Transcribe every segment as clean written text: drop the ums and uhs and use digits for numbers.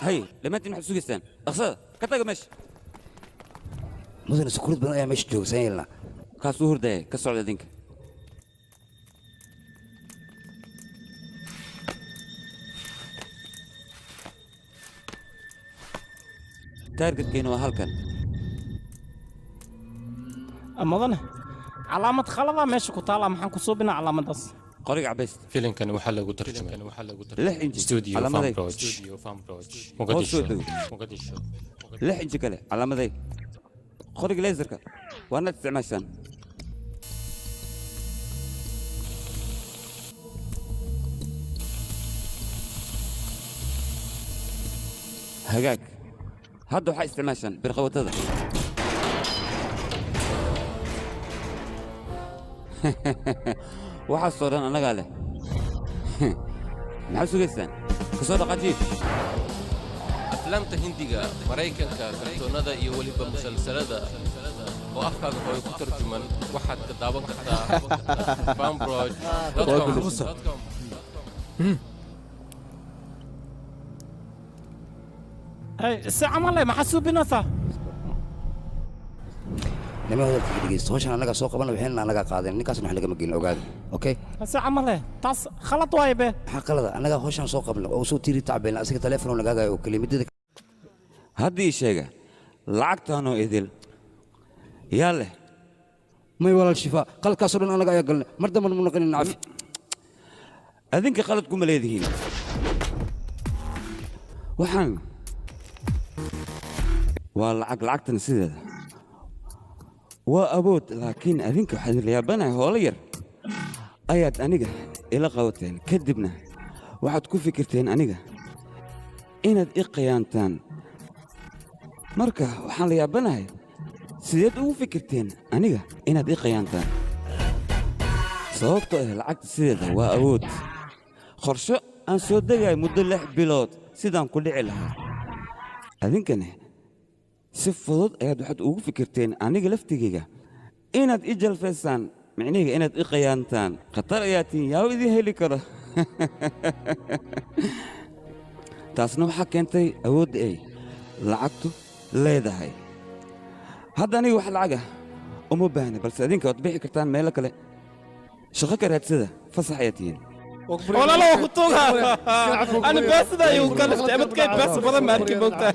Hay, dhammaantiin waxaad sugaysaan. Dhaqsada, ka taga meesha. Mudane sukuurad badan ayaa meesha joogsan yeelna. Kaas u hurdaya, ka socda idinka. Taargetkeena waa halkan. Mudane, calaamad khalada meesha ku taala, maxaan ku suubinaa calaamadaas? Qoriga cabayst. Filimkan waxaa lagu tarjumay 6 inji. Studio Calaamaday. Farmroach, Hoos soo Mogadishu, dego. Mogadishu. 6 inji kale, calaamaday. Qoriga laserka waa inaad isticmaashaan. Hagaag. Hadda waxaa isticmaashaan birqabatada. Waxaasoo dhan annagaa leh. Maxaad sugaysaan? Ka soo dhaqaajiye. Aflaamta Hindiga, Maraykanka, kartoonnada iyo weliba musalsalada oo afkaaga hooyo ku tarjuman waxaad ka daawan kartaa farmroach.com. Hey, si camal leh maxaa suubinaysaa? Nima hadalka dhegeysto, hawshan annagaa soo qabana, waxayna annagaa qaadeen, ninkaasna wax nagama gelin, ogaada. Okay? Si camal leh taas khalad waaye be. Maxaa qalada? Annagaa hawshan soo qabna oo soo tiiri tacbeelna, asiga telefoon nagaagayo oo keliya midada. Hadda ii sheega, lacagtaanoo idil yaa leh? May walaal Shifaa, qaladkaasoo dhan annaga ayaa galnay, mar damban mu naqanin, cafi. Adinka qalad kuma leedihiin. Waxaan waa lacag, lacagtana sideeda waa awood, laakiin adinka waxaan idinla yaabanahay hoolo yar ayaad aniga ila qabateen, kadibna waxaad ku fikirteen aniga inaad i khiyaantaan. Marka waxaan la yaabanahay sideed ugu fikirteen aniga inaad i khiyaantaan, sababtoo ah lacagta sideeda waa awood. Qorsho aan soo degay muddo 6 bilood sidaan ku dhici lahaa, adinkana si fudud ayaad waxaad ugu fikirteen aniga laftigayga inaad i jalfaysaan, micnahayga inaad i khiyaantaan. Khatar ayaa tihiin, yaa idin heli karo. Taasna waxaa keentay awoodda ay lacagtu leedahay. Hadda aniga wax lacag ah uma baahna, balse adinka waad bixi kartaan, meelo kale shaqo ka raadsada, fasax ayaa tihiin. Walaalo waa ku tuuga. Ani beesida ayuu ka liftay, abadkay bees badan ma arkin moogtaa.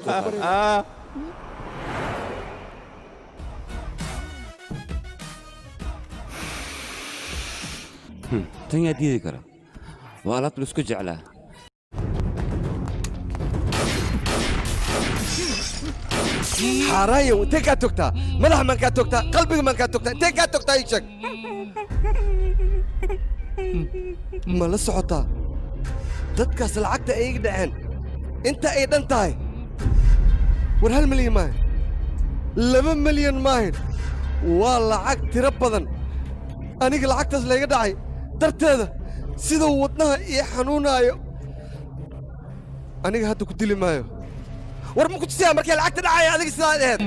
Tan yaa diidi kara? Waa alaabta la isku jeclaa. Xaaraayow, intee kaa togtaa? Madaxa maan kaa togtaa? Qalbiga maan kaa togtaa? Intee kaa togtaa? Ii sheeg, ma la socotaa dadkaas lacagta ay iga dhaceen inta ay dhan tahay? War 1 milyan maahin, 2 milyan maahin, waa lacag tiro badan. Aniga lacagtaas layga dhacay darteeda siduu wadnaha ii xanuunaayo, aniga hadda ku dili maayo. War ma ku tusiyaa markay lacagta dhacaya adiga sidaad ahayd?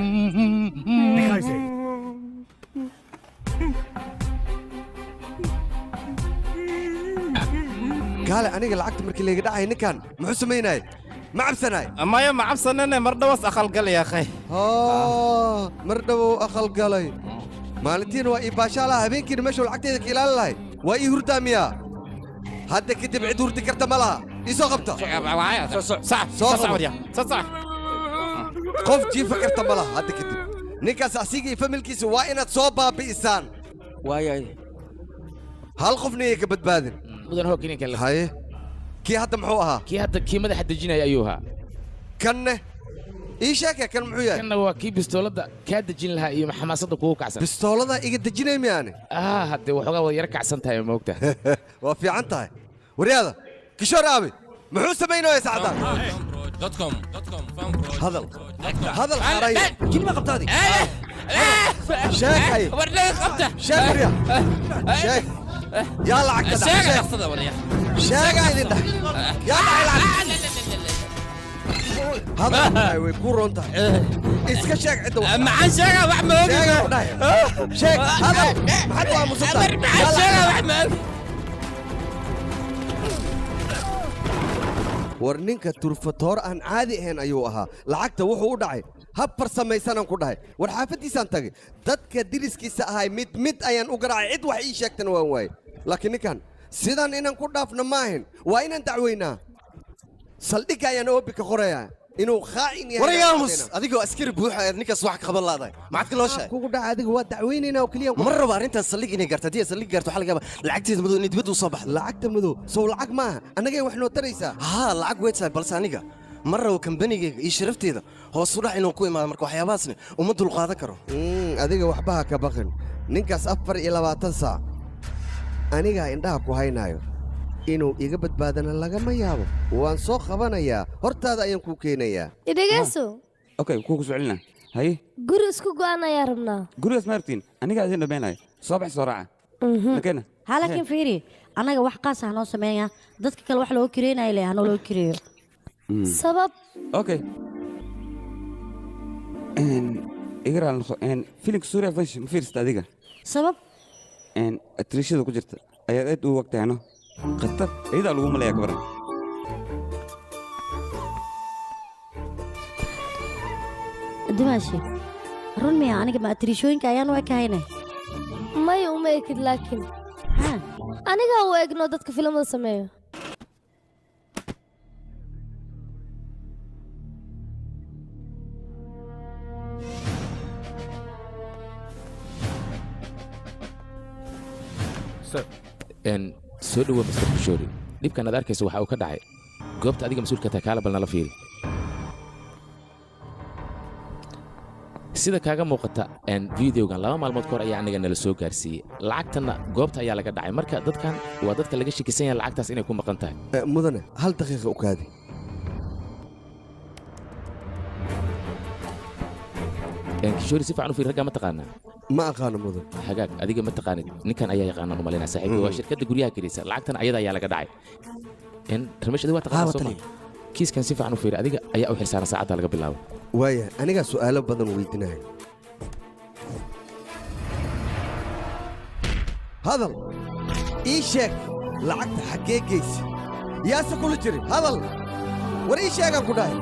Kaale, aniga lacagta markii layga dhacay ninkan muxuu samaynayay? Ma cabsanaay? Maya, ma cabsanane, mar dhawas aqalgal ya akhay. Haa, mar dhowow aqal galay. Maalintiina waa ii baashaalaha, habeenkiina meeshuu lacagteeda ka ilaalin lahay waa ii hurdaa miyaa? Hadda kadib cid hurdi karta ma laha. Ii soo qabta. Soo qabo. Qof jiifa karta ma laha hadda kadib. Ninkaas asiga iyo familkiisa waa inaad soo baabi'isaan. Waayay. Hal qofna yay ka badbaadin. Mudan hoog ninkan la. Haye, kii hadda muxuu ahaa? Kii hadda kii madaxa dejinaya ayuu ahaa. Kanne ii sheeke, kan muxuu yahay? Kanna waa kii bistoolada kaa dejin lahaa iyo xamaasadda kugu kacsan. Bistoolada iga dejinay miyaani? Ah, haddee waxoogaa wada yara kacsan tahay, ma ogtahay? Waa fiican tahay. Waryaada Kishoor aabi muxuu samaynaya saacaddan? Hadal, hadal, xaaraya. Kilma qabtaadi. Sheeg haye. Warnaga qabta. Sheeg warya, sheeg yaa lacagta dhacay. Sheega. Sheeg. Dhaqsada warya. Sheegaa idin dhahay, yaa dhacay lacagta? Hadal tahay, way ku roon tahay, iska sheeg cidda wax. Maxaan sheegaa? Wax ma ogi. Sheegaa ku dhahay, sheeg, hadal, maxaad u aamusan tahay? Maxaan sheegaa? Wax ma ogi. War ninka turfatoor aan caadi ahayn ayuu ahaa. Lacagta wuxuu u dhacay hab farsamaysanaan ku dhahay. War xaafaddiisaan tagay, dadka diriskiisa ahay mid mid ayaan u garaacay, cid wax ii sheegtana waan waayey. Laakiin ninkan sidan inaan ku dhaafno ma ahayn, waa inaan dacweynaa. Saldhigga ayaan oobi ka qorayaa inuu khaa'in yahay. Warayaamus, adigoo askari buuxa ayaad ninkaas wax ka qaban laadahay. Maxaad ka loo sheegay? Kugu dhaca adiga waa dacweynaynaa oo keliya. Ma rabo arrintaas saldhig inay gaarto. Haddii ay saldhig gaarto waxaa laga yaabaa lacagteeda madow inay dibadda u soo baxdo. Lacagta madow sow lacag maaha, annagay wax noo taraysaa. Haa, lacag way tahay, balse aniga ma rabo kambanigayga iyo sharafteeda hoos u dhac inuu ku imaado. Marka waxyaabahaasna uma dulqaadan karo. Adiga waxba ha ka baqin. Ninkaas 24 saac anigaa indhaha ku haynaayo. Inuu iga badbaadana lagama yaabo. Waan soo qabanayaa, hortaada ayaan kuu keenayaa. Idhegeyso. Okay, kuu ku soo celinaa. Haye. Guri isku go'an ayaa rabnaa. Gurigaas ma aragtiin, anigaa idin dhammaynaya. Soo bax, soo raaca. Makeena. Ha, laakiin fiiri, annaga wax qaas ah noo sameeya, dadka kale wax looga kireynayo le hanoo loo kireeyo. Sabab? Okay. Iga raali noqo. Filimka Surya Vanshi ma fiirsata adiga? Sabab? Atriishada ku jirta ayaad aad ugu wagtahayno. Khatar iyadaa lagu malaya kabaran. Dimaashi, run miya aniga ma atriishooyinka ayaan u ekahayne? Maya, uma ekid, laakiin anigaa u egno dadka filimada sameeyo. Soo dhowo Mr. Kushoori. Dhibkan aad arkayso waxa uu ka dhacay goobta adiga mas-uulka tahay. Kaala bal nala fiiri. Sida kaaga muuqata videogan, 2 maalmood ka hor ayaa aniga nala soo gaarsiiyey. Lacagtanna goobta ayaa laga dhacay. Marka dadkan waa dadka laga shakisan yahay lacagtaas inay ku maqan tahay. Mudane, hal daqiiqa u kaadi. Kishoori, si fiican u fiiri. Raggaa ma taqaanaa? Ma aqaano, mudan. Hagaag, adiga ma taqaanid, ninkan ayaa yaqaanaan u malaynaa. Saaxiibka waa shirkadda guryaha kiraysa, lacagtan ayada ayaa laga dhacay. Ramesh, adiga waa taqaanaa soo ma? Kiiskan si fiican u fiiri, adiga ayaa u xilsaaran saacadda laga bilaabo. Waaya, anigaa su'aalo badan weydiinayo. Hadal, ii sheeg, lacagta xaggee geysi? Yaase kula jiri? Hadal, war ii sheegaan ku dhahay.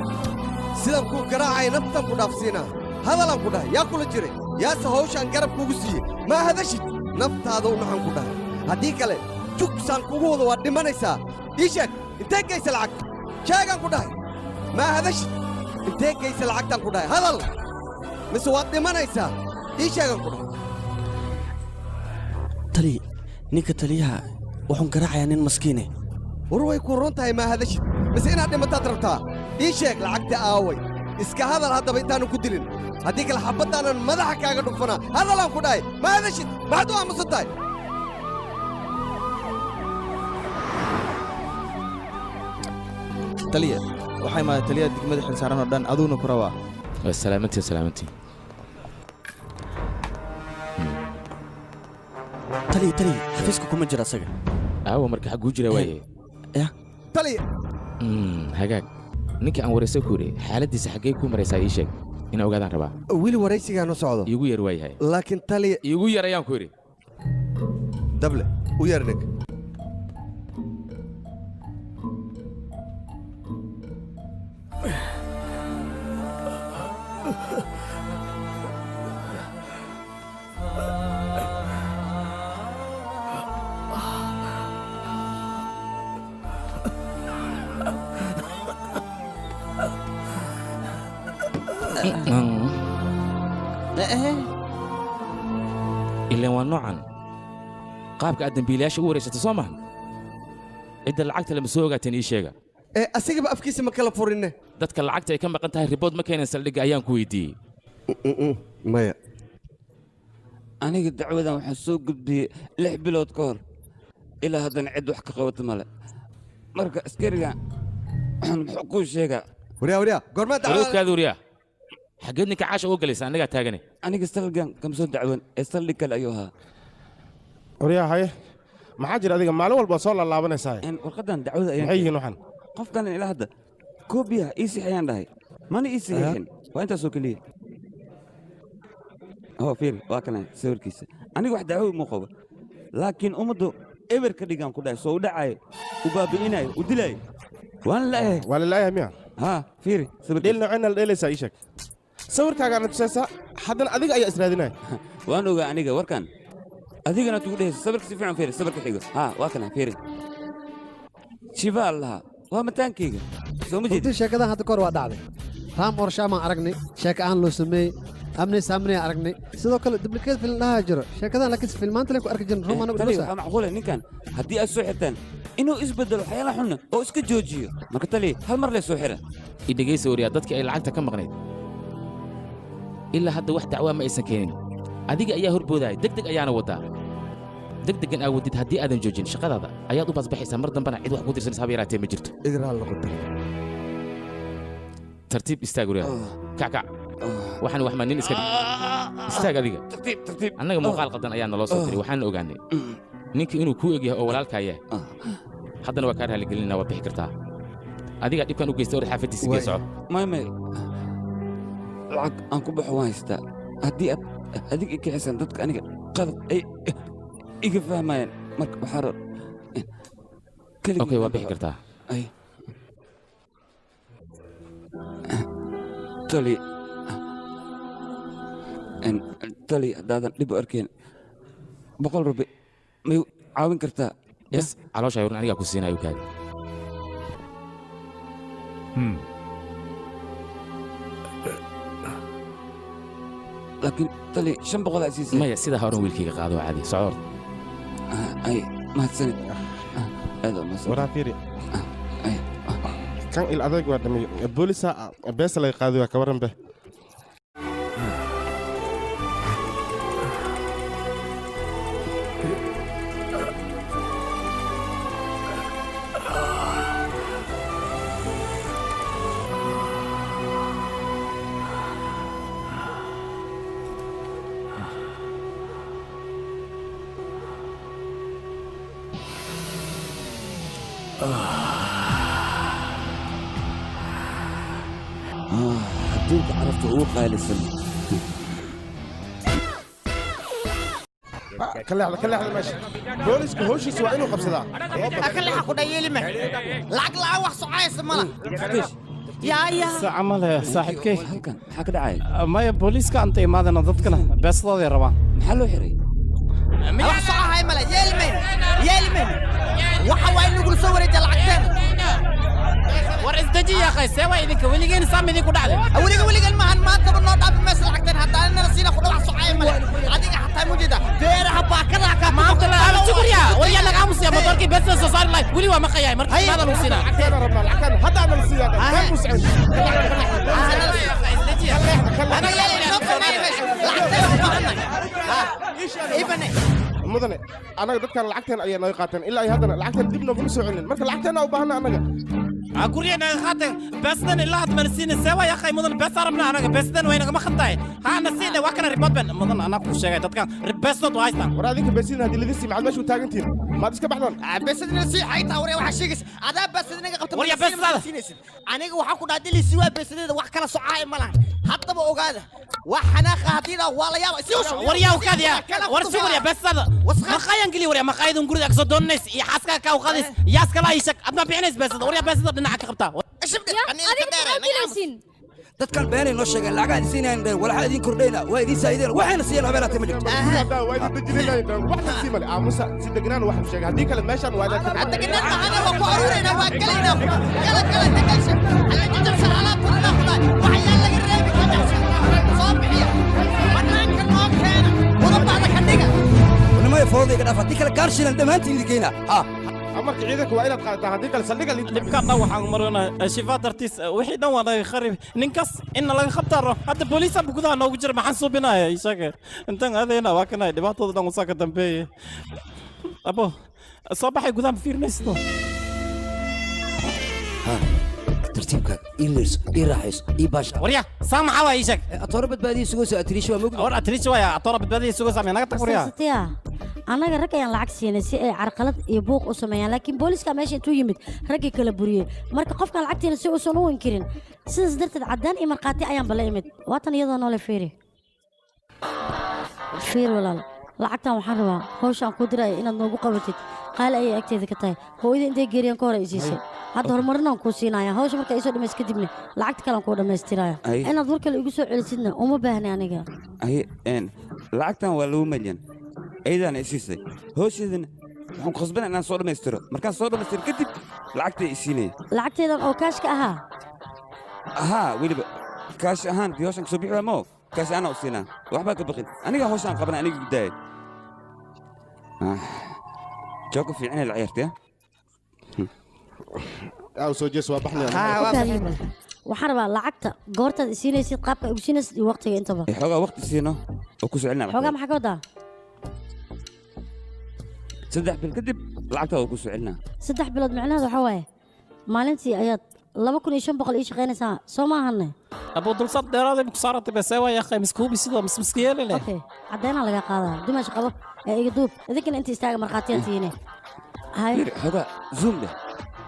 Sidaan kuu garaacaya naftaan ku dhaafsiinaa. Hadalaan ku dhahay, yaa kula jiray? Yaase hawshaan garab kugu siiyey? Maa hadashid, naftaada u naxan ku dhahay. Haddii kale jugsaan kugu wado, waad dhimanaysaa. Ii sheeg, intee geysa lacagta? Sheegaan ku dhahay. Maa hadashid, intee geysa lacagtaan ku dhahay? Hadal, mise waad dhimanaysaa. Ii sheegaan ku dhahay. Tali, ninka taliyaha wuxuun garaacayaa nin maskiine. War way ku run tahay. Maa hadashid, mise inaad dhimataad rabtaa? Ii sheeg, lacagta aaway? Iska hadal haddaba intaanan ku dilin. Haddii kale xabaddaanan madaxa kaaga dhufanaa. Hadalaan ku dhahay, ma hadashid. Maxaad u aamusan tahay? Taliya, waxaa imaaday taliyaha degmada xilsaaran oo dhan, aduuna ku rabaa. Salaamantiin, salaamantiin. Taliya, taliya, xafiiska kuma jira asaga. Aawa marka, xagguu jira waaye? Ya. Taliya. Hagaag, ninka aan waraysa ku yidhi xaaladdiisa xaggee ku maraysaa? Ii sheeg, inaan ogaadaan rabaa. Weli waraysigaanu socdo. Iigu yar waayahay. Laakiin taliya. Iigu yar ayaan ku yidhi. Dable u yar ninka. Ilaan waa noocan qaabka aad dembiilayaasha u wareysata soo maha? Cidda lacagta lama soo ogaateen? Ii sheega. Ee asigaba afkiisa ma kala furinne. Dadka lacagta ay ka maqan tahay ribood ma keeneen saldhigga ayaan ku weydiiyey. Maya. Aniga dacwadan waxaan soo gudbiyey 6 bilood ka hor, ilaa haddana cid wax ka qabata male. Marka askariga muxuu kuu sheegaa? Waryaa, waryaa, goormaa dacwada? Warkaada, waryaa, xaggeed ninka caasha uga galaysa? Annagaa taagane. Aniga saldhigan kama soo dacwan ee saldhig kale ayuu ahaa. Waryaa, haye, maxaa jira? Adiga maalin walba soo laalaabanaysaa. Warqadan dacwada ayaan Maxay yihiin waxan? Qofkan ilaa hadda koobiyaha ii sixiyaan dhahay, mana ii saxiixin. Waa intaasoo keliya. Hoo, fiir, waa kana sawirkiisa. Aniga wax dacwo uma qabo, laakiin ummaddu eber ka dhigaan ku dhahay, soo u dhacaayo, u baabi'inayo, u dilaayo. Waan la'yahay. Waa la la'yahay miya? Haa, fiiri. Dheel nooceen la dheelaysaa ii sheeg. Sawirkaagaana tusaysaa, haddana adiga ayaa israadinaya. Waan ogaa aniga warkan. Adigana tugu dhehayso sawirka si fiican fiiri, sawirka xigo. Haa, waa kana fiiri. Shiva allaha, waa mataankayga. Soo ma jeedid? Runtii sheekadan hadda kahor waa dhacday. Raam Orshamaan aragnay, sheeko aan loo sameeyey, amni saamni aragnay. Sidoo kale duplicate film dhahaa jiro. Sheekadan laakiin filmaanta leen ku arki jirin run anagu Tani dhusa. waxaa macquul ah ninkan haddii aad soo xirtaan inuu isbedelo waxyaalaha xunna oo iska joojiyo. Marka tali hal mar lee soo xira. I dhegaysa wariyaa, dadkii ay lacagta ka maqnayd ilaa hadda wax dacwaa ma aysan keenin. Adiga ayaa horboodaya, deg deg ayaana wadaa. Degdegan aa wadid haddii aadan joojin shaqadaada ayaad u baasbaxaysaa, mar dambana cid wax ku dirsanaysa haba yaraatee ma jirto. Igraal noqotay. Tartiib istaag wariyaa, kac kac. Waxaan wax maa nin iska dhig. Istaag adiga. Tartiib tartiib. Annaga muuqaal qaldan ayaa naloo soo diray, waxaana ogaanay ninka inuu kuu egyahay oo walaalkaa yahay. Haddana waa kaa raaligelinaa, waa bixi kartaa. Adigaa dhibkan u geystay, orod xaafadiisa gee, soco. May may, lacag aan ku baxo waan haystaa. Haddii aad adiga i kicisaan dadka aniga qalad ay iga fahmayaan. Marka waxaa rab Okay, waa bixi kartaa. Ay. Tali tali, haddaadan dhib u arkeen 100 rubi may caawin kartaa? Bas caloosha ayuun anigaa ku siinayo kaadi. Laakiin tali 500 aa siisay. Maya, sidaa horan wiilkayga qaado, waa caadi, soco orod. Ay, mahadsanid, aad u mahadsan. Waraa fiiri. Kan il adeeg waa dhamay. Boolisa beesa laga qaaday waa ka waran be. Adduunka carafta ugu qaalisan. Ka leexda, ka leexda meesha. Booliska howshiisa waa inuu qabsadaa. Akalaxa ku dhayeelima lacag la'aan wax socaysa mala yaa yaa. Saca male saaxiibkey. Halkan maxaa ka dhacay? Maya, booliiska anta imaadana dadkana beesadooday rabaan. Maxaa loo xiray? Wax socahay male, yeelimayn yeelimayn. Waxa waa in lagula soo wareejiya lacagteena. War isdeji yaa khay, see waa idinka weligiin saam idinku dhacday? Weliga weligan maahan, maantaba noo dhaafi maysa lacagteen haddaan nala siina ku dhawax socaya male. Adiga xataa mujida beeraha baakadaha kaa Maanta la sugurya waya laga aamusiya motorkii beesada soo saari lahayd weli waa maqayahay marka maada lagu siinaa. Lacagteena rabnaa, lacagteena hadda aan nala siiyaa. Meel buu socon. Mudane, annaga dadkan lacagteen ayaa naga qaateen, ilaa ay haddana lacagteen dib nooguma soo celin. Marka lacagteena u baahana annaga. Gurya naga qaatay beesadan ilaa hadda mana siinin, see waa yaa khay? Mudan, beesa rabnaa anaga, beesadan way nagama khantahay. Haa, na siine, waa kana ribood ben. Mudan, anaa kuu sheegay dadkan beesadood waa haystaan. War adinka beesidin haddii lidin sii maxaad meesha u taagantihiin? Maad iska baxdaan? Beesadina sii xaytaa. Warya, waxaa sheegaysa adaa beesadinaga qabta. Warya, beesadaada. Siinaysid aniga waxaa ku dhaha dilisi waa beesadeeda, wax kala socaaya ma lahan. Haddaba ogaada wax xanaaqa haddii dhaa waa la yaaba si usha. Waryaa ukaadiya, war si warya beesada maqaayan geli. Warya, maqaayadun guriga kasoo doonanays iyo xaaska kaa u qaadays yaas kala ishak adma bixinays beesada. Warya, beesada dhinaca ka qabtaa. Dadkan beenay noo sheegeen, lacagaha idin siinayaan dheen, walaxa idin kordhayna waa idin saa'ideen, waxayna siiyeen habeenaatay ma jirto. Waa idin dejinayna, wax la sii male. Aamusa, si degnaan wax u sheegay, haddii kale meeshaan waa inaad Degnaan macana waa ku aruuraynaa, waa galaynaa, gala gala degalsha alla jajabsha alaabta dhaqda waxyaa laga reebi jajabsha soo bixiya banaanka noo keena wadabacda ka dhiga. Nimaya foodayga dhaaf, haddii kale gaarshilan dhammaantiin idin geynaa. Haa. Amarka ciidanka waa inaad qaadataa, haddii kale saldhigga Dhibkaan dhan waxaan marana shifaa dartiis, wixii dhan waa laga kharib. Ninkaas inna laga qabtaaro hadda booliisanba gudaha noogu jira. Maxaan suubinaya isaga intaan aadayna? Waa kanay dhibaatada dhan usaa ka dambeeye. Abo soo baxay, gudaha ma fiirinaysto. Tartiibkaaga ii leerso, ii raaxayso, ii baasha. Warya, saa maxaa waa ii sheeg? Atoora badbaadiya sugayso atiriisha waa mogdi. War atiriisha waaya, atoora badbaadiya sugaysa miya? Naga tag warya. Satiya, annaga rag ayaan lacag siinay si ay carqalad iyo buuq u sameeyaan, laakiin booliiska meesha intuu yimid raggii kala buriyey. Marka qofkan lacagtiina si uusan u inkirin, sidaas darteed caddaan iyo markhaati ayaan bala imid. Waatan iyadoo noole. Fiiri fiir walaal, lacagtan waxaan rabaa hawsha aan kuu diraya inaad noogu qabatid. Qaali ayay agteeda ka tahay. Hooyada intay geeriyaan ka hor ay siisay. Hadda horumarinaan kuu siinaya. Hawsha marka ay soo dhammays kadibna lacagta kale aan kuu dhammaystiraya. Inaad war kale igu soo celisidna uma baahni aniga. Ay een lacagtan waa 2 milyan. Aydaana i siisay. Hawsheedana waxaan ku khasbanaa inaan soo dhammaystiro. Markaan soo dhammaystiro kadib lacagtay i siinaya. Lacagteedan oo kaashka ahaa. Ahaa weliba kaash ahaan dii hawshan kasoo bixi waa moo kaash ahaan u siinaa. Waxbaa ka baqin. Aniga hawshaan qabana aniga gudaayay. Joogo fiican la ciyaartay. Aa soo jees waa baxnay. Waxaan rabaa lacagta goortaad i siinaysid qaabka igu siinaysid iyo waqtiga intaba. Xoogaa waqti siino oo ku soo celinaa. Xoogaa maxaa ka wadaa? 3 bil kadib lacagta oo ku soo celinaa. 3 bilood macnaheedu waxa waaye maalintii ayaad 2500 ii shaqaynaysaa soo ma ahanne? Abu dulsad dheeraad ku saaratay bas waa yaaqay miskuubi sidoo miskiyeelay leh. Okay, cadeena laga qaadaa. Dumash qabo ee iga duub. Idinkana inta istaaga markhaatiyaad tihiin. Hay. Xoogaa zoom leh.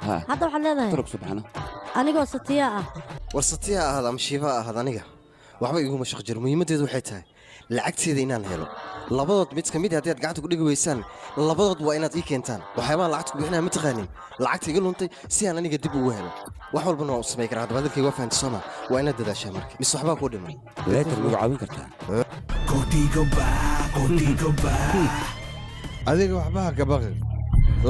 Ha. Hadda waxaad leedahay. Turug subxaana. Anigoo satiya ah. War satiya ahaad ama shiifa ahaad aniga. Waxba iguma shaqo jiro. Muhiimadeedu waxay tahay lacagteeda inaan helo. Labadood mid ka mid ah haddii aad gacanta ku dhigi weysaan, labadood waa inaad ii keentaan. Waxyaabaha lacagta ku bixinaya ma taqaanin. Lacagta iga luntay si aan aniga dib ugu helo. Wax walbana waan u samayn karaa. Haddaba hadalkayga waa fahanti sooma. Waa inaad dadaashaa marka. Mise waxbaa kuu dhiman. Leetar magu caawin kartaa. Adiga waxba ha ka baqin.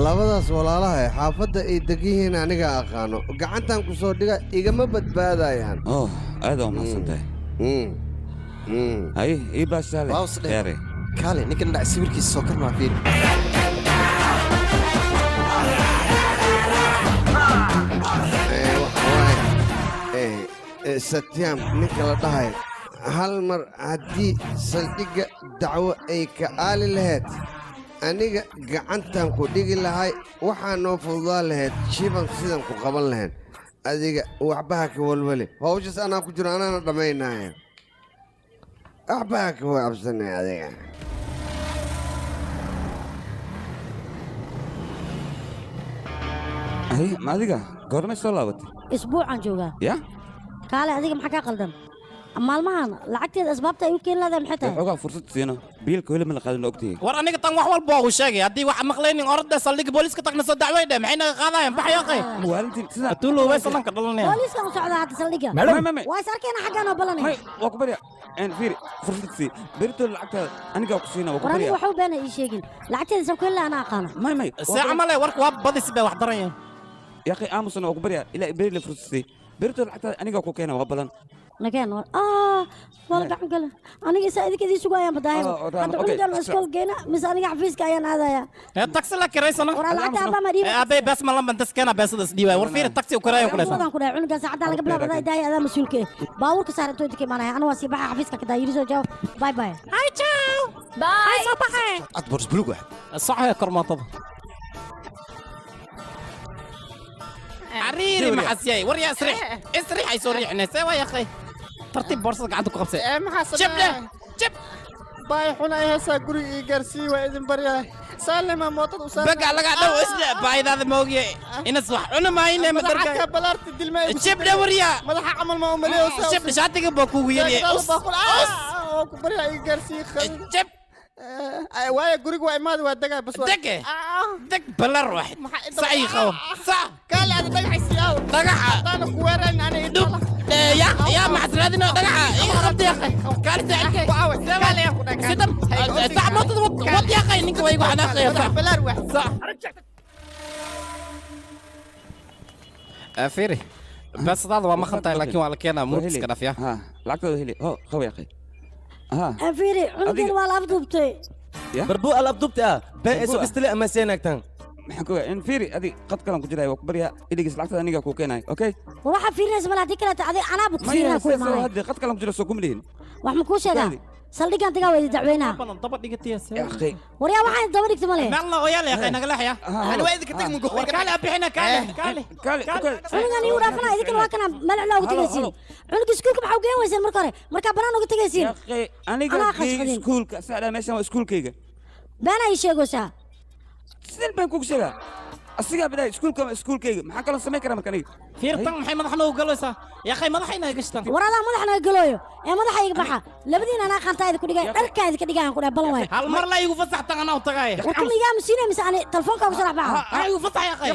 Labadaas walaalaha ee xaafadda ay degan yihiin aniga aqaano. Gacantan ku soo dhiga igama badbaadayaan. Oh, aad waa mahadsantahay. Hay, ii baashaale. Deere. Kaale, ninkan dhac sawirkiisa soo kar maa fiiri. Satyam ninka la dhahay hal mar haddii saldhigga dacwo ay ka aali lahayd aniga gacantan ku dhigi lahay waxaa noo fududaa lahayd shiban sidan ku qaban lahayn adiga waxbaha ka walwali hawshaas anaa ku jiro anaana dhammaynaya waxbaha ka waabsanay adiga. Ay, ma adiga goormay soo laabatay? Isbuucaan joogaa. Ya? Kaale adiga maxaa kaa qaldan? Maalmahan lacagteeda asbaabta ay u keeni lahayd maxay tahay? Xoogaa fursad siino. Biilka weli ma la qaadan ogtahay. War aniga tan wax walba waa uu sheegay. Haddii wax maqlaynin orodda saldhigga booliiska tagna soo dacway dheh. Maxay naga qaadayaan? Bax yaaqay. Maalintii sida Atuulo way salanka dhalanaya. Booliiska u socdaa hadda saldhigga. Waa is arkayna xaggaan oo balanay. May waa ku barya. Een fiiri fursad sii. Berito lacagta aniga ku siina waa ku War aniga barya. waxa u beenay ii sheegin. Lacagteeda soo keeni lahaa anaa aqaano. May may. See camal eh warka waa badis bay wax daran yahay. Yaaqay aamusna waa ku barya ilaa berito fursad sii. Berito lacagta aniga ku keena waa balan. Nageen war waa la gacan gala. Aniga isaa idinka idiin sugayaan badaayo. Hadda cunugan waa iskool geena mise aniga xafiiska ayaan aadaya. Taxi la kiraysana. War lacagta aabba ma dhiibo. Aabay bas ma lamban taskena beesada is dhiibay. War fiiri taxi u kirayo ku leeyahay. Wadaan ku dhahay cunugan saacadda laga bilaabo adaa daaya adaa mas'uulka eh. Baabuurka saaran intuu idinka imaanaya. Ana waa sii baxa xafiiska ka daayiri soo jaaw. Bye bye. Hi ciao. Bye. Soo baxay. Cad boors buluug ah. Sax ya kormaatada. عريري ما حسيي ور يا اسرح اسرح اي سوري احنا سوا يا اخي ترتيب بورصه قعدت ku qabsay maxaa jib leh jib baay xun ay haysaa guriga ii gaarsii waa idin baryahay saalima mootada u saar baga laga dhow isla baaydaada moogiye inas wax cuna maayne ma madaxa darka ka balaarta dilma jib leh warya madaxa camal ma u maleeyo jib shaatiga baa kugu yari us oo ku baryaa ii gaarsii jib waaya guriga waa imaada waa degaa bas waa deg deg balar واحد سعي خو صح kaale ada dhagaxa sii aaw dhagaxa haddaana ku weerayn ana ii dub يا يا ما حسرادنا dhagaxa ii qabta يا اخي kaale saaxiibkay kaale yaa ku dhagaa sidam sax mootada wad wad يا اخي ninka waa igu xanaaqaya sax balar واحد صح fiiri بس هذا waa maqan tahay laakiin waa la keenaa murtiska dhaf ya Ha, lacagtaada heli. Ho, qabo yaaqay. Ha. Fiiri cunugan waa la afduubtay. Barbu al abdubta ah. Been isu bistile ama seenagtan. Maxaan ku ogaa in fiiri adi qad kalan ku jiray waa ku baryaa idhigis lacagtaada aniga ku keenay okay War waxaa fiirinaysa mal haddii kaleeto adiga anaaba ku fiirinaa ku imaanaya. hadda qad kalan ku jira soo kuma lihin. Wax ma kuu sheegaa? Saldhiggan tagaa waa idin dacweynaa. daba dhigatiya Yaaqay. War yaa waxaan daba dhigta male. meel oo yaal yaaqay naga leexya ana waa idinka tag mugo war kaale abixina kaale kaale kaale Cunugan igu dhaafana idinkana waa kana meel cilla uga tagaysiin. Cunuga iskuulka maxaa u geen weyseen marka hore? Markaa banaan uga tagaysiin. Yaaqay aniga Anaa gey khashqadin. iskuulka saacada meeshan waa iskuulkayga. Been ay sheegaysaa. Sideen baan kugu sheegaa? Asigaa bilaay iskuulka ama iskuulkayga maxaan kaloo samayn karaa marka aniga? Fiirtan maxay madaxa noogu galaysaa? Yaa akhay madaxa inay gashtaan. War adaa madaxa naga galooyo ee madaxa iga baxa labadiina anaa qaantaa idinku dhigay dharkaa idinka dhigayan ku dhahay balan waay. Hal mar la igu fasaxtan anaa u tagay. War kuma iga aamusiinaya mise ani telefoonka ugu soo dhex baxa? Anaa igu fasax yaa akhay.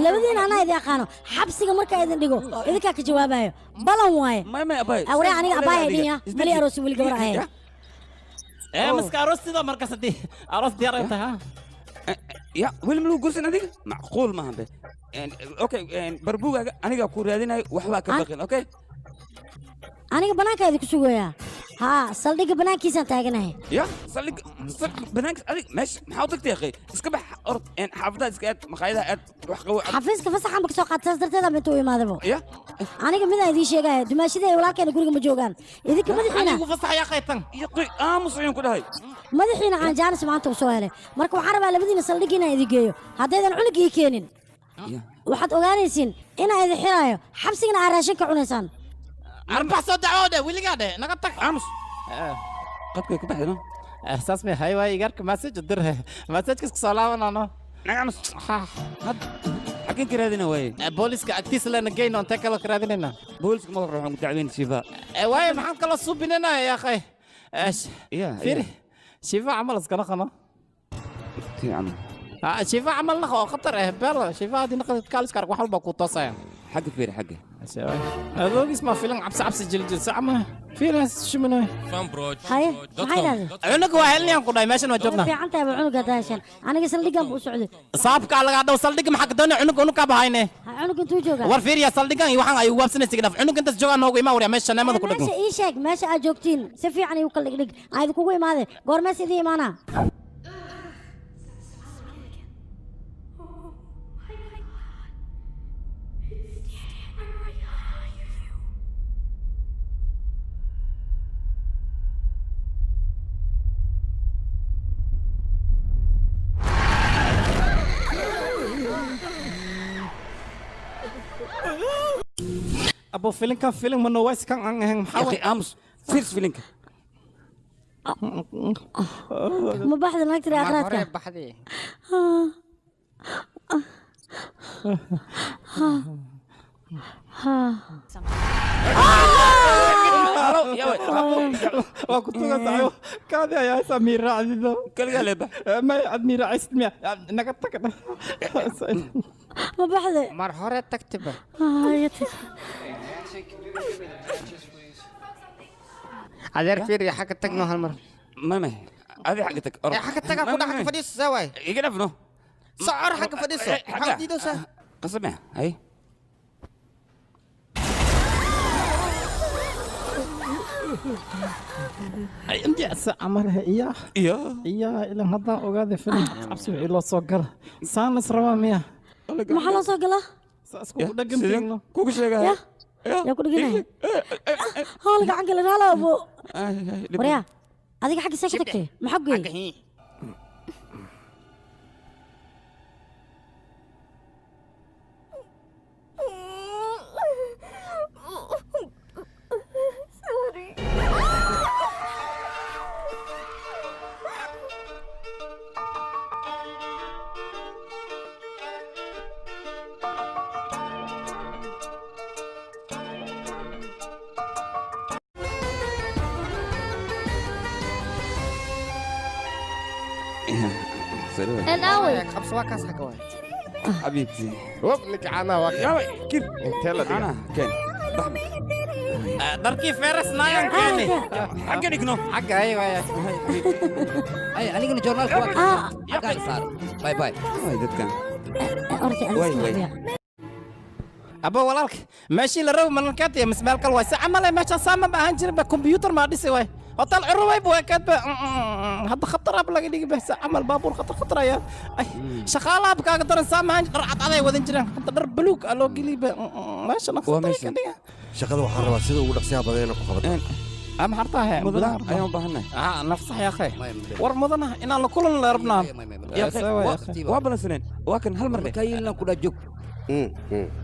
Labadiina anaa idin aqaano xabsiga markaa idin dhigo idinkaa ka jawaabayo balan waaye. May abaay. Awree aniga abaay dhinya mali aroosin weli gabar ahayn. Ee miska aroos sida markaas hadii aroos diyaar ay tahay. Ya weli ma lagu guursan adiga? Macquul maahan be. Okay, barbugaaga anigaa ku raadinayo waxbaa ka baqin, okay? Aniga banaanka idinku sugayaa. Haa saldhigga banaankiisaan taaganahay. Ya saldhig banaankiis adig meesha maxaa u tagtay akhay? Iska bax orod xaafadaha iska aad maqaayadaha aad wax qawo. Xafiiska fasaxan ba ka soo qaatay saas darteed aan inta u imaadabo. Ya aniga midaan idiin sheegaya dumaashadii ay walaalkeena guriga ma joogaan idinka madaxiina. Anigu fasax yaa akhay tan. Yaqi aamus ayaan ku dhahay. Madaxiina aan jaanis maanta u soo helay marka waxaan rabaa labadiina saldhigga inaan idin geeyo haddaydan cunug ii keenin waxaad ogaanaysiin inaan idin xiraayo xabsigana aad raashin ka cunaysaan. Arbax soo dacwooda weligaa dheh naga tag. Aamus. Qadkay ka baxday no? Saas may hay waay igarka message dir message ka soo laabanano. Naga aamus. Had xageen ka raadina waaye? Booliska agtiisa lena geyno intee kaloo ka raadinayna? Booliska ma waxaan ku dacweyn Shifa. Waaye maxaan kaloo suubinayna yaa akhay? Fiiri Shifa camal iskala qano. Tii camal. Shifa camal naqo oo khatar ah beel Shifa haddii naqadid kaaliska arag wax walba ku toosayaan. Xagga fiiri xagga. Adoogis ma filan cabsi cabsi jiljil sacma fiiras shimina. Haye maxay dhahday? Cunuga waa helnayaan ku dhahay meeshan waa joognaa. Fiican tahay ba cunuga haddaa heshaan aniga saldhiggan buu u socday. Saabka laga dhaw saldhigga maxaa ka doonaya cunuga unukaa bahayne. Ha cunuga intuu joogaa? War fiiriya saldhiggan iyo waxaan ay waabsanaysa dhaf cunuga intaas joogaa noogu imaa warya meesha shaneemada ku dhagan. Meesha ii sheeg meesha aad joogtiin si fiican igu kala dhigdhig aan idinkugu imaade goormees idiin imaanaa? Abo filinkan filin ma noo ways kan aan ahayn maxaa Yaqi aamus fiirs filinka. Ma baxda naagta aakhiraadka? Hore baxday. Waa ku tugan kaadi ayaa haysaa miiraacdido. Kaligaa leeba. May ad miiraacaysid miya naga tag. Ma baxday? Mar hore tagtiba. Adeer fiiri xagga tagno hal mar. May adi xagga tag. Xagga taga ku dhax fadhiiso saa waay. Iga dhafno. Socor xagga fadhiiso. Maxaa diidaysaa? Qasame hay. Ay intii camal iya. Iya. Iya ilan haddaan ogaaday filim cabsi wixii loo soo gala. Saan las rabaa miya? Maxaa loo soo galaa? Saas kugu dhagantiinno. Kugu sheegaya. Yaa ku dhaganaya? Hool gacan galan hala abo. Waryaa adiga xagga see ka tagtay? Maxaa ku geeyey? Qabso waa kaas xagga waay. حبيبتي وابنك عنا واك يلا كيف انت يلا انا كان dharkii feres naayan keeni. Xagga dhigno. Xagga ay waay. Ay anigana joornaalka waa xaggaan saar. Bye bye. Way dadkan. Way way. Abo walaalka meeshii la rabo malalkaatiya mise meel kale waay si camal eh meesha saama ma ahaan jirin ba kombiyuutar maa dhisi waay. Hotel curubay buu ekaad ba hadda khatar ab laga dhigi ba si camal baabuur khatar khatar ayaa ay shaqaalaha kaaga daran saama ahaan dhar cad aday wadan jireen hadda dhar buluug aa loo geliy ba meeshana khatar ay ka dhiga. Shaqada waxaan rabaa sida ugu dhaqsiyaha badan inaan ku qabato. Ama hartaa he mudana ayaan u baahannahay. Nafsax yaa akhay. War mudana inaan la kulan la rabnaa. Waa balansaneen waa kan hal mar Markaa ku dhajoog.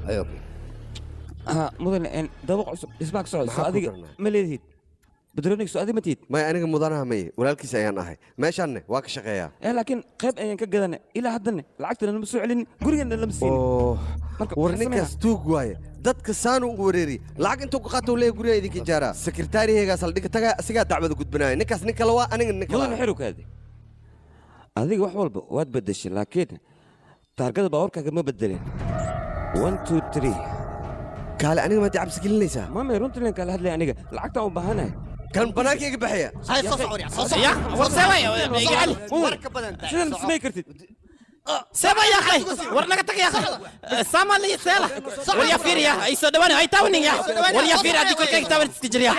Ayo. Mudane dabaq cusub dhismaa ka socda soo adiga ma leedihid. Badrooniga soo adi ma tihid? Maya, aniga mudanaha maye, walaalkiis ayaan ahay. Meeshaanne waa ka shaqeeyaa. Eh, laakiin qayb ayaan ka gadanay, ilaa haddana lacagtana lama soo celinin, gurigana lama siinin. Marka war maxaan ninkaas sameynaa? Tuug waaye, dadka saanu ugu wareeri. Lacag intuu ku qaato uu leeyahay guriga idinka jaaraa. Sekretariyaheegaa saldhigga tagaa, asigaa dacwada gudbinaya. Ninkaas nin kale waa, aniga nin kale. Mudane xirowkaadi, adiga wax walba waad beddeshay, laakiin taargada baabuurkaaga ma bedelin. 1 2 3. Kaale, aniga maad cabsi gelinaysaa? Mame, runtii leen kaala hadlaya, aniga lacagtaan u baahanahay. Kan banaanka iga baxaya. Hay, soo soco, soo soco. Ya, war see waay, iga celi. Warka badan tahay. Sidan ma samay kartid. Seba ya akhi, war naga tag ya akhi. Sama li sela. War ya fiir ya, ay soo dhawaan, ay taawanin ya. War ya fiir, adii korkayga taawan iska jir ya.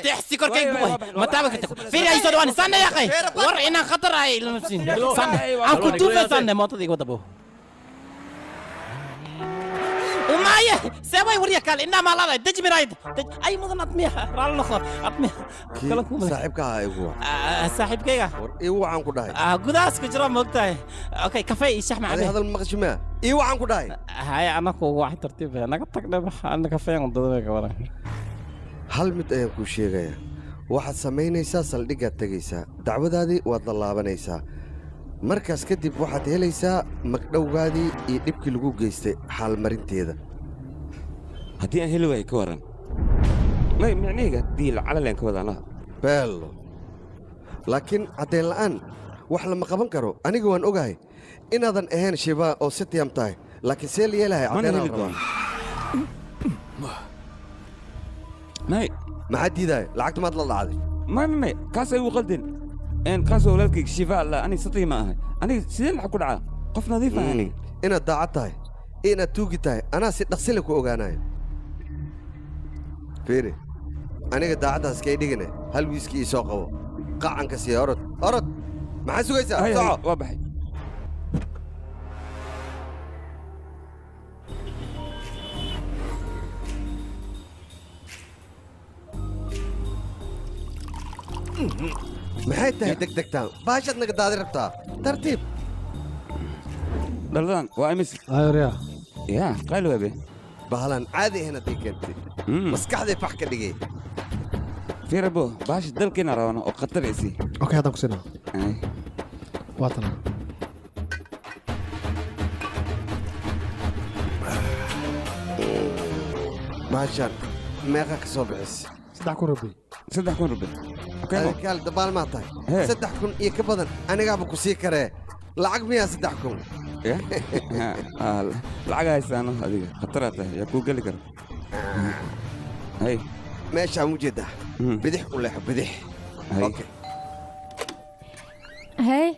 Tixsi korkayga buay. Ma taawan kartid. Fiir, ay soo dhawaan, sanna ya akhi. War inaan khatar ay lama siin. Sanna. Aan ku tuufa sanna mootadii wada bo. ومايا سوي وريا قال إنما لا دج مرايد أي مدن أطميها رال نخر أطميها. Saaxiibka ahaa igu wac. Saaxiibkayga war ii wacaan ku dhahay. Gudahaas ku jira, moogtahay. Okay, kafee iyo shax Adi macbe. Hadal maqasho miya? Ii wacaan ku dhahay. Haya, anaku wax tartiib eh, naga tag dhaba, ana kafeen wadada ka waran. Hal mid ayaan kuu sheegayaa: waxaad samaynaysaa, saldhiggaad tegaysaa, dacwadaadii waad la laabanaysaa. Markaas kadib waxaad helaysaa magdhowgaadii iyo dhibkii lagu geystay xaalmarinteeda. Haddii aan heli waayo ka waran? May, micnahayga haddii lacalaleen ka wada anaha. Beello, laakiin caddayn la'aan wax lama qaban karo. Aniga waan ogahay inaadan ahayn Shibaa oo sitiyam tahay, laakiin see la yeelahay? Mana caddaynaan heli rabaa. Doono may. Maxaa diidaaya? Lacagta maad la dhacday? May may may, kaas ay ugu qaldin. Een kaas waa walaalkayga Shifaa alla. Aniga satii ma ahay. Aniga sideen lacag ku dhacaa? Qof nadiif ah aniga. Inaad daacad tahay iyo inaad tuugi tahay anaa si dhaqsile ku ogaanayo. Fiiri, aniga daacaddaas kay dhigine, hal wiiski ii soo qabo, qacanka siiya. Orod, orod, maxaa sugaysaa? Hay, hay, soco. Waa baxay. Maxay tahay degdegtaan? Baashaad naga daadi rabtaa. Tartiib. Dhaladan waa imis? Ayriya. Ya qaali waabe. Bahalan caadi ahayn haddii keentay, maskaxday fax ka dhigay. Fiirabo, baasha dalkeena rabana oo khatar isi. Okay, haddaan ku siinaa. Waa tan. Baashaan meeqa ka soo bixis? 3000 rubi. 3000 rubi. Kaal, dabaal maa tahay? Hee. 3000 iyo ka badan anigaaba ku sii karee. Lacag miyaa 3000? Ya, lacag haysaano, adiga khataraa tahay, yaa kuu geli kara. Hay. Meeshaan ujeedaa, bidix u leexo, bidix. Okay. Hey.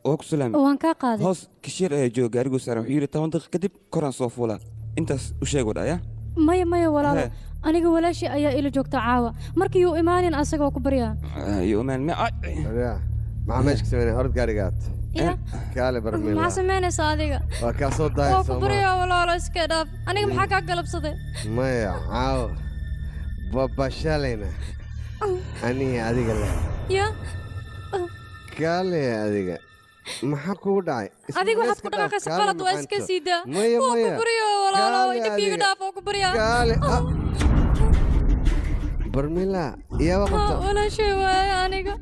Waa ku salaamay. Waan kaa qaaday. Hoos kashiir ayaa jooga, gaariguu saaran. Wuxuu yidhi 10 daqiiq kadib koraan soo fuulaa. Intaas u sheeg wadha ya. Maya maya walaalo. Hee. Aniga walaashii ayaa ila joogta caawa, markii uu imaanin asaga waa ku baryaa. Iyo imaan ma. Maxaa meesha ka sameynaya? Orod gaarigaad. Ya. Kaale barmiila. Maxaa samaynaysaa adiga? Waa kaa soo daaya. Waa ku baryaa walaalo, iska dhaaf. Aniga maxaa kaa galabsaday? Maya, caawa babashalayna aniga adiga leh. Ya. Kaale, adiga maxaa kugu dhacay? Adiga waxaad ku dhaqaaqaysa Kaale qalad, waa iska macaanto. sii daa. Maya. Waa ku Maya. baryaa walaalo. Kaale dhibkiiga adiga. dhaaf, waa ku baryaa. Kaale, ah. Barmila iyaaba qabta. Walaashay waaye aniga.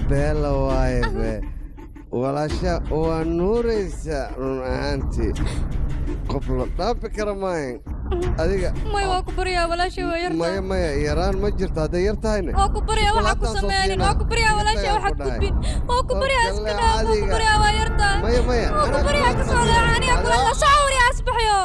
Beela waaye be, walaasha waa nuuraysa. Run ahaantii qof la dhaafi kara maayan adiga. May, waa ku baryaa, walaashay waa yartaa. Maya maya, yaraan ma jirto. Hadday yar tahayna Waa ku baryaa, waxa ku shukulaataan soo sameynin. siinaa. Waa ku baryaa walaashay, waxa Intaayaan ku gudbin. Waa ku baryaa, iska Kale dhaaf. Waa ku adiga. baryaa, waa yartaa. Maya maya, Waa ku anaa baryaa, ka soo leeca aniga kula la sawir asbaxyo.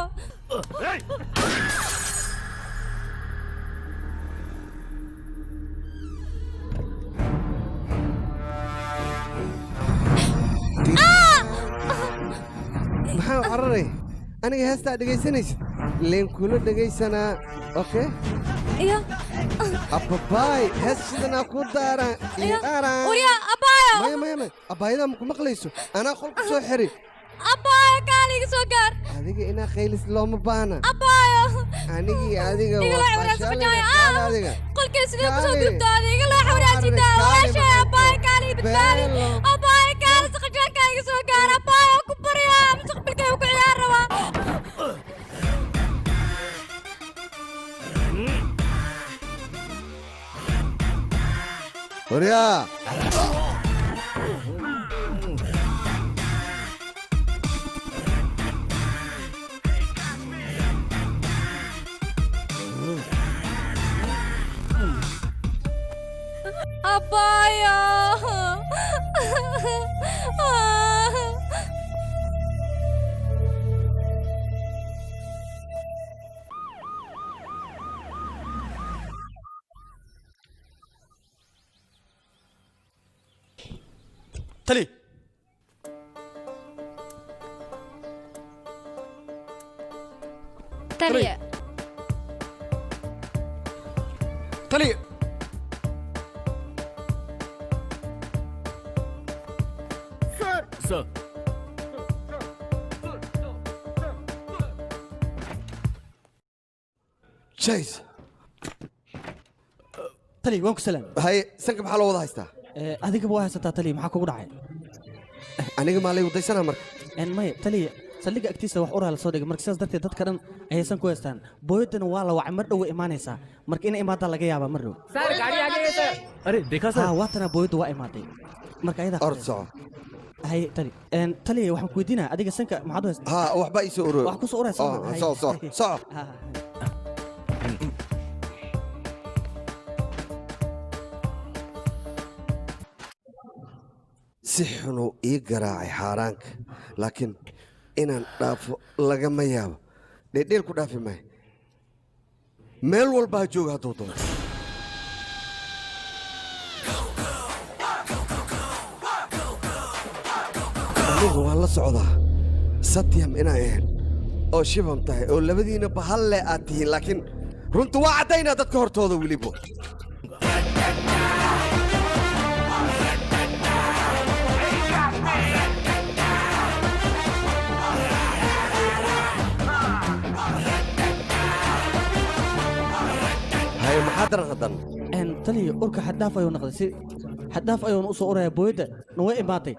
Maxaa u cararay? Aniga heestaa dhegaysanaysid leen kula dhegaysanaa. Okay. Ya. Ababaay, hees sidanaa ku daaran iyo dhaaraan. Urya, abaayo. Maya maya maya, abaayadaa maku maqlayso, anaa qolku soo xiri. Abaayo, kaaliga soo gaar. Adiga inaa qaylis looma baahna. Abaayo. Anigii adiga Iga waa laa walaal baashaalayna. saqajaaya. Kaale adiga. Qolkay sidee ku soo Kaale. gudubtaa adiga? Iga laa walaal sidaa. Walaashay, abaayo, kaaliga badbaadi. Beelo. Abaayo, kaali saqajaanka iga soo gaar. Abaayo, ku baryaa, mustaqbalkayga ku ciyaar rabaa. Waryaa. Abaya. Tali. Taliya. Tali. Sir. Sir. Chase. Tali, waan ku salaam. Haye, sanka maxaa loo wada haystaa? Adigaba waa haysataa tali, maxaa kugu dhacay? Aniga maa lay wadaysanaa marka? Maya, tali, saldhigga agtiisa wax uraa la soo dhigay, marka sidaas darteed dadka dhan ayaysan ku haystaan. Booyadana waa la wacay, mar dhow way imaanaysaa. Marka inay imaadaa laga yaabaa mar dhow. Sir, gaari aa gayi sir. Arey, dekha sir. Haa, waatana booyaddu waa imaaday. Marka ayadaa Ord soco. Haye, tali. Tali, waxaan ku weydiinaa adiga sanka maxaad u haystaa? Haa, waxba ii soo urur. Wax ku soo uraysa. Soco, soco, soco. Si xunuu ii garaacay xaaraanka, laakiin inaan dhaafo lagama yaabo. Dheeldheel ku dhaafi maayo. Meel walba ha jooga hadduu doono. Anigu waan la socdaa Satyam inaan ahayn oo Shibam tahay oo labadiina bahalle aad tihiin, laakiin runta waa caddaynaa dadka hortooda weliba. Haye, maxaa daran haddana? Taliya, urka xad-dhaaf ayuu noqday, si xad-dhaaf ayuuna u soo urayaa. Booyadda na way imaatay.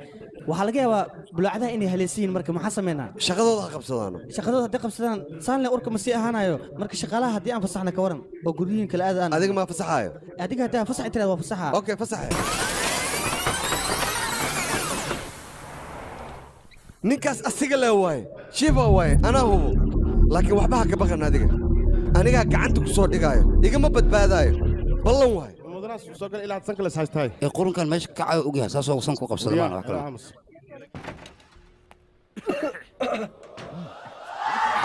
Waxaa laga yaabaa bulaacadaha inay halaysan yihiin, marka maxaa sameynaa? Shaqadooda ha qabsadaano. Shaqadooda hadday qabsadaan, saanle urka ma sii ahaanayo. Marka shaqaalaha haddii aan fasaxna ka waran oo guryihiin kala aad aan. Adiga maa fasaxaayo? Adiga haddii aan fasax tiraad waa fasaxaa. Okay, fasaxe. Ninkaas asiga le waaye, Shiva waaye, anaa hubo. Laakiin waxba ha ka baqan adiga. Anigaa gacanta ku soo dhigaayo, igama badbaadaayo. Ballan waaye. Mudanaas soo gal ilaa sanka la haystaay. Ee qurunkan meesha ka cayo ogyahay, saas oo san ku qabsada maan wax kale.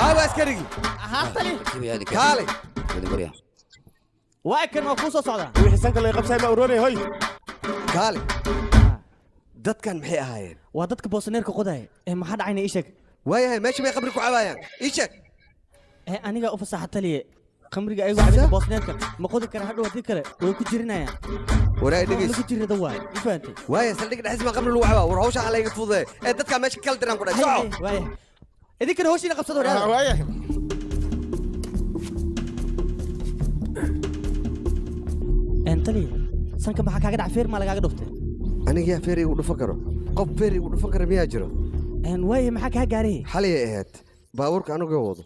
Aawa askarigi. Tali. Kaale. Waa kan oo ku soo socda. Wixii sanka la qabsay ma uroonay hoy. Kaale. Dadkan maxay ahaayeen? Waa dadka boosaneerka qodaya. Maxaa dhacayna ii sheeg. Waayahay, meesha bay qabri ku cabaayaan. Ii sheeg. Aniga u fasaxa taliye. Khamriga ayagu cabida boosneerka ma qodi kara hadhow, haddii kale way ku jirinayaan. Waraa dhegeys. Lagu jirada waay, ma fahantay? Waaya, saldhigga dhexdiisa baa qabri lagu cabaa. War hawsha ha layga fududeeyo. Ee dadkaa meesha kala diraan ku dhahay. Soco. Waaya. Idinkana hawshiina qabsada waraada. Waaya. Taliye, sanka maxaa kaaga dhac? Feer maa lagaaga dhuftay? Aniga yaa feer igu dhufan karo? Qof feer igu dhufan kara miyaa jiro? Waaya, maxaa kaa gaaray? Xalay ay ahayd. Baabuurka anigoo wado.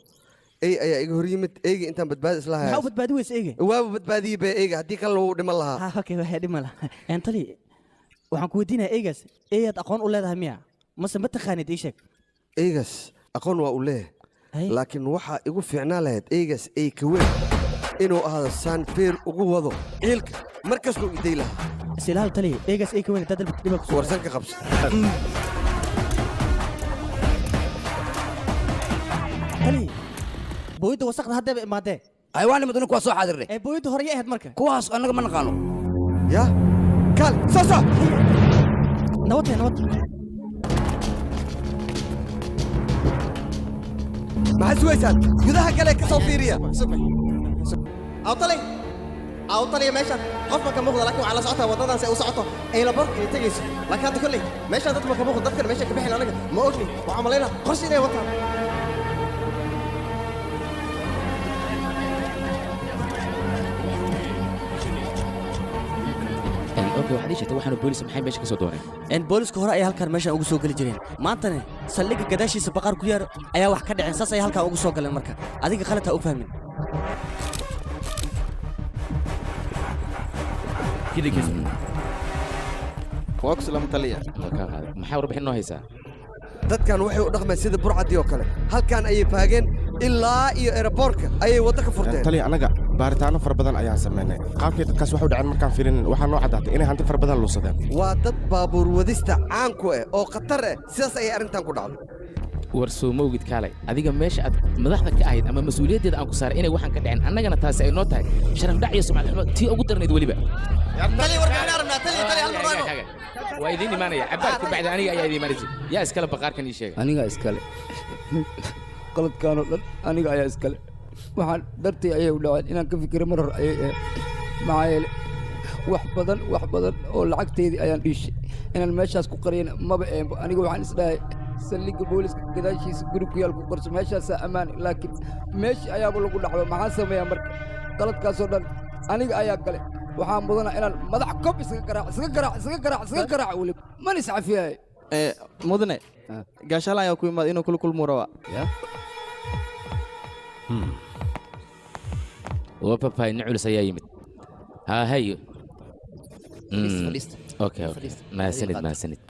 Ey ayaa iga hor yimid, eyga intaan badbaadi isla Maxaa hayaa. u badbaadi weysa eyga? Waaba badbaadiyey be eyga, haddii kale wuu dhiman lahaa. Ha, okay, waxay dhima lahaa. Tali, waxaan ku weydiinayaa eygaas, eeyaad aqoon u leedahay miya? Mase ma taqaanid, ii sheeg. Eygaas aqoon waa u leeyahay, laakiin waxaa igu fiicnaan lahayd eygaas ey ka weyn inuu ahaado saan feer ugu wado ciilka markastuu iday lahaa. Isilaal tali, eygaas ey ka weyn haddaad dalbatid dhibaa ku soo. Warsan ka qabso. Tali, booyadda wasaqda haddaba imaadee. Ay waan nimid, kuwaa soo xaadirnay. Ee booyadda hore yay ahayd marka? Kuwaas annaga ma naqaano. Ya, kaal, soo soco. Nabad tahay, nabad. Maxaad sugaysaan? Gudaha kale ka soo fiiriya. Awtali, awtali, meeshan qof ma ka muuqda, laakiin waxaa la socotaa waddadan si ay u socoto aylaborka inay tegayso. Laakiin hadda kolley meeshaan dad ma ka muuqdo, dadkan meesha ka bixin anaga ma ogni. Waxaan malaynaa qorshe inay wataan. Okay, waxaad ii sheegtay waxaanu boolis maxay meesha ka soo dooneen? Booliska hore ayaa halkan meeshan ugu soo geli jireen. Maantana saldhigga gadaashiisa baqaar ku yaar ayaa wax ka dhaceen, saas ayay halkan ugu soo galeen. Marka adiga khalad ha u fahmin. ये देखिए sir. Waa ku salaam taliya. Maxaa warbixin noo haysaa? Dadkan waxay u dhaqmeen sida burcadii oo kale. Halkan ayay faageen ilaa iyo aeroboortka ayay waddo ka furteen. Taliya, anaga baaritaano fara badan ayaan samaynay. Qaabkay dadkaas wax u dhaceen markaan fiirinin, waxaa noo caddaatay inay hanti fara badan luusadeen. Waa dad baabuur wadista caan ku ah oo khatar ah, sidaas ayay arrintan ku dhacday. War soo mowgid kaalay, adiga meesha aad madaxda ka ahayd ama mas-uuliyaddeeda aan ku saaray inay waxaan ka dhaceen, annagana taasi ay noo tahay sharaf dhac iyo sumcad xumo tii ugu darnayd weliba. Taliya, warbixin arabnaa. Taliya, taliya, hal mar noo. Waa idiin imaanaya cabaar ka bacdi. Aniga ayaa idiin imaanaysa. Yaa iskale baqaarkan ii sheega? Anigaa iskale. Qaladkaanoo dhan aniga ayaa iskale. Waxaan dartii ayay u dhaceen inaan ka fikiro mar hor ayay ahayd, maxaa yeele wax badan, wax badan oo lacagteydii ayaan dhiishay. Inaan meeshaas ku qariyana maba eenbo. Aniga waxaan isdhahay saldhigga booliska gadaashiisa guri ku yaal ku qarso, meeshaasaa ammaan, laakiin meeshii ayaaba lagu dhacdo. Maxaan sameeyaa marka? Qaladkaasoo dhan aniga ayaa gale. Waxaan mudana inaan madax kob isaga garaac, isaga garaac, isaga garaac, isaga garaac weliba. Man iscafiyaay. Mudane, gaashaala ayaa ku imaada inuu kula kulmuu rabaa. Waa babay, nin culus ayaa yimid. Ha hayo. Fadhiista, fadhiista. Okay. Fadhiista. Mahadsanid, mahadsanid.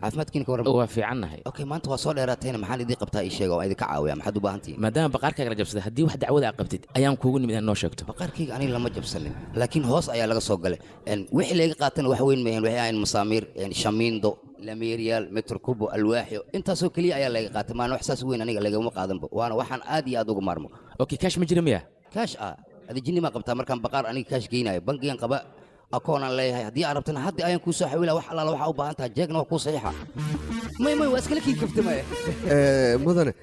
Caafimaadkiina ka warram? Waa fiicannahay. Okay, maanta waa soo dheeraatayna, maxaan idiin qabtaa? Ii sheega oo idinka caawiya. Maxaad u baahan tihiin? Maadaama baqaarkaaga la jabsaday, haddii wax dacwada aad qabtid ayaan kuugu nimid inaad noo sheegto. Baqaarkayga aniga lama jabsanin, laakiin hoos ayaa laga soo galay. Wixii layga qaatana wax weyn maahan. Waxay ahayn masaamiir, shamiindo, lameeriyaal, metro kubo, alwaaxyo, intaasoo keliya ayaa layga qaatay. Maana wax saas weyn aniga lagama qaadanba, waana waxaan aad iyo aad uga maarmo. Okay, kaash ma jira miya? Kaash ah? Adi jinni maa qabtaa? Markaan baqaar aniga kaash geynayo, bangigan qaba, akoonaan leeyahay. Haddii aad rabtana hadda ayaan kuu soo xawila wax allaala waxaa u baahan tahay, jeegna waa kuu saxiixa. May, may, waa iskala kii kaftamaya. Mudane,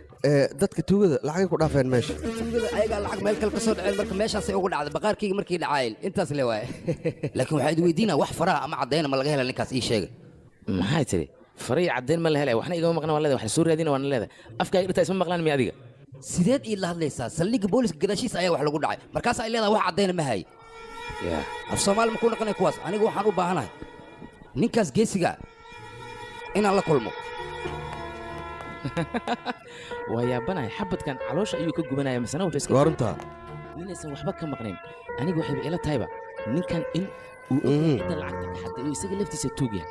dadka tuugada lacagay ku dhaafeen meesha. Tuugada ayagaa lacag meel kale ka soo dhaceen, marka meeshaasay ugu dhacday baqaarkayga markii dhacaayeen. Intaas le waaye. Laakiin waxaa idi weydiinaa, wax faraha ama caddayna ma laga hela ninkaas? Ii sheega. Maxay tiri? Faray caddayn ma la helaya? Waxna igama maqna waan leedahay, wax la soo raadina waan leedahay. Afkaaga dhirtaa isma maqlaan miya adiga? Sideed ii la hadlaysaa? Saldhigga booliska gadaashiisa ayaa wax lagu dhacay, markaas ay leedahay wax caddayna ma haye. Af Soomaali ma ku noqonay kuwaas? Aniga waxaan u baahanahay ninkaas geesiga inaan la kulmo. Waa yaabanahay, xabadkan caloosha ayuu ka gubanaya, misena wuxuu iska Waa runtaa. Ninaysan waxba ka maqnayn. Aniga waxayba ila tahayba ninkan in uu ogyahay cidda lacagta ka xaday oo isaga laftiisa tuug yahay.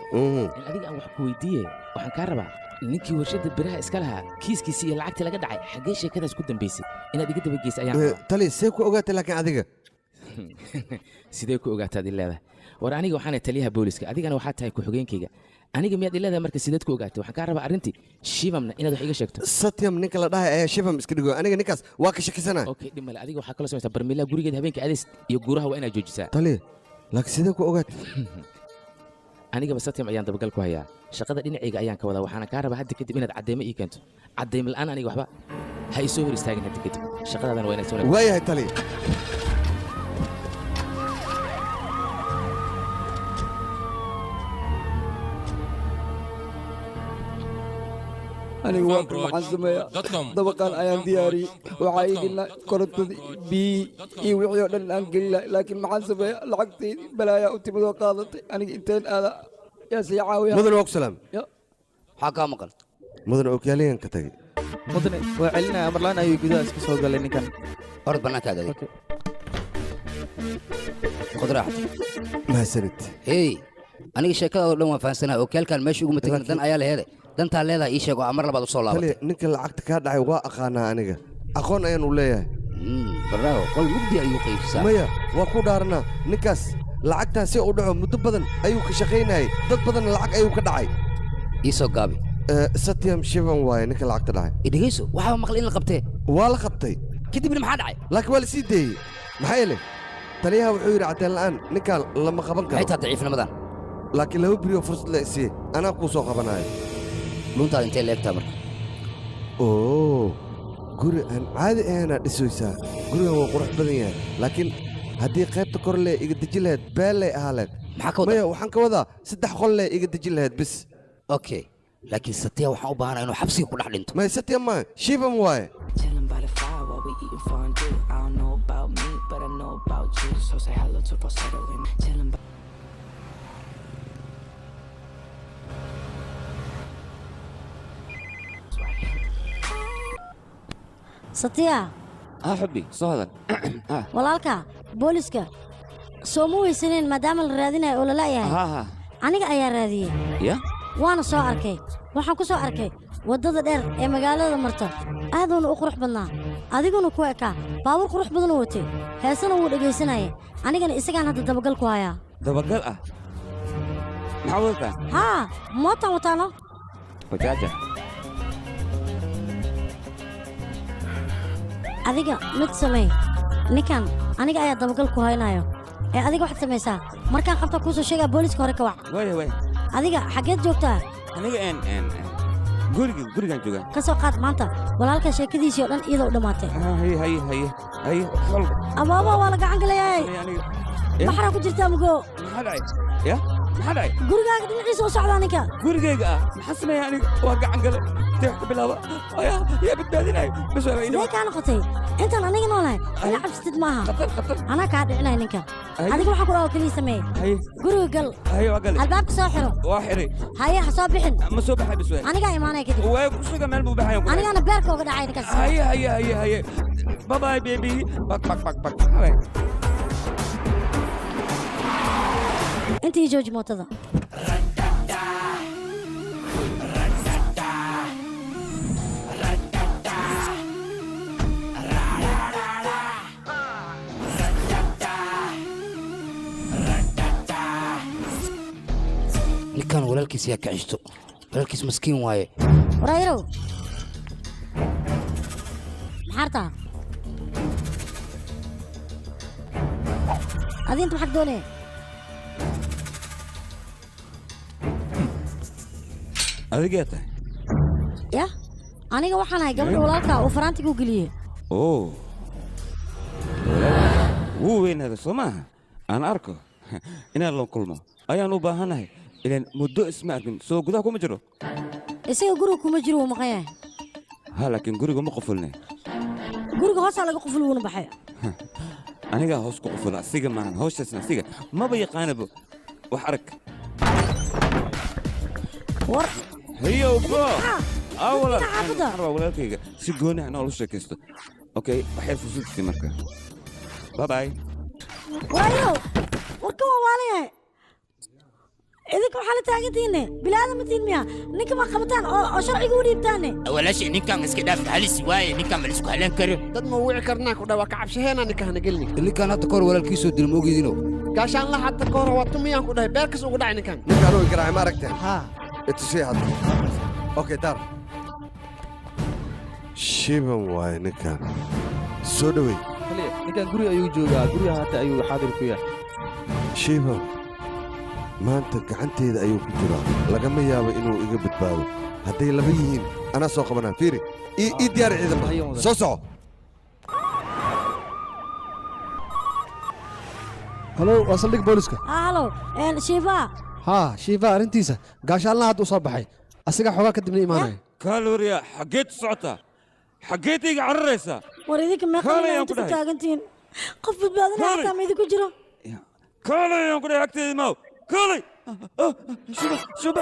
In adiga aan wax ku weydiiye, waxaan kaa rabaa ninkii warshadda biraha iska lahaa kiiskiisii iyo lacagtii laga dhacay, xaggee sheekadaas ku dambaysay? Inaad iga dabageysay ayaan rabaa. Tali, see ku ogaatay laakiin adiga? Sidee ku ogaataad i leedahay? War aniga waxaana taliyaha booliska, adigana waxaa tahay ku-xigeenkayga. Aniga miyaad i leedahay marka sideed ku ogaatay? Waxaan kaa rabaa arrintii Shivamna inaad wax iga sheegto. Satyam ninka la dhahay ayaa Shivam iska dhigo. Aniga ninkaas waa ka shakisana. Okay, dhib male. Adiga waxaa kaloo samaysaa, barmiilaha gurigeeda habeenka aadays iyo guuraha waa inaad joojisaa. Tali, laakiin sidee ku ogaatay? Anigaba Satyam ayaan dabagal ku hayaa. Shaqada dhinacayga ayaan ka wadaa. Waxaana kaa rabaa hadda kadib inaad cadeymo ii keento. Cadeymo la'aan aniga waxba ha isoo hor istaagin hadda kadib. Shaqadaadana waa inaad soo Waayahay, tali. Aniga waa kan, maxaan sameeyaa? Dabaqaan ayaan diyaariyey, waxaa ii dhilnaa korontadii, biyihii iyo wixii oo dhan aan gelin lahay, laakiin maxaan sameeyaa? Lacagtaydii balaayaa u timid oo qaadatay. Aniga inteen aada? Yaa sii caawiya? Mudane, waa ku salaam. Maxaa kaa maqan? Mudane, okyaaliyan ka tagay. Mudane, waa celinaya. Amar la'aan ayuu gudaha iska soo galay ninkan. Orod bannaankaaga adig. Khud raaxat. Mahadsanid. Hey, aniga sheekadaado dhan waan fahansanahay. Okaalkan meesha uguma tegin, dan ayaa laheede. Dantaa leedahay ii sheeg oo amar labaad u soo laabatay. Tali, ninka lacagta kaa dhacay waa aqaanaa. Aniga aqoon ayaan u leeyahay. Barnaawo qol mugdi ayuu qaybsaa. Maya, waa ku dhaaranaa, ninkaas lacagtaa si uu dhaco muddo badan ayuu ka shaqaynayay, dad badanna lacag ayuu ka dhacay. Ii soo gaabi. Satyam Shivan waaye ninka lacagta dhacay. Idhegeyso, waxaaba maqlay in la qabtee. Waa la qabtay. Kadibna maxaa dhacay? Laakiin waa la sii deeyey, maxaa yeelay taliyaha wuxuu yidhi cadeen la'aan ninkaan lama qaban karo. Maxay tahay daciifnimadan? Laakiin 2 berioo fursad la isiiyey, anaa kuu soo qabanayo. Luntaada intee leegtaa marka? Oo guri aan caadi ahaynaa dhisoysaa. Gurigan waa qurux badan yahay, laakiin haddii qaybta kor lee iga deji lahayd beellay ahaa lahayd. Maxaa ka wadaa? Maya, waxaan ka wadaa 3 qol lee iga deji lahayd bis. Okay, laakiin Satya waxaan u baahanahay inuu xabsiga ku dhex dhinto. Maya, Satya maaha, Shivam waaye. Chilling by the fire while we eating fondue. I don't know about me, but I know about you. So say hello to falsetto and chilling by. Satya. Ah, xubbi, soo hadal. Walaalka booliska soo ma weysaneen maadaama la raadinayo oo la la'yahay? Ha ha. Aniga ayaa raadiyey. Ya? Waana soo arkay. Waxaan ku soo arkay waddada dheer ee magaalada marta. Aaduuna u qurux badnaa. Adiguna ku ekaa. Baabuur qurux badan uu watay. Heesana wuu dhegaysanayay. Anigana isagaan hadda dabagal ku hayaa. Dabagal ah? Maxaa wadataa? Haa, mootaan wataano. Bajaaja. Adiga mid samee. Ninkan aniga ayaa dabagal ku haynayo. Ee adiga waxaad samaysaa markaan qabta kuu soo sheegaa booliiska hore ka wac. Waaya waaya. Adiga xaggeed joogtaa? Aniga en en guriga gurigaan joogaa. Ka soo qaad maanta walaalka sheekadiisii oo dhan iyadoo u dhammaatay. Haye haye haye haye walba. Abaaba waa la gacan galayaay. Maxaa ku jirtaa mugo? Maxaa dhacay? Ya? Maxaa dhacay? Gurigaaga dhinaciisa u socdaa ninka. Gurigayga ah maxaa sameeyaa aniga? Waa gacan gale. Intee wax ka bilaaba? Ayaa yaa badbaadinayo. Bas waa Sidee kaa noqotay? Intaan aniga noolahay ina cabsatid maaha. Anaa kaa dhicinaya ninka. Adiga waxaan ku dhahaa oo keliya sameeye. Haye. Guriga gal. Haye waa galay. Albaabka soo xiro. Waa xiray. Haye ha soo bixin. Ma soo baxay bas waa. Anigaa imaanaya kadib. Waa ku suga meel buu baxayan ku. Anigaana beerka uga dhacay ninkaas. Haye haye haye haye. Bye bye baby. Bak bak bak bak. Haye. Intii jooji mootada. Ninkan walaalkiis yaa ka cishto. Walaalkiis maskiin waaye. Warayrow. Maxaa rabtaa? Adi inta maxaad doonaya? Adigaa tahay? Ya? Aniga waxaan ahay gabadha walaalka uu faraantiga u geliyey. Oo. Wuu weynaaday soo maaha? Aan arko inaan la kulmo ayaan u baahanahay. Ilaan muddo isma arkin soo gudaha kuma jiro. Isaga guriga kuma jiro wuu maqan yahay. Ha laakiin guriga ma qufulne. Guriga hoosaa laga quful wuuna baxay. Anigaa hoos ku qufula asiga maahan hawshaasna asiga maba yaqaanabo wax arag. War. Hayow bro. Awala. Waxaan walaalkayga si gooni ah noola sheekaysto. Okay, waxay fursad marka. Bye bye. Warayrow. Warka waa waalan yahay. Idinka waxaa la taagantihiinne bilaadan ma tihin miya ninka ma qabataan oo sharciga u dhiibtaanne. Walaashay ninkan iska dhaaf halis waaye ninkan ma la isku halaan karo. Dad ma wici karnaa ku dhawaa ka cabshaheena ninka hana gelini. Ninkan hadda kahor walaalkiisoo dil ma ogidino. Gaashaan la hadda kahor waa tumiyaan ku dhahay beerkas ugu dhacay ninkan. Ninkan uu garaacay ma aragteen? Haa. Itusii hadda. Okay, dar. Shiban waaye ninkan. Soo dhaweey. Taliya, ninkan guri ayuu joogaa, guriga hata ayuu xaadir ku yahay. Shiban maanta gacanteeda ayuu ku jiraa. Lagama yaabo inuu iga badbaado. Hadday laba yihiin anaa soo qabanaa. Fiiri, ii diyaari ciidamada. Soo soco. Halo, waa saldhig booliska. Halo, Shiva. Haa, Shiva arrintiisa gaashaalna hadda u soo baxay. Asiga xoogaa kadibna imaanaya. Kaaloriya, xaggeed socotaa? Xaggeed iga cararaysaa? War idinka meeqa inta ku taagantihiin? Qof badbaadinaya xataa ma idinku jiro? Kaalay ayaan ku dhahay agteeda maaw. Kaalay! Shuba, shuba,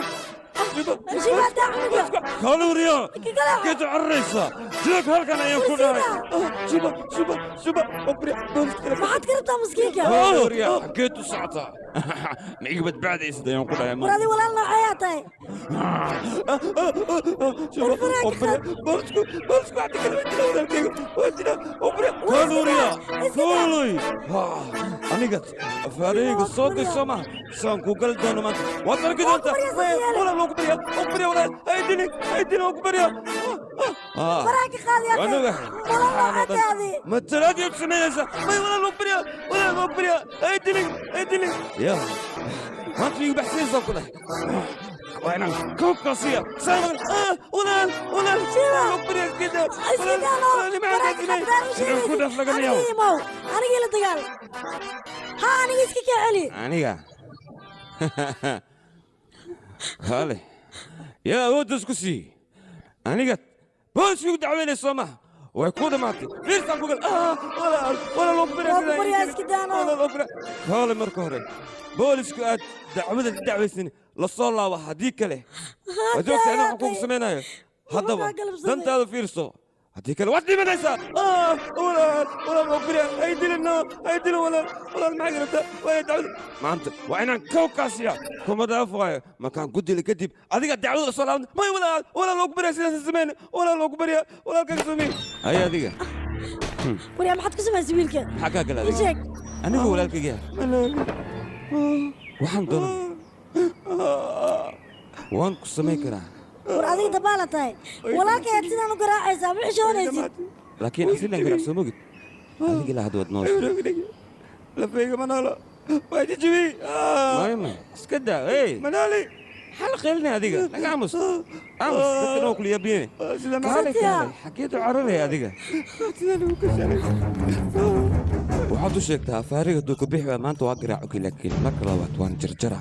shuba. Shiva taa cunuga. Kaaloriya, xaggeed u cararaysaa? Joog halkan ayaan ku dhahay. Shuba, shuba, shuba. Maxaad ka rabtaa maskiinka? Kaaloriya, xaggeed u socotaa? Ma iga badbaadaysid ayaan ku dhahay War adi walaal nooceeyaa tahay? Kaaloriya, kaalay. Aniga afaarayga soo gasho maaha. Saan ku gali doono maanta. Waad arki doontaa. Walaal waan ku baryaa, waan ku baryaa walaal. Ha i dilin, ha i dilin, waan ku baryaa. Faraha ka qaad yaa Waan ogahay. Walaal noocee tahay adi? Ma talaad yaad samaynaysaa? May walaal waan ku baryaa, walaal waan ku baryaa. Ha i dilin, ha i dilin. Yaa, maanta igu baxsanaysaa ku dhahay. Waa inaan koobkaa siiya. Saan walaal, walaal, waan ku baryaa iska daa. Iska daano. Walaal, Faraha ka nimcaan qaad baan u Inaan ku dhaaf lagama yaabo. Anigii imow. Anigii la dagaal. Haa, aniga iska kaa celi. Aniga. Kaale. Yaa awoodda isku sii. Aniga booliska igu dacweynaysa soo maaha. Way ku dhammaatay. Fiirsaan ku gal. Walaal, walaal waan ku baryaa. Waan ku baryaa iska daano. Walaal waan ku baryaa. Kaale marka hore. Boolisku aad dacwada dacwaysan la soo laabo haddii kale. Waad ogtahay inaan wax kugu samaynayo. Haddaba dantaada fiirso. Haddii kale waad dhimanaysaa. Walaal, walaal, waa beriya. Hay dilino, hay dilin walaal. Walaal, maxay garabtaa? Waa dacwada maanta waa inaan kow kaasiya kuma dhaafaayo. Markaan ku dili kadib adiga dacwada soo laaban. May walaal, walaal, waa ku beriya, sidaas sameyn. Walaal, waa ku beriya, walaalkaaga sameyn. Hay adiga. Waryaa, maxaad ku samaysay wiilka? Maxaa kaa gala adiga? Sheeg. Anigu walaalkayga waxaan doonaa waan ku samayn karaa. War adiga dabaala tahay, walaalkay aad sidaan u garaacaysaa, ma xishoonaysid? Laakiin asilan garaac soo mogid adiga ilaa hadda waad noosha. Lafayga manaalo waa jijibi. Maya, iska daa. Hey manaali. Maxaa la qeelinaya adiga? Naga aamus, aamus, dadka dhan waa kula yaabiyeen. Kaalay, kaalay, xageed u cararaya adiga? Waxaad u sheegtaa afaariga hadduu ku bixi waay maanta waa garaac ogi, laakiin marka labaad waan jarjara,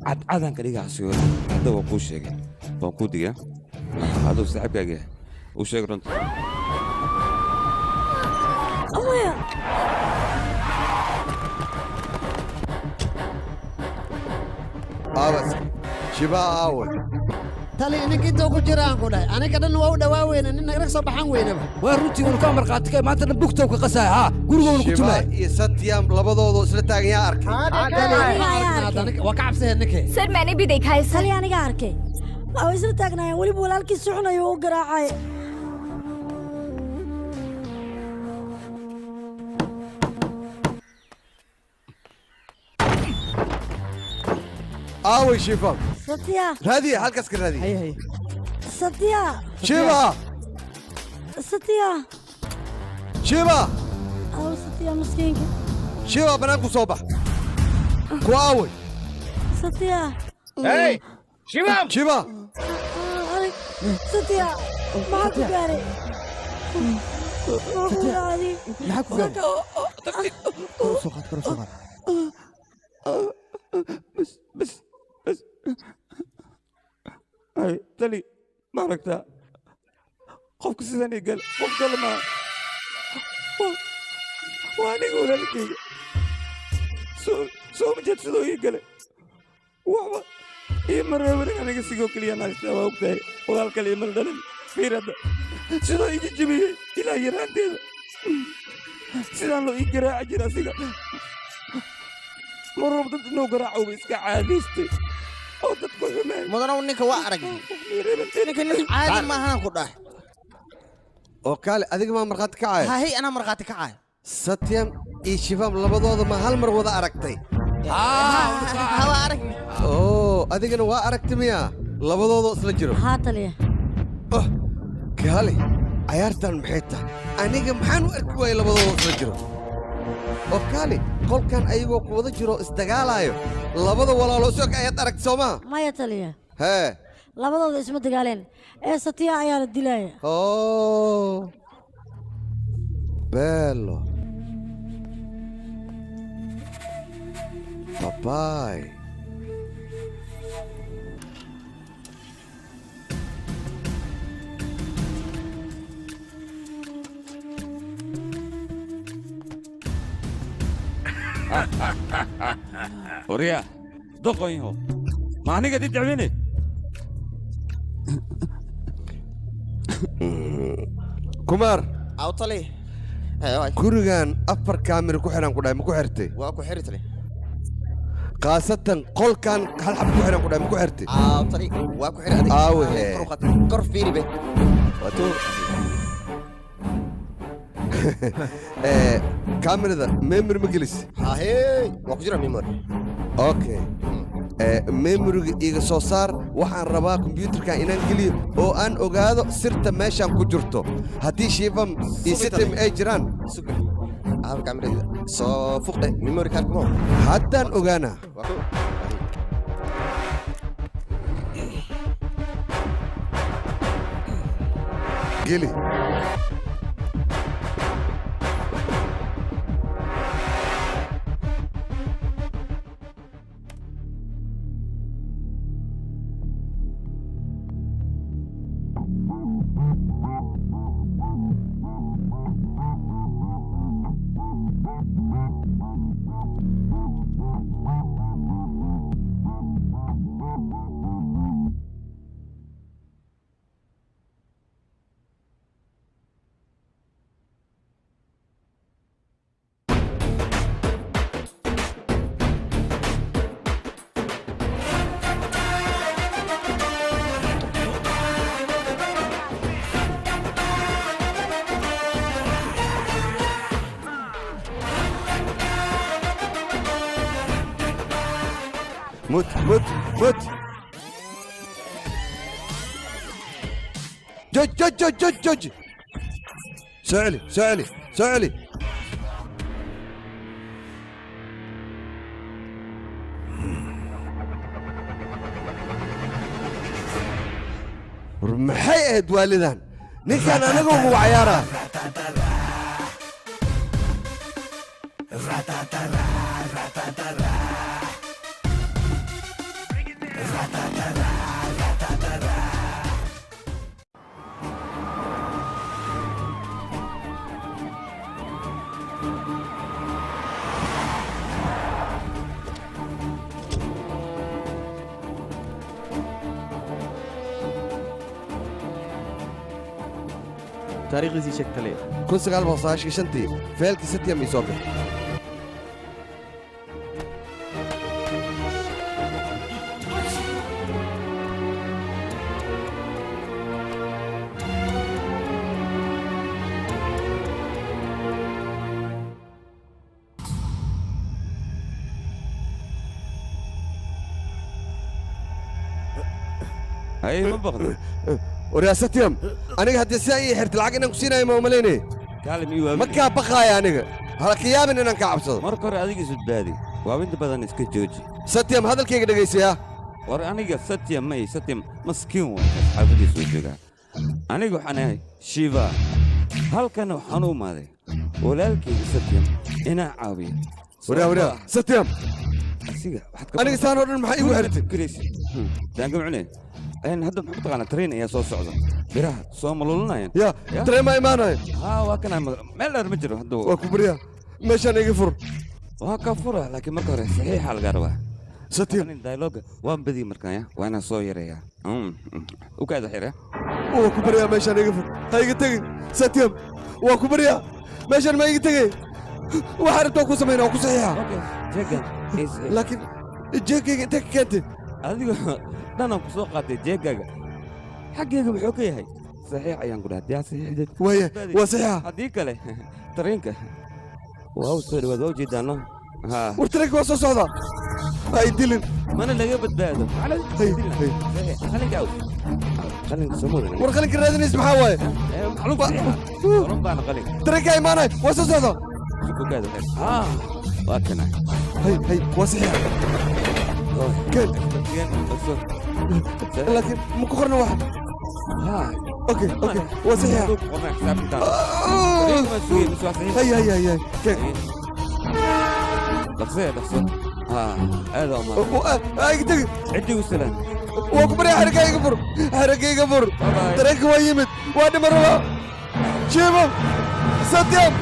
cadcadan ka dhigaa asigoona. Hadda waa kuu sheegay, waan kuu digaa. Aduu saaxiibkaaga yahay, u sheeg runta. Maya. Aabas shibaa aawe? Tali, ninka inta ku jira aan ku dhahay, aniga dhan waa u dhawaa weyne, nin naga soo baxan weynaba. Waa runtii, unu ka markhaati ka maanta dhan bugtow ka qasaay haa gurigowna ku Shibaa tumaay. iyo Satyam labadoodu isla taagan yaa arkay? Waa ka cabsaheen ninkee. Sir, मैंने भी देखा है. Tali, aniga arkay. Waa isla taagnaayeen, weliba walaalkii suxunayo u garaacay. Aaway Shifa? Satya. Raadiya, halkaas ka raadiya. Satya. Shiba. Satya. Shiba. Aw Satya miskiinka. Shiba, banaanku soo bax. Ku aaway? Satya. Hey Shiba. Shiba. Satya, maxaa ku gaaray? Maxaa ku gaaray? Maxaa ku gaaray? Kor u soo qaad, kor u soo qaad. Bas, bas, bas. Hay tali, ma aragtaa qofka sidan ii gal? Qof kale maa, waa aniga walaalkayga. Soo ma jeed sidoo ii gale? Waxba iima reebanin aniga, sigoo keliyaan haystaa, waa ogtahay, walaal kale iima dhalin. Fiir hadda sidoo iga jebiyey. Ilaa yaraanteeda sidaan loo ii garaaci jira asiga. Mar walba dad inuu garaaco iska caadaystay oo dadku xumeen. Mudanow, ninka waa arag, ninka nin caadi maahan ku dhahay. Oo kaale, adiga maa markhaati kacaya? Hahay, anaa markhaati kacaya. Satyam iyo Shifam labadooda ma hal mar wada aragtay? Waa arag. Oo adigana waa aragtay miya labadooda isla jiro? Haa taliya. Kaale, cayaartan maxay tahay? Aniga maxaan u arki waayey labadooda isla jiro? Oo kaale, qolkan ayagoo ku wada jiro isdagaalaayo labada walaalo isog ayaad aragtay, soo maha? Maya taliya. Hee? Labadooda isma dagaaleen ee Satya ayaa la dilaya. Oh, bello. Papai. Waryaa, doqonyahow, ma aniga di dacweyne? Kumaar. Aw tali. Gurigan 4 kaamira ku xiran ku dhahay, ma ku xirtay? Waa ku xiri tali. Khaasatan qolkan hal xab ku xiran ku dhahay, ma ku xirtay? Aw tali, waa ku xiri adig. Aawe hee? Kor u qaad, kor fiiri be. Wato kaamirada memory ma gelis? Hahey, waa ku jira memory. Okay, memoriga iga soo saar. Waxaan rabaa kombiyuutarkan inaan geliyo oo aan ogaado sirta meeshaan ku jirto, haddii Shiifam iyo sitim ay jiraan. Aawe kaamirada? Soo fuqdhe memory card kuma. Haddaan ogaanaa. Waa ku geli. Mut mut mut. Jooj jooj jooj jooj jooj. Soo celi soo celi soo celi. War maxay ahayd waalidan? Ninkan anaga ugu cayaaraa. Taariikhdiisii sheeg taliya. 1995 feelkii Satyam ii soo bixi. Hay ma baqdo. Waryaa Satyam, aniga haddii sidaa ii xirta lacag inaan ku siinayo ma umalaynay. Kaalim ii waa. Ma kaa baqaaya aniga. Hala ka yaabin inaan kaa cabsado. Marka hore adiga isbadbaadi. Waa inta badan iska jooji. Satyam hadalkayga dhegaysiyaa. War aniga Satyam may Satyam maskiin waa xaafadiisa u joogaa. Aniga waxaan ahay Shiva. Halkan waxaan u imaaday walaalkayga Satyam inaan caawiyo. Waryaa waryaa Satyam. Asiga waxaad ka Aniga saan oo dhan maxaa iigu xirtay? Fikiraysa. Daanga macne. Een hadda maxaa ku taqaanaa tareen ayaa soo socda. Biraha soo malulinayaan. Ya, tareen ma imaanayo. Haa waa kana meel dheer ma jiro hadda. Waa ku baryaa. Meeshaan iga fur. Waa ka fura laakiin marka hore saxiixa laga rabaa. Satyam. Dialogue waan badiyay markaan ya. Waa inaan soo yareeyaa. U kaada xira. Waa ku baryaa meeshaan iga fur. Ha iga tegin. Satyam. Waa ku baryaa. Meeshaan ma iga tegay. Waxaan rabtaa ku sameynaa waa ku saxiixa. Jeegan. Laakiin jeegayga intee ka keentay? Adiga dhanaan ku soo qaatay jeegaaga. Xaggayga muxuu ka yahay? Saxiix ayaan ku dhahay. Diyaa saxiixdeed. Waaya, waa saxiixa. Haddii kale tareenka waa u soo dhawaad waa u jeedaano. Haa. War tareenka waa soo socdaa. Ha i dilin. Mana laga badbaado. Qalinka aw. Qalinka soo mudan. War qalinka raadinaysa maxaa waaye? Macluum saxiixa. Run baana qalin. Tareenka imaanay waa soo socdaa. Ku kaada xir. Haa. Waa kana. Hay hay waa saxiixa. Keen. Laakiin ma ku qorna wax. Haa. Okay okay waa saxiixa. Qorna xisaabtan. Hay hay hay hay. Keen. Dhaqso dhaqso. Haa aad oo ma. Ay iga tegi. Cidii u salaan. Waa ku baryaa xarigga iga fur. Xarigga iga fur. Tareenka waa yimid. Waa dhiman rabaa. Shiva. Satyam.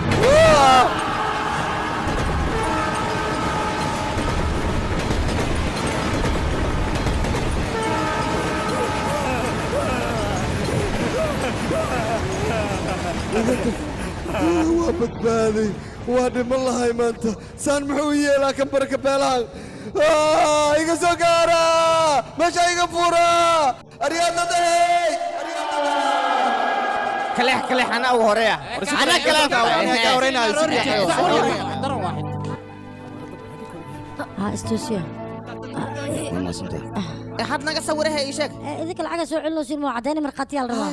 Waa badbaaday. Waa dhiman lahay maanta. Saan muxuu yeelaa kan baraka beelahan? Iga soo gaara! Meesha iga fura! Aryaadna dahey! Kaleex kaleex anaa ugu horeeya. Anaa kaleex Ha istuusiya. Had naga sawiraha ii sheeg. Idinka lacaga soo celinaysiin moo cadayna markhaatiyaal rabaa.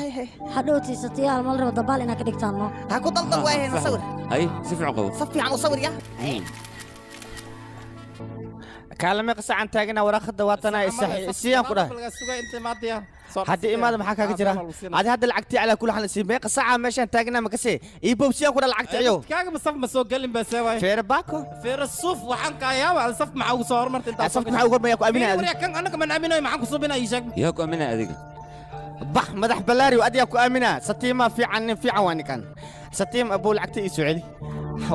Hadhowtii satiyaal ma la rabo dabaal inaad ka dhigtaan no. Ha ku daldal waayahayna sawir. Ay si fiican qabo. Si fiican u sawir ya. Kaalme qasaan taagna waraaqada waatana isiyaan ku dhahay. Haddii imaada maxaa kaaga jira? Adi hadda lacagtii calaa kulli xaal isii meeqa saaca meeshaan taagna ma kasee ii boobsiyaan ku dhahay lacagtii ayow. Kaaga ma saf ma soo galin baa see waay. Feere baako. Feere suuf waxaan ka yaabaa saf maxaa ugu soo hormartay intaa. Saf maxaa ugu hormaraya ku aaminaya adiga. Kan anaga man aaminayo maxaan ku subinaa ii sheeg. Yaa ku aaminaya adiga. Bax madax balaari adiga ku aaminaa satiima fiican nin fiican waa ninkan. Satiim abuu lacagtii ii soo celi.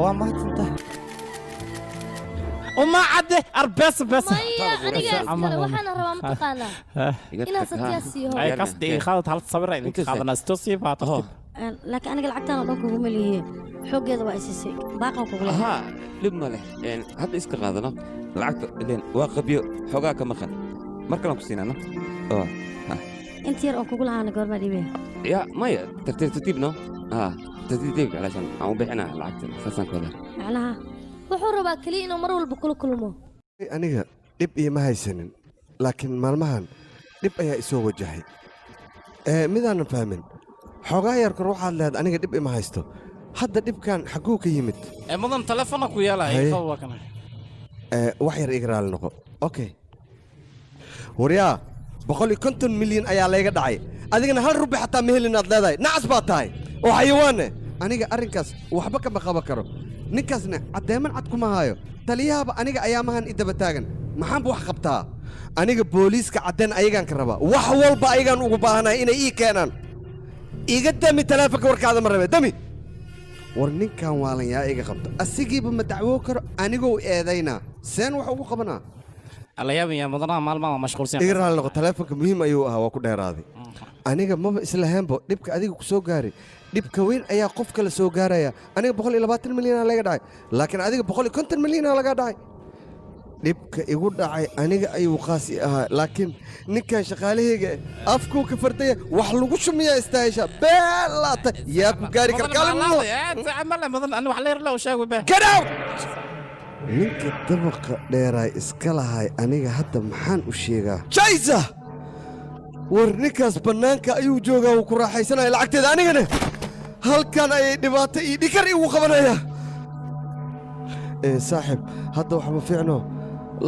Waa mahadsantahay. وما عاد أربس بس maya aniga iskale waxaana rabaa mataqaanaa inaan satiyaa siiyo أي قصدي خالد هل تصبر إنك خالد نستوصي فاترتي laakiin aniga lacagtaan oo dhan kuguma lihiye xooggeeda waa isisay baaqan kugu leeyahay haa dhib ma leh hadda iska qaadano lacagta ileen waa qabyo xoogaa ka maqan mar kalaan ku siinaano oo ha inta yar oon kugu lahaana goormaa dhiibaya ya maya tartiib tartiib no ha tartiib tartiib calaashan aan u bixinaa lacagta saasaan ku wadaa macnaha wuxuu rabaa keliya inuu mar walba kula kulmo. Aniga Dhib iima haysanin, laakiin maalmahan dhib ayaa isoo wajahay. Midaanan fahmin, xoogaa yar kor waxaad lehed aniga dhib ima haysto. Hadda dhibkan xagguu ka yimid? Mudan telefoona ku yeelaya. Haye. Waa kana. Wax yar iga raali noqo. Okay. Waryaa, 150 milyan ayaa layga dhacay. Adigana hal rubi xataa ma helin aad leedahay. Nacas baad tahay oo xayawaane. Aniga arrinkaas waxba kama qaban karo. Ninkaasna caddeeman cad kuma hayo. Taliyahaba aniga ayaamahan i daba taagan. Maxaanba wax qabtaa? Aniga booliiska caddeen ayagaan ka rabaa. Wax walba ayagaan ugu baahanahay inay ii keenaan. Iga dami taleefanka, warkaada ma rabe. Dami. War ninkan waalan yaa iga qabta. Asigiiba ma dacwoo karo, anigoo eedaynaa. Seen wax ugu qabanaa? Alla yaabaya mudanaha maalmaha waa mashquulsan. Iga raali noqo, taleefanka muhiim ayuu ahaa, waa ku dheeraaday. Aniga maba islahaynbo dhibka adiga ku soo gaaray. Dhibka weyn ayaa qof kale soo gaaraya. Aniga 120 milyan laga dhacay, laakiin adiga 150 milyan laga dhacay. Dhibka igu dhacay aniga ayuu qaas i ahaa, laakiin ninkan shaqaalahayga afkuu ka fardaya wax lagu shumiyaa istaayasha beelaata yaa ku gaari kara kaalin. Mudan ani wax la yar la u sheego be. Get out! Ninka dabaqa dheeraay iska lahay aniga hadda maxaan u sheegaa? Jaysa! War ninkaas bannaanka ayuu joogaa, wuu ku raaxaysanaya lacagteeda, anigana halkan ayay dhibaato iyo dhikar igu qabanaya. Saaxiib, hadda waxma fiicno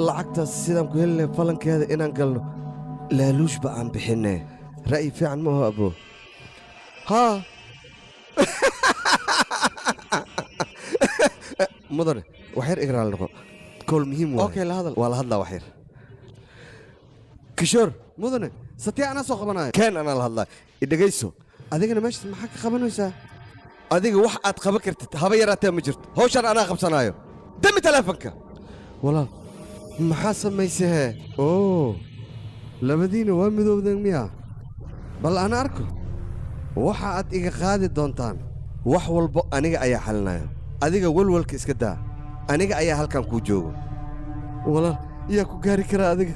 lacagtaas sidaan ku heli lahayn falankeeda inaan galno laaluushba aan bixinne. Ra'yi fiican ma aho abo. Haa mudane, wax yar iga raali noqo, kool muhiim waay. Okay, la hadal. Waa la hadlaa wax yar. Kishoor, mudane, satya anaa soo qabanayo. Keen anaa la hadlaa. Idhegayso. Adigana meeshaas maxaa ka qabanaysaa? Adiga wax aad qaban kartid haba yaraatee ma jirto. Hawshaan anaa qabsanaayo. Dami taleefanka. Walaal, maxaa samaysahee? Oo, labadiina waa midoobdeen miyaa? Bal ana arko. Waxa aad iga qaadi doontaan wax walbo aniga ayaa xalinaya. Adiga walwalka iska daa. Aniga ayaa halkan kuu joogo. Walaal, yaa ku gaari karaa adiga?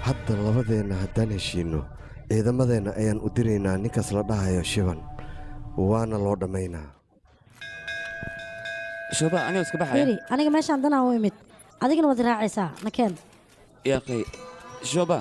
Hadda labadeenna haddaan heshiinno, ciidamadeenna ayaan u diraynaa ninkaas la dhahayo Shiban, waana loo dhammaynaa. Shoba, aniga iska baxaya. Fiiri, aniga meeshaan danaa u imid, adigana waad raacaysaa, nakeen. Yaaqay Shoba,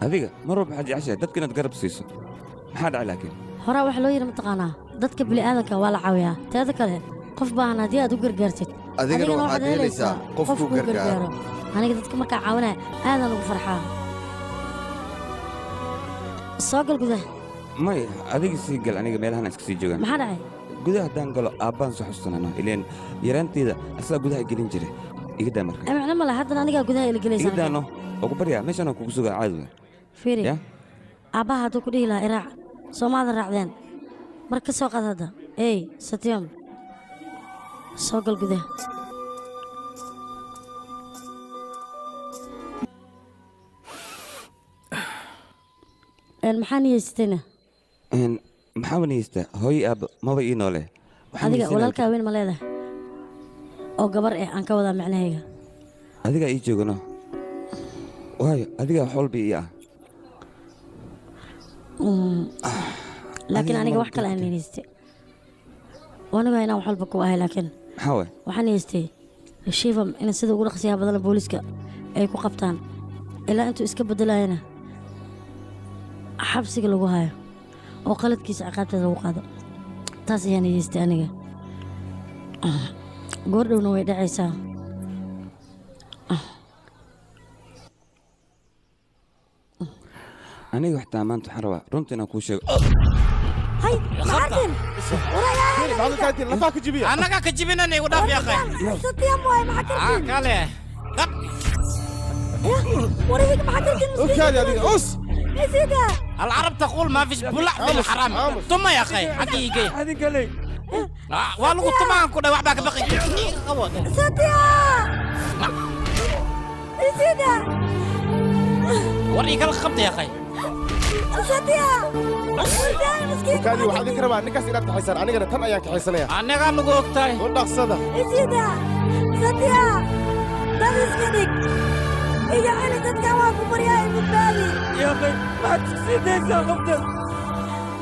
adiga mar walba waxaad jeceshahay dadka inaad garab siiso. Maxaa dhacay laakiin? Horaa waxa loo yidhi mataqaanaa, dadka bini'aadanka waa la caawiyaa. Teeda kale, qof baahan haddii aad u gargaartid, adigana waxaad helaysaa qof kuu gargaaro. Aniga dadka markaa caawinaya aadaan ugu farxaa. Soo gal gudaha. May, adiga sii gal, aniga meelahan iska sii joogaan. Maxaa dhacay? Gudaha haddaan galo aabbaan soo xusuusanano, ileen yaraanteyda asagaa gudaha gelin jiray. Iga daa marka. Macno ma leh, haddana anigaa gudaha ila iga gelaysaa. Daano oo ku baryaa, meeshaan aan kugu sugaa caadi waay. Fiiri, ya aabbaha hadduu ku dhihi lahaa iraac, soomaadan raacdeen. Mar ka soo qaad hadda. Ey Satyam, soo gal gudaha. Maxaa niyeysatayna? Maxaa wanaystaa? Hooyo aabba maba ii noole. Waxaan Adiga niyeysanaya- walaalkaa weyn ma leedahay oo gabar eh aan ka wadaa macnahayga? Adigaa ii joogano, waayo adigaa wax walba ii ah. Laakiin Adiga aniga ma wax kale aan niyeystay, waanigu inaan wax walba ku ahay, laakiin maxaa waay? Waxaan niyeystay Shivam in sida ugu dhaqsiyaha badan booliiska ay ku qabtaan, ilaa intuu iska bedelayana xabsiga lagu hayo oo qaladkiisa ciqaabteeda lagu qaado. Taas ayaan niyeystay aniga. Goordhowna way dhacaysaa. Aniga waxtaa maanta waxaan rabaa runta inaan kuu sheego. Hay, maxaa? Annagaa ka jibinana, igu dhaaf yaaqay. Satyam waay, maxaa Ah, kale. Warayga maxaa kartin? Ukaadi adiga, us. Isiga. العرب تقول ما فيش بلع في الحرام ثم يا اخي حقيقي هذه والله طبعا كنا وحبك بقي. Satya! Isiga! وريك الخبط يا اخي. Satya! Wardaay miskiin. Ukaadi, waxaa idinka rabaa ninkaas inaad kaxaysaan, anigana tan ayaan kaxaysanaya. Annagaa nagu ogtahay. U dhaqsada. Isiga! Satya! Dad iska dhig. Iga celi dadkan waa ku baryaa i badbaadi. Yaaqay, maxaad isku sii daysaa qoftan?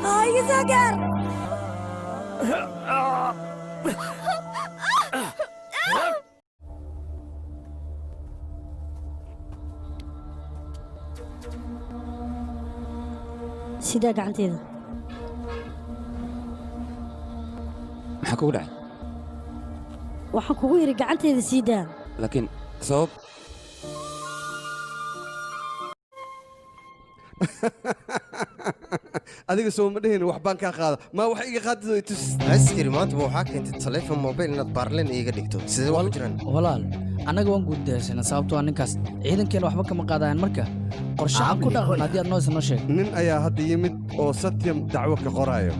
Haa, iga soo gaar. Sidaa gacanteeda. Maxaa kugu dhacay? Waxaan kugu yidhi gacanteeda sii daa. Laakiin sabab? Adiga soo ma dhihin wax baan kaa qaada, ma wax iga qaadido i tus. Askari, maanta ma waxaa keentay taleefon mobil inaad baarlin iiga dhigto? Sidee wax u jiraan? Walaal, annaga waan guuldaraysanaa sababtoo ah ninkaas ciidankeena waxba kama qaadayaan. Marka qorshe aan ku dhaqan haddii aad noo sheeg. Nin ayaa hadda yimid oo Satyam dacwo ka qoraayo,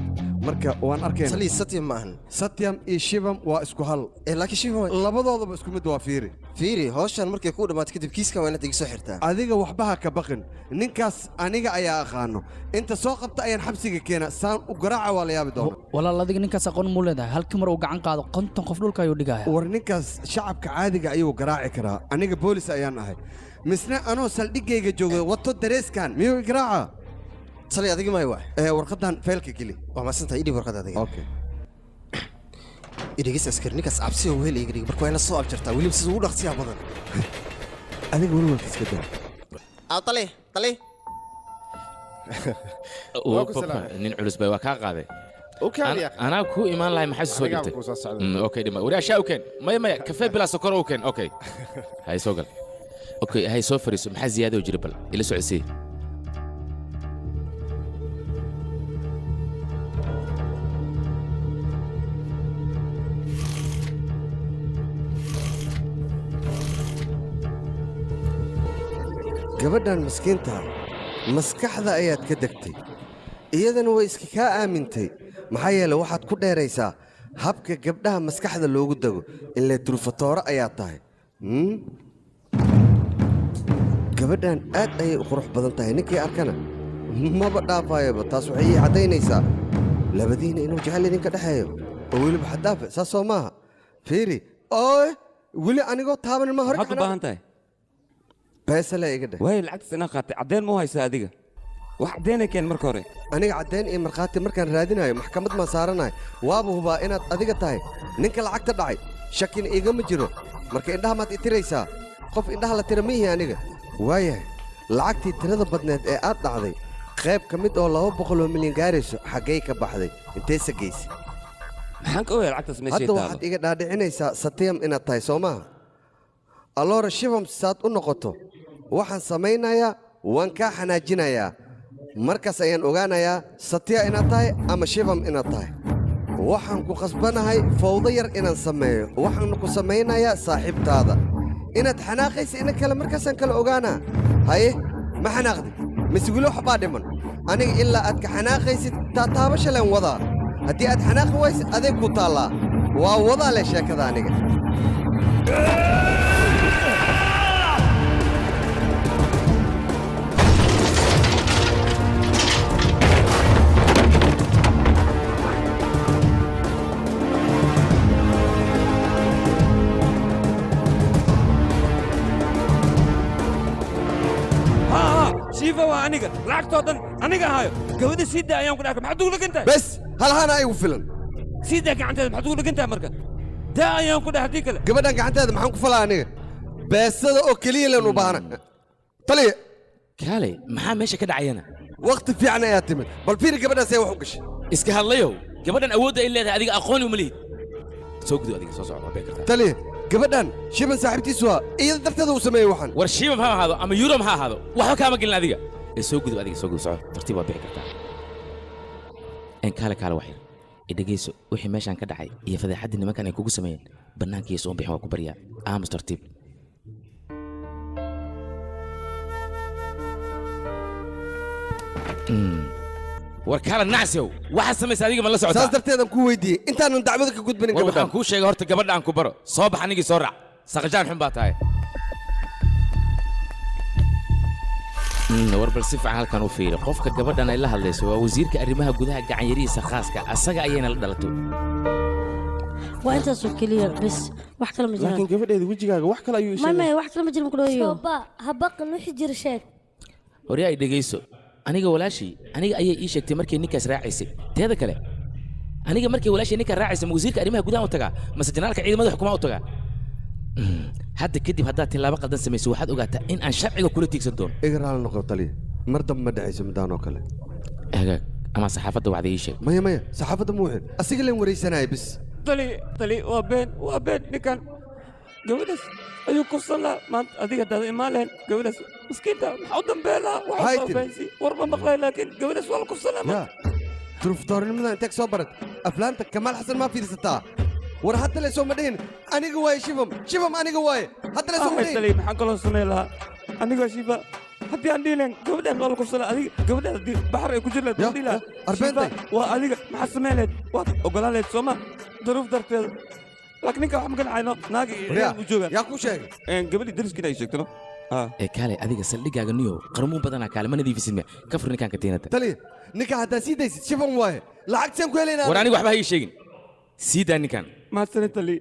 marka waan arkayna. Tali, Satyam ma ahan. Satyam iyo Shivam waa isku hal. Laakiin Shivam labadoodaba isku mid waa. Fiiri, fiiri, hawshan markay kuu dhammaato kadib kiiskan waa inaad iga soo xirtaa. Adiga waxba ha ka baqin, ninkaas aniga ayaa aqaano. Inta soo qabta ayaan xabsiga keena, saan u garaaca waa la yaabi doona. Walaal, adiga ninkaas aqoon muu leedahay? Halkii mar uu gacan qaado 50 qof dhulka ayuu dhigaya. War ninkaas shacabka caadiga ayuu garaaci karaa. Aniga boolis ayaan ahay, misna anoo saldhiggayga joogo wato dareeskan miyuu i garaaca? Tali, adiga may wax. Ee warqadan faylka geli. Waa mahadsantahay, idhib warqada adiga. Okay. Idhigis askari, ninkaas cabsi oo wehel iga dhig, marka waa inaad soo abjartaa weliba sida ugu dhaqsiyaha badan. Adiga walwalka iska daa. Aw tali, tali. Waa ku salaamay. Nin culus bay waa kaa qaaday. U keen, yaa. Anaa kuu imaan lahay, maxay soo Anigaa dhigtay? kuu soo socday. Okay, dhima wari ashaa u keen. Maya, maya, kafee bilaa sokor u keen. Okay, hay soo gal. Okay, hay soo fariiso. Maxaa ziyaado jira? Bal ila socodsii. Gabadhan miskiinta maskaxda ayaad ka degtay, iyadana way iska kaa aamintay, maxaa yeelay waxaad ku dheeraysaa habka gabdhaha maskaxda loogu dego. Ilaa durfatoore ayaa tahay. Gabadhan aad ayay u qurux badan tahay, ninkii arkana maba dhaafayaba. Taas waxay ii caddaynaysaa labadiina inuu jecel idinka dhexeeyo oo weliba xaddaafe. Saas soo maaha? Fiiri, ooy, weli anigoo taabanin ma hore. Maxaad u baahan tahay? Beesale iga dheh. Waay, lacagtaas inaan qaatay caddeen ma u haysaa adiga? Wax caddeena keen marka hore. Aniga caddeyn iyo markhaati markaan raadinayo maxkamad maan saaranahay. Waaba hubaa inaad adiga tahay ninka lacagta dhacay, shakina iigama jiro. Marka indhaha maad itiraysaa? Qof indhaha la tira ma ihi aniga. Waayahay, lacagtii tirada badneed ee aad dhacday qayb ka mid oo 200 milyan gaarayso xaggay ka baxday? Inteese geysay? Maxaan ka ogahay lacagtaas meeshay Hadda taalo? waxaad iga dhaadhicinaysaa Satiyam inaad tahay, soo maaha? Alloora Shivam saad u noqoto waxaan samaynayaa waan kaa xanaajinayaa, markaas ayaan ogaanayaa Satya inaad tahay ama Shivam inaad tahay. Waxaan ku khasbanahay fawdo yar inaan sameeyo, waxaana ku samaynayaa saaxiibtaada. Inaad xanaaqaysa ina kale markaasaan kala ogaanaa. Haye, ma xanaaqdi mise weli waxbaa dhiman? Aniga ilaa aad ka xanaaqaysid taataabasha leen wadaa. Haddii aad xanaaqi waysid adeeg ku taallaa, waa wadaa leh sheekada aniga. Haa haa, Shiifa waa aniga, lacagtoo dhan aniga hayo. Gabadha sii daa ayaan ku dhahay. Maxaad ugu dhagan tahay? Bes, halhana igu filan. Sii daa gacanteeda. Maxaad ugu dhagan tahay? Marka daa ayaan ku dhahay, haddii kale Gabadhan gacanteeda maxaan ku falaa aniga? Beesada oo keliya leen u baahna. Taliya. Kaalay, maxaa meesha ka dhacayana? Waqti fiican ayaa timid. Bal fiiri gabadhaas ay wax u gashay. Iska hadlayow, gabadhan awoodda ay leedahay adiga aqooni uma lihid. Soo gudo, adiga soo soco, waa been kartaa. Taliya, gabadhan Shiban saaxiibtiisu waa, iyada darteeda uu sameeyey waxaan. War Shiibam ha ahaado ama Yuram ha ahaado, waxba kaama gelin adiga. Ee soo gudub, adiga soo gudub, soco tartiib, waa bixi kartaa. En kaale, kaale, wax yar i dhegeyso. Wixii meeshaan ka dhacay iyo fadeexaddii nimankan ay kugu sameeyeen bannaankiisa uun bixin, waa ku baryaa. Aamus, tartiib. War kaala nacsiow, waxaad samaysa adiga ma la socotaa? Saas darteedan ku weydiiyey intaanan dacwada ka gudbinin War gabadhan. waxaan kuu sheegay horta gabadha aan ku baro. Soo bax, anigii soo raac. Saqajaan xun baa tahay. War bal si fiican halkan u fiiri. Qofka gabadhan ay la hadlayso waa wasiirka arrimaha gudaha gacanyarihiisa khaaska, asaga ayayna la dhalato. Waa intaasoo keliya bes, wax kale ma jiraan. Laakiin gabadheeda wejigaaga wax kale ayuu May sheegay. May, wax kale ma jirin kudhayo. Shooba, ha baqin, wixii jira sheeg. Horyaa ay dhegayso, aniga walaashii aniga ayay ii sheegtay markay ninkaas raacaysay. Teeda kale, aniga markay walaashii ninkaa raacaysa, ma wasiirka arrimaha gudaha u tagaa mase janaalka ciidamada xukumaa u tagaa? Hadda kadib haddaad tillaabo qaldan samayso, waxaad ogaataa in aan sharciga kula tiigsan doono. Iga raali noqo taliya, mar dambe ma dhacayso midaan oo kale. Hagaag, ama saxaafadda wacda ii sheeg. Maya maya, saxaafadda ma wixin, asiga leen waraysanaya bis. Tali, tali, waa been, waa been. Ninkan gabadhaas ayuu kufsan lahaa maanta. Adiga hadaad imaan lahayn, gabadhaas miskiinta maxaa u dambeen lahaa? Maxay Waxaa tiri? beensi war ma maqlay, laakiin gabadhaas waa la kufsan lahaa maanta. Turuftoornimada intee ka soo barat? Aflaanta Kamaal Xasan maa fiirsataa? War hadda le soo ma dhihin aniga waaye Shifam, Shifam aniga waaye, hadda le soo ma Axmed dhihin. Tali, maxaan kaloo samayn lahaa anigoo Shifa haddii aan dhihi lahayn gabadhaan waa la kufsan lahaa? Adiga gabadhaan haddii baxar ay ku jiri lahayd, waan dhihi lahaa arbeentay. Shifa waa adiga, maxaad samayn lahayd? Waad ogolaan lahayd sooma, duruuf darteeda. Laakiin ninka wax ma ganacayno, naagi iyo Waryaa, ciyaal buu joogaa. Yaa kuu sheegay? Gabadhii dariskiina ay sheegtano. Ee kaale, adiga saldhigaaga niyo qarmuun badanaa, kaale ma nadiifisid miya? Ka fur ninkaan katiinada. Taliya, ninka haddaa sii daysid Shifam waaye, lacagtaan ku helaynaa. War aniga waxba ha ii sheegin, sii daa ninkaan. Mahadsanid tali.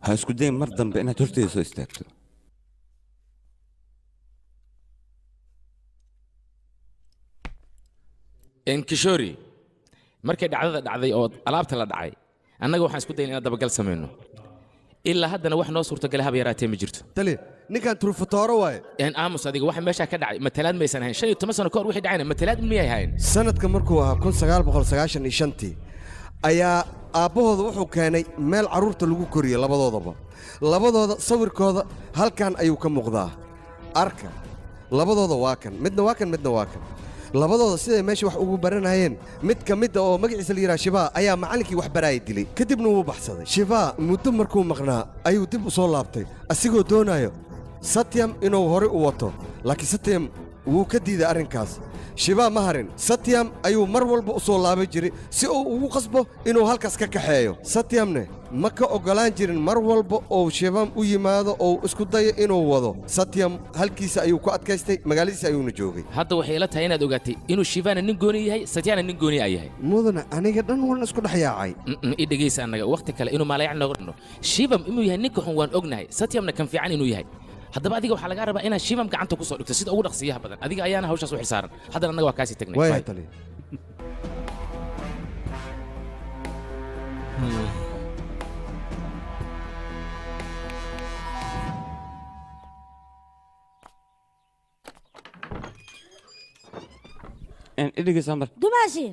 Ha isku dayin mar dambe inaad horteeda soo istaagto. Kishori, markay dhacdada dhacday oo alaabta la dhacay, annaga waxaan isku dayin inaan dabagal samayno. Ilaa haddana wax noo suurtagalay haba yaraatee ma jirto. Taliya, ninkan turufatooro waaye. Aamus adiga. Waxa meeshaa ka dhacay matalaad maysan ahayn. 15 sano ka hor wixii dhacayna matalaad miyay ahayn? Sanadka markuu ahaa 1995-tii ayaa aabbahooda wuxuu keenay meel carruurta lagu koriyo labadoodaba. Labadooda sawirkooda halkan ayuu ka muuqdaa. Arka, labadooda waa kan, midna waa kan, midna waa kan. Labadooda siday meesha wax ugu baranayeen, mid ka mida oo magaciisa la yidhaha Shibaa ayaa macallinkii wax baraaya dilay, kadibna wuu baxsaday. Shibaa muddo markuu maqnaa ayuu dib u soo laabtay asigoo doonayo Satyam inuu horey u wato, laakiin Satyam wuu ka diiday arrinkaas. Shibaa ma harin, Satyam ayuu mar walba u soo laaban jiray si uu ugu qasbo inuu halkaas ka kaxeeyo. Satyamne ma ka oggolaan jirin. Mar walba oo Shibam u yimaado oo isku dayo inuu wado, Satyam halkiisa ayuu ku adkaystay, magaaladiisa ayuuna joogay. Hadda waxay ila tahay inaad ogaatay inuu Shivana nin gooni yahay, Satyana nin gooni ay yahay. Mudana, aniga dhan waan isku dhex yaacay. I dhegaysa, annaga waqti kale inuu maalayac nooga dhano. Shivam inuu yahay ninka xun waan ognahay, Satyamna kan fiican inuu yahay. Haddaba adiga waxaa lagaa rabaa inaad Shivam gacanta ku soo dhigto sida ugu dhaqsiyaha badan. Adiga ayaana hawshaas u xilsaaran. Haddana annaga waa kaasii tagnay. Waaya Bye. Taliya. Idhigaysaa mar. Dumaashi.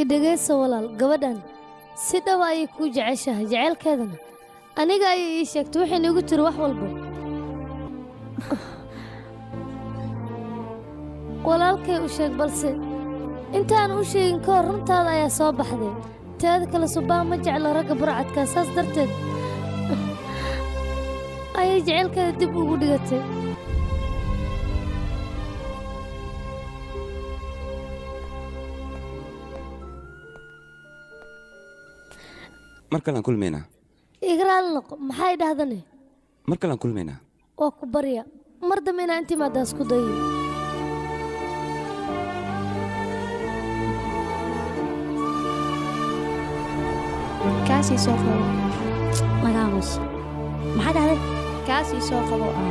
Idhegaysa walaal, gabadhan si dhaba ayay kuu jeceshahay, jaceylkeedana aniga ayay ii sheegtay, waxayna igu tiri wax walba. Walaalkay u sheeg, balse intaan u sheegin ka hor runtaada ayaa soo baxday. Teeda kale, Subaa ma jecla ragga burcadka, saas darteed ayay jaceylkeeda dib ugu dhigatay. Mar kalean kulmaynaa. Iga raali noqo, maxay dhahdane? Mar kalean kulmaynaa. Waa ku barya, mar dambe inaa intii maadaas ku dayo. Kaasii soo qabo. Magaamus, maxaa dhahday? Kaasii soo qabo ah.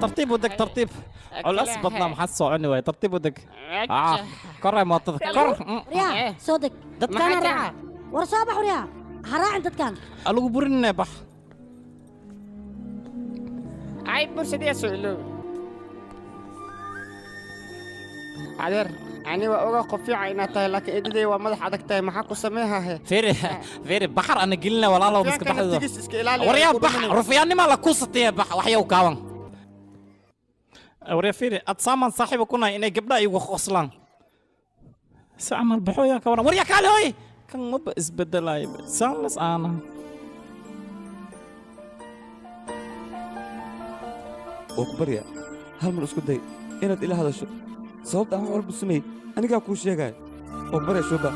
ترتيب ودك ترتيب culas badnaa, maxaa soconi waay? Tartiib u deg. Ah, koray mootada, kor. Waryaa, soo deg. Dadkaana raaca. War soo bax waryaa, ha raacin dadkan. Alagu burinne, bax. Ay bursadii soo iloobi. Adeer, ani waa oga qof fiican inaad tahay, laakiin eedaday waa madax adag tahay, maxaa ku sameehahe? Fiiri fiiri, baxar ana gelina walaalow, miska Rufyaankana baxdo. tigis iska ilaali, Waryaa, ku bax. dhumanin. Rufyaannima la kuusataya, bax waxyow kaaban. Waryaa fiiri, ad saaman saaxiiba ku nahay inay gabdhaha igu qoslaan si camal baxooyaa ka waran. Waryaa kaale, hoy. Kan maba isbedelay saan las aana. Oo ku barya hal mar isku day inaad ila hadasho sababta aan wax walba sameeyey anigaa kuu sheegaya oo ku barya Shuba.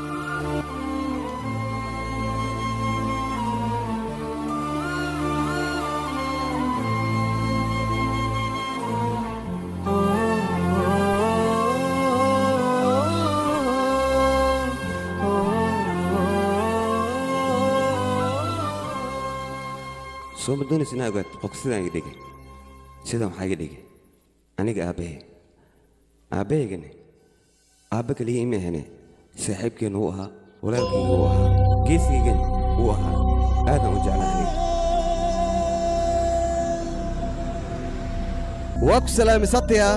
Soo ma doonaysa inaa ogaato qofka sidaan iga dhigay? Sidan waxaa iga dhigay aniga aabbahay. Aabbahaygana aabba keliya ima ahane, saaxiibkeenna wuu ahaa, walaalkayga wuu ahaa, geeskaygana wuu ahaa. Aadan u jeclaa aniga. Waa ku salaamay Satya.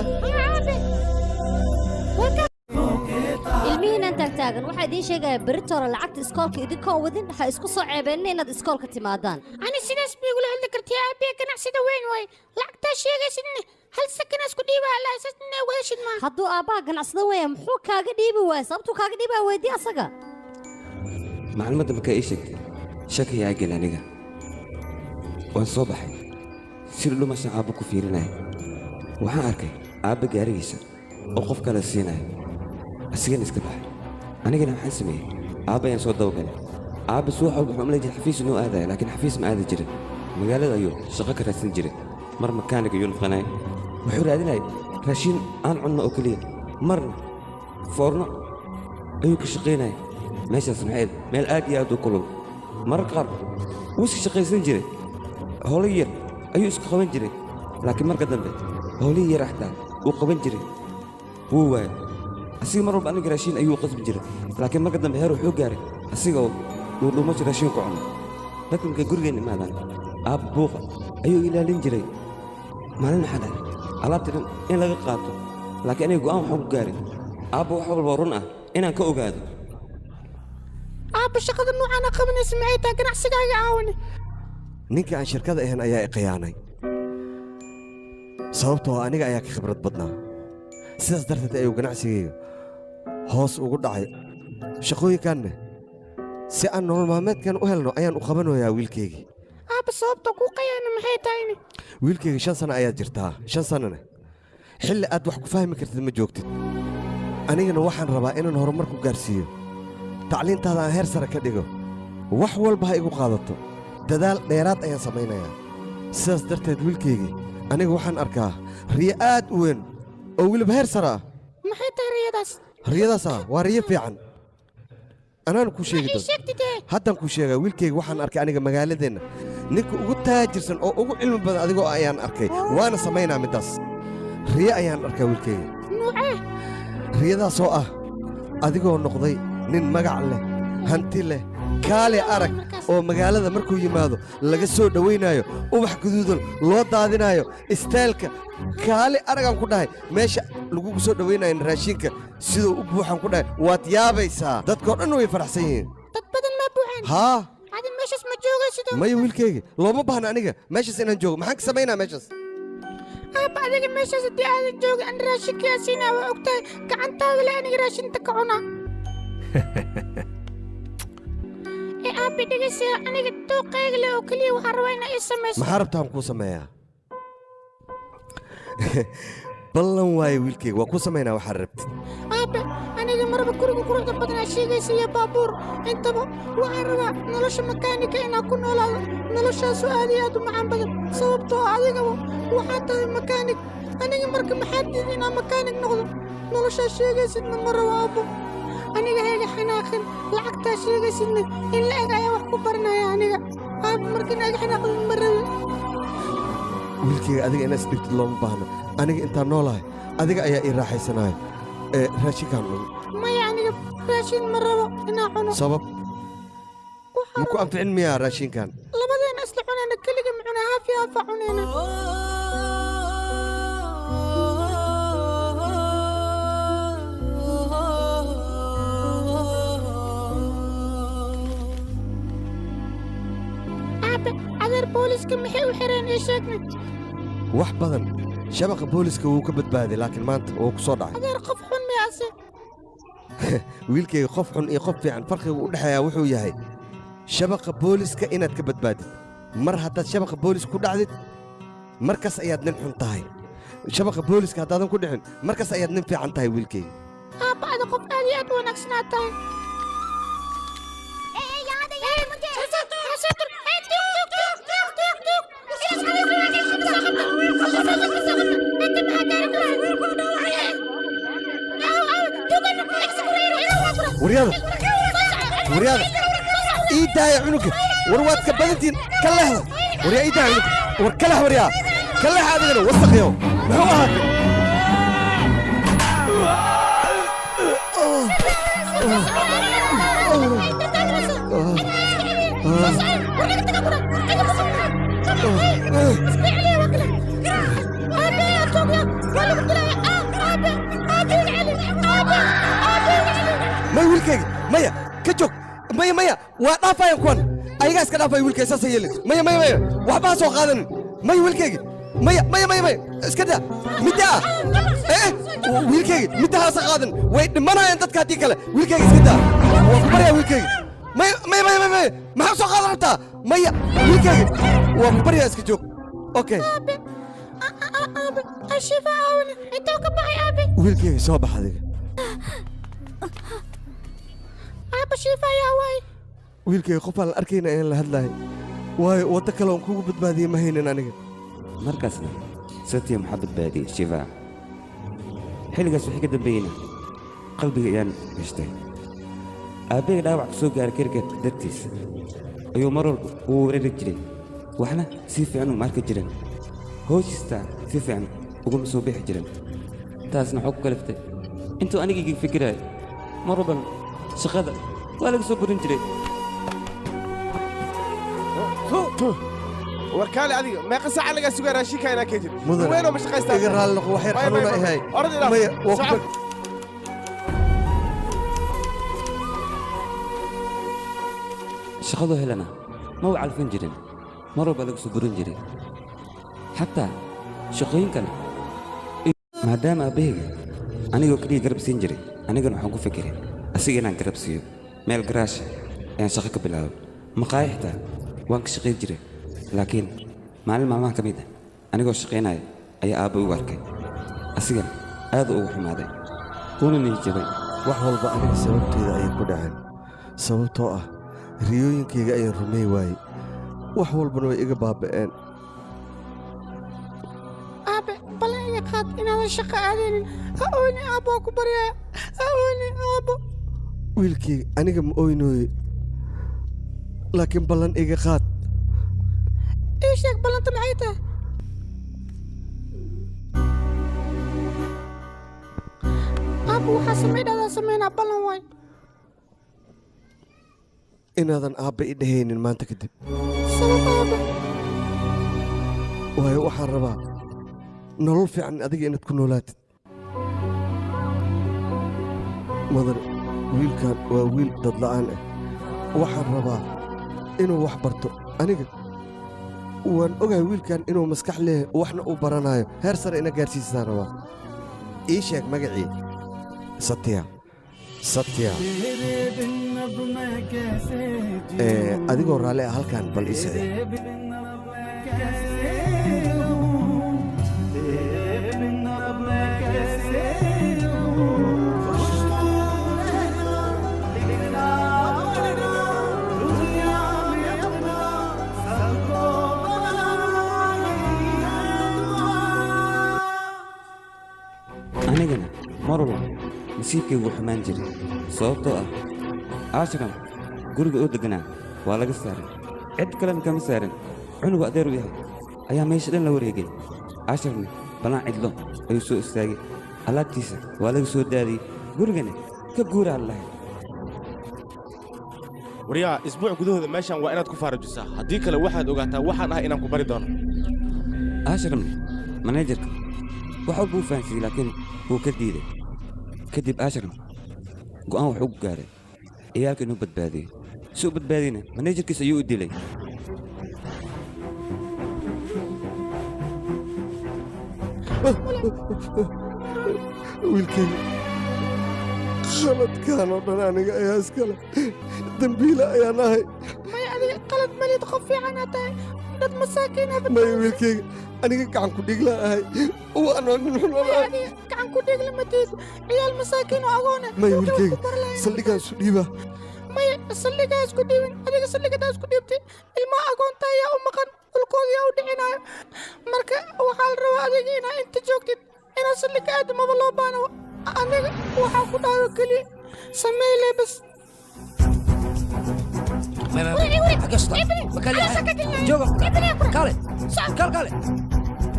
Ilmihiinan taagtaagan waxaa idiin sheegayaa beritoora lacagta iskoolka idinkoon wadin ha isku soo ceebeenna inaad iskoolka timaadaan. Ani sidaas bay igula hadli kartaa aabbiya ganacsida weyn waay lacagtaa sheegaysidna hal sakana isku dhiiba alla wadashid maa. Hadduu aabbaha ganacsada weya muxuu kaaga dhiibi waaya? Sababtuu kaaga dhiibaa weydii asaga. Macluumadda markaa ii sheegtay shaki yaa gel aniga. Waan soo baxay si dhumashan aabba ku fiirinaya. Waxaan arkay aabba gaarigiisa oo qof kale siinaya, asigana iska baxay. Anigana waxaan sameeyey aabba ayaan soo dabagalay. Aabba subax walba wuxuu umalayn jiray xafiis inuu aadaya, laakiin xafiis ma aadi jirin. Magaalada ayuu shaqo ka raadsan jiray. Mar makaanig ayuu noqonaya, wuxuu raadinayay raashin aan cunno oo keliya. Marna foorno ayuu ka shaqaynaya. Meeshaas maxay ahayd? Meel aad iyo aad u kulul. Mararka qaar wuu iska shaqaysan jiray, howlo yar ayuu iska qaban jiray, laakiin marka dambe howlihii yar xataa wuu qaban jiray wuu waayay. Asiga mar walba aniga raashin ayuu qasbi jiray, laakiin marka dambe heer wuxuu gaaray asiga oo dhuudhuumasho raashin ku cuno. Dadka markay gurigeenna imaadaan aabba buuqa ayuu ilaalin jiray. Maalin waxaa dhacay alaabta dhan in laga qaato, laakiin aniga go'aan waxaan ku gaaray aabba wax walba oo run ah inaan ka ogaado. Aabba shaqada noocaana qabanaysa maxay tahay? Ganacsigaaga caawini. Ninka aan shirkada ahayn ayaa i khiyaanay, sababtoo ah aniga ayaa ka khibrad badnaa. Sidaas darteed ayuu ganacsigayga hoos ugu dhacay. Shaqooyinkanna si aan nolol maalmeedkan u helno ayaan u qabanayaa wiilkaygii. Aabba sababta kuu qayaana maxay tahayne? Wiilkayga 5 sano ayaad jirtaa, 5 sanana xilli aad wax ku fahmi kartid ma joogtid. Anigana waxaan rabaa inaan horumar ku gaarsiiyo tacliintaada, aan heer sare ka dhigo. Wax walba ha igu qaadato, dadaal dheeraad ayaan samaynayaa. Sidaas darteed wiilkaygii aniga waxaan arkaa riyo aad u weyn oo weliba heer sare ah. Maxay tahay riyadaas? Riyadaas ah waa riyo fiican, anaan kuu sheegi Maxay doon. sheegtidee? Haddaan kuu sheegaa wiilkayga, waxaan arkay aniga magaaladeenna ninka ugu taajirsan oo ugu cilmi badan adigoo ayaan arkay, waana samaynaa middaas. Riyo ayaan arkaa wiilkayga. Nuucee? Riyadaasoo ah adigoo noqday nin magac leh, hanti leh, kaale arag oo magaalada markuu yimaado laga soo dhowaynaayo, ubax guduudan loo daadinaayo, istaylka kaale aragaan ku dhahay, meesha lagugu soo dhowaynayo raashinka siduu u buuxaan ku dhahay. Waad yaabaysaa, dadkoo dhan way faraxsan yihiin. Dad badan ma buuxaan? Haa. Adi meeshaas ma joogaysid? Maya wiilkayga, looma baahna aniga meeshaas inaan joogo. Maxaan ka samaynaa meeshaas? Aabba adiga meeshaas haddii aadan joogin ani raashinkayaa siinaa, waa ogtahay gacantaada le aniga raashinta ka cunaa. Ee aabbi dhegeysiya, aniga dooqayga leh oo keliya waxaan rabaa inaa ii samayso. Maxaa rabtaan kuu sameeyaa? Ballan waaye wiilkayga, waa kuu samaynaa waxaad rabtid. Aabbe aniga marba guriga quruxda badanaa sheegaysa iyo baabuur intaba waxaan rabaa nolosha makaanika inaan ku noolaado, noloshaasoo aad iyo aad u macaan badan, sababtoo ah adigaba waxaa tahay makaanig. Aniga marka maxaa diiday inaan makaanig noqdo? Noloshaa sheegaysidna ma rabo aabbo. Aniga hayga xanaaqin, lacagtaa sheegaysidna in la eg ayaa wax ku baranaya aniga. Aabbo marka inaaga xanaaqdid ma rabin. Wiilkayga adiga inaad isdhibtid looma baahno. Aniga intaan noolahay adiga ayaa ii raaxaysanaya. Ee raashinkaan cun. Maya aniga raashin ma rabo inaan cuno. Sabab ma ku anficin miyaa raashinkan? Labadeena isla cunayna, keliga ma cunaa, haafi haafa cunayna. Aabe adeer booliska maxay u xireen ii sheegna? Wax badan shabaqa booliska wuu ka badbaaday, laakiin maanta wuu ku soo dhacay. Adeer qof xun miyaase? Wiilkayga, qof xun iyo qof fiican farqiga u dhexeeyaa wuxuu yahay shabaqa booliska inaad ka badbaadid. Mar haddaad shabaqa booliska ku dhacdid, markaas ayaad nin xun tahay. Shabaqa booliska haddaadan ku dhicin, markaas ayaad nin fiican tahay, wiilkayga. Aabba, ada qof aad iyo aad u wanaagsanaa tahay. Waryaada, waryaada, ii daaya cunuga. War waad ka badantihiin, ka lehda. Waryaa, ii daaya cunuga. War ka lex, waryaa, ka lex. Adigana wasaqyo muxuu ahaa? Maya, wiilkayga, maya, ka joog. Maya, maya, waa dhaafayan kuwan, ayagaa iska dhaafaya. Wiilkayga, saasa yeelin. Maya, maya, maya, waxba ha soo qaadanin. Maya, wiilkayga, maya, maya, maya, maya, iska daa midda ah. Eh, wiilkayga, midda haasa qaadan, way dhimanayaan dadka haddii kale. Wiilkayga, iska daa, waa ku baryaa. Wiilkayga, maya, maya, maya, maya, maya, maxaa soo qaadan rabtaa? Maya, wiilkayga, waa ku baryaa, iska joog. Okay. Aabe, Shiva aawna intuu ka baxay, aabe? Wiilkayga, soo bax adiga. Aaba, Shiva ayaa waay. Wiilkayga, qof aan la arkayna ayaan la hadlahay, waayo waddo kale oon kugu badbaadiyey ma haynin aniga. Markaasna Satya maxaa badbaadiyey Shiva. Xilligaas wixii ka dambeeyeyna qalbiga ayaan gashtay. Aabbahayga dhaawac ka soo gaaray kirket dartiis ayuu mar walba uu weerari jiray, waxna si fiican uma arki jirin, howshiistaa si fiican uguma soo bixi jirin. Taasna waxaa ku kaliftay intuu anigayga fikiraayo, mar walbana shaqada waa laga soo burin jiray. War kaale adiga, meeqa saaca lagaa sugaa raashinka inaa keentid? Mudane, weynoo ma shaqaystaa? Iga raalli noqo, wax yar xanuuna i hay. Orod ilaaf. Maya, waa ku Socod. Shaqadoo helana ma u calfan jirin, mar walba laga soo burin jiray, xataa shaqooyin kale. Maadaama aabbahayga anigoo keliya garab siin jiray, anigana waxaan ku fikiray asiga inaan garab siiyo. Meel garaasha ayaan shaqo ka bilaabay, maqaayo xitaa waan ka shaqayn jiray. Laakiin maalin maalmaha ka mid ah anigoo shaqaynaya ayaa aabba igu arkay, asigana aad ugu xumaaday, wuuna nihi jabay. Wax walba aniga sababteeda ayay ku dhaceen, sababtoo ah riyooyinkayga ayaan rumey waayey, wax walbana way iga baaba'een. Aabe, ballan iga qaad inaadan shaqo aadaynin. Ha ooynin, aabbo, waa ku baryaa, ha ooynin, aabbo. Wiilkayga, aniga ma oynooye, laakiin ballan iga qaad. Ii sheeg, ballanta maxay tahay? Aabbo, waxaa samay dhahdaa samaynaa, ballan waay. Inaadan aabba i dhehaynin maanta kadib. Sabab, aabbe? Waayo waxaan rabaa nolol fiican adiga inaad ku noolaatid. Mudan, wiilkan waa wiil dadla'aan ah, waxaan rabaa inuu wax barto. Aniga waan ogahay wiilkan inuu maskax leeyahay, waxna uu baranayo, heer sare ina gaarsiisaan rabaa. Ii sheeg magacii. Satya, Satya. Ee, adigoo raalli ah, halkan bal ii saxiix. Anigana mar walba nasiibkaygu xumaan jiray, sababtoo ah Aashram guriga oo degganaa waa laga saaray, cid kalena kama saarin. Cunugu adeer u yahay ayaa meesha dhan la wareegay. Aasharna ballaan cidlo ayuu soo istaagay, alaabtiisa waa laga soo daadiyey, gurigana ka guuraa la lahay. Waryaa, isbuuc gudahooda meeshan waa inaad ku faarajisaa, haddii kale waxaad ogaataa waxaan ah inaan ku bari doono. Aasharamne maneejarka wax walba uu fahansiiyey, laakiin wuu ka diiday. Kadib Aasharam go'aan wuxuu ku gaaray ciyaalka inuu badbaadiyo. Si u badbaadiyna maneejarkiis ayuu u dilay. Wiilkayga, Khaladkaan oo dhan aniga ayaa iskale, dembiile ayaan ahay. Maya, adiga qalad malid, qof fiican aa tahay, dad masaakiin ah. Maya wiilkayga, aniga gacan ku dhiglaan ahay, waana nin xun. Maya, adiga gacan ku dhigla ma tihid, ciyaal masaakiin oo agoona. Maya wiilkayga, saldhigaan isu dhiibaa. Maya, saldhigaa isku dhiibin. Adiga saldhigadaa isku dhiibtay, ilmaha agoonta ayaa u maqan, dhulkooda yaa u dhicinayo. Marka waxaa la rabaa adiga inaa inta joogtid, inaad saldhiga aado maba loo baano. Aniga waxaa ku dhahayo keliya sameyle bas.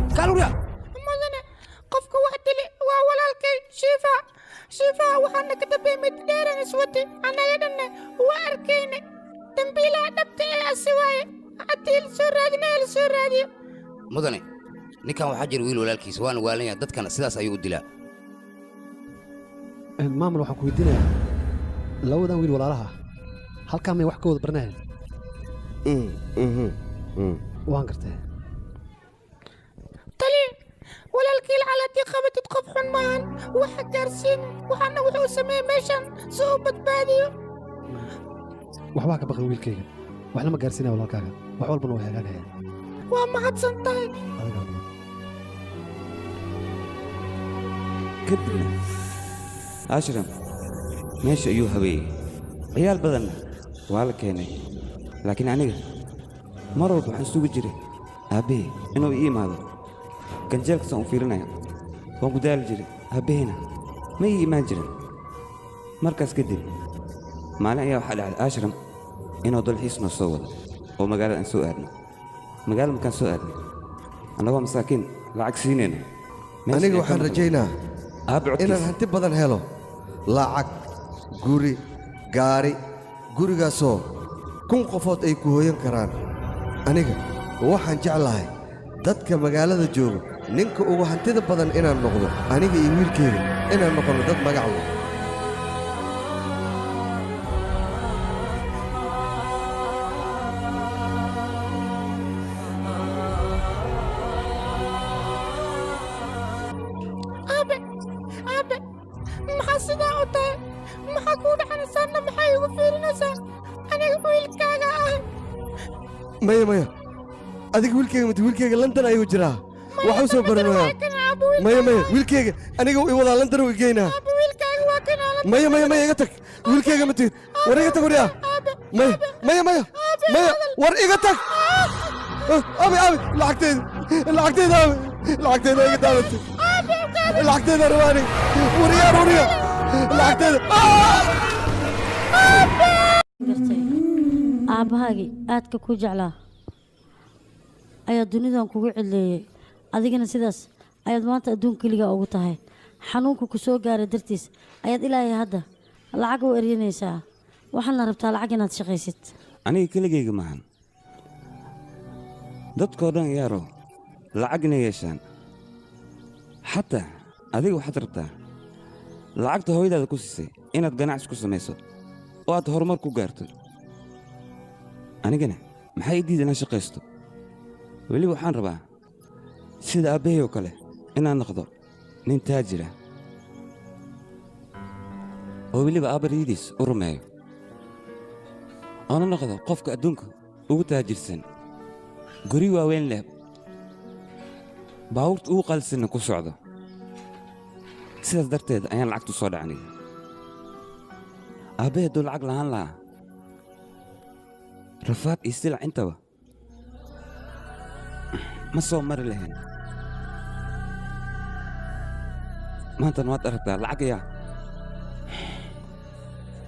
Mudane, qofka wax dili waa walaalkay Shiifa. Shiifa waxaana ka dambeeyey mid dheeran iswati, annaga dhanna waa arkayna. Dambiilaha dhabta ee asi waaye, haddii la soo raadinaya la soo raadiyo. Mudane, ninkan waxaa jira wiil walaalkiisa waana waalan yahay, dadkana sidaas ayuu u dilaa. Maamul, waxaan ku weydiinayaa, labadan wiil walaalaha halkaa may wax ka wada baranayeen? Waan gartay. Tali, walaalkii lacala haddii qabatid, qof xun maahan, waxa gaarsiin waxaana wuxuu sameeyey meeshan si uu badbaadiyo. Waxbaa ka baqan wiilkayga, waxna ma gaarsiinaya walaalkaaga, wax walbana way hagaagayaan. Waa mahadsan tahay. Adigaa mudan. Kadibna Ashram meesha ayuu habeeyey, ciyaal badanna waa la keenay, laakiin aniga mar walba waxaan sugi jiray aabbahey inuu ii imaado. Ganjeelkaasaan u fiirinaya waan ku daali jiray, aabbaheyna ma ii imaan jirin. Markaas kadib maalin ayaa waxaa dhacday Ashram inuu dalxiis noo soo wado oo magaalada aan soo aadno. Magaalada markaan soo aadnay, annagoo masaakiin lacag siinayna. Aniga waxaan rajaynaa Aabbe codkiisa. inaan hanti badan helo, lacag, guri, gaari, gurigaasoo 1000 qofood ay ku hooyan karaan. Aniga waxaan jeclahay dadka magaalada jooga ninka ugu hantida badan inaan noqdo, aniga iyo wiilkeyga inaan noqono dad magac leh. Aabe, aabe, maxaa sidaa u tahay? Maxaa kuu dhaxanaysaana? Maxaa igu fiirinaysaa? Aniga wiilkaaga ah. Maya, maya, adiga wiilkeyga mate, wiilkeyga London ayuu jiraa, wax u soo baranayaa. Maya, maya, wiilkeyga aniga i wadaa, London uu igeynaa. Wiilkaaga waa kan. Maya, maya, maya, iga tag, wiilkeyga ma tihid. War iga tag, waryaa. Maya, maya, maya, maya, war iga tag. Aabe, aabe, lacagteyda, lacagteyda, aabe, lacagteyda iga daadatay, lacagteyda rabaa aniga. Waryaa, waryaa, lacagteyda. Gartay, aabbahaagii aadka ku jeclaa ayaa dunidan kugu cidleeyey, adigana sidaas ayaad maanta adduun keliga ugu tahay. Xanuunka ku soo gaaray dartiis ayaad ilaahay hadda lacag u eryanaysaa, waxaadna rabtaa lacag inaad shaqaysid. Aniga keligayga maahan, dadkoo dhan yaaro lacag inay yeeshaan. Xataa adiga waxaad rabtaa lacagta hooyadaada ku siisay inaad ganacsi ku samayso oo aad horumar ku gaarto. Anigana maxaa ii diida inaan shaqaysto? Weliba waxaan rabaa sida aabbahay oo kale inaan noqdo nin taajira oo weliba aabbariyadiis u rumeeyo, oona noqdo qofka adduunka ugu taajirsan, guri waaweyn leh, baabuurta ugu qaalisanna ku socdo. Sidaas darteed ayaan lacagtu soo dhacnay. Aabbahay hadduu lacag lahaan lahaa, rafaad iyo silac intaba ma soo mari lahayn. Maantana waad aragtaa, lacag ayaa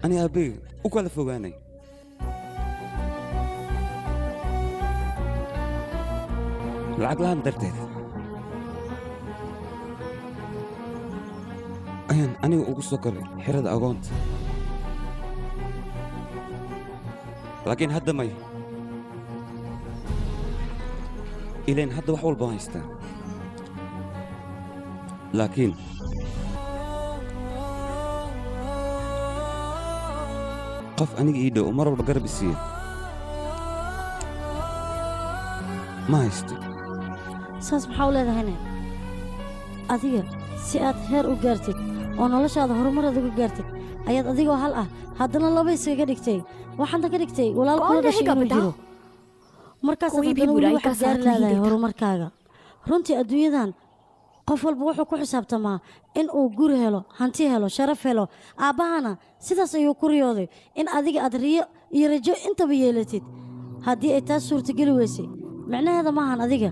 ani aabbahey u kala fogaanay. Lacag la'aan darteed ayaan aniga ugu soo koray xerada agoonta, laakiin hadda may ileen, hadda wax walba waan haystaa, laakiin qof aniga ii dhow oo mar walba garab i siiya ma haysto. Saas maxaa u leedahayne? Adiga si aad heer u gaartid oo noloshaada horumar aad uga gaartid Ayaad adigoo hal ah haddana laba iskaga dhigtay. Waxaadna ka dhigtay walaal kula कौन dhashay रहेगा inuu बताओ? jiro. Markaas कोई भी haddana weli बुराई का waxaad साथ gaari नहीं leedahay देता। horumarkaaga. Runtii adduunyadan qof walba wuxuu ku xisaabtamaa in uu guri helo, hanti helo, sharaf helo. Aabbahana sidaas ayuu ku riyooday in adiga aad riyo iyo rajo intaba yeelatid. Haddii ay taas suurtageli weysay, micnaheeda maahan adiga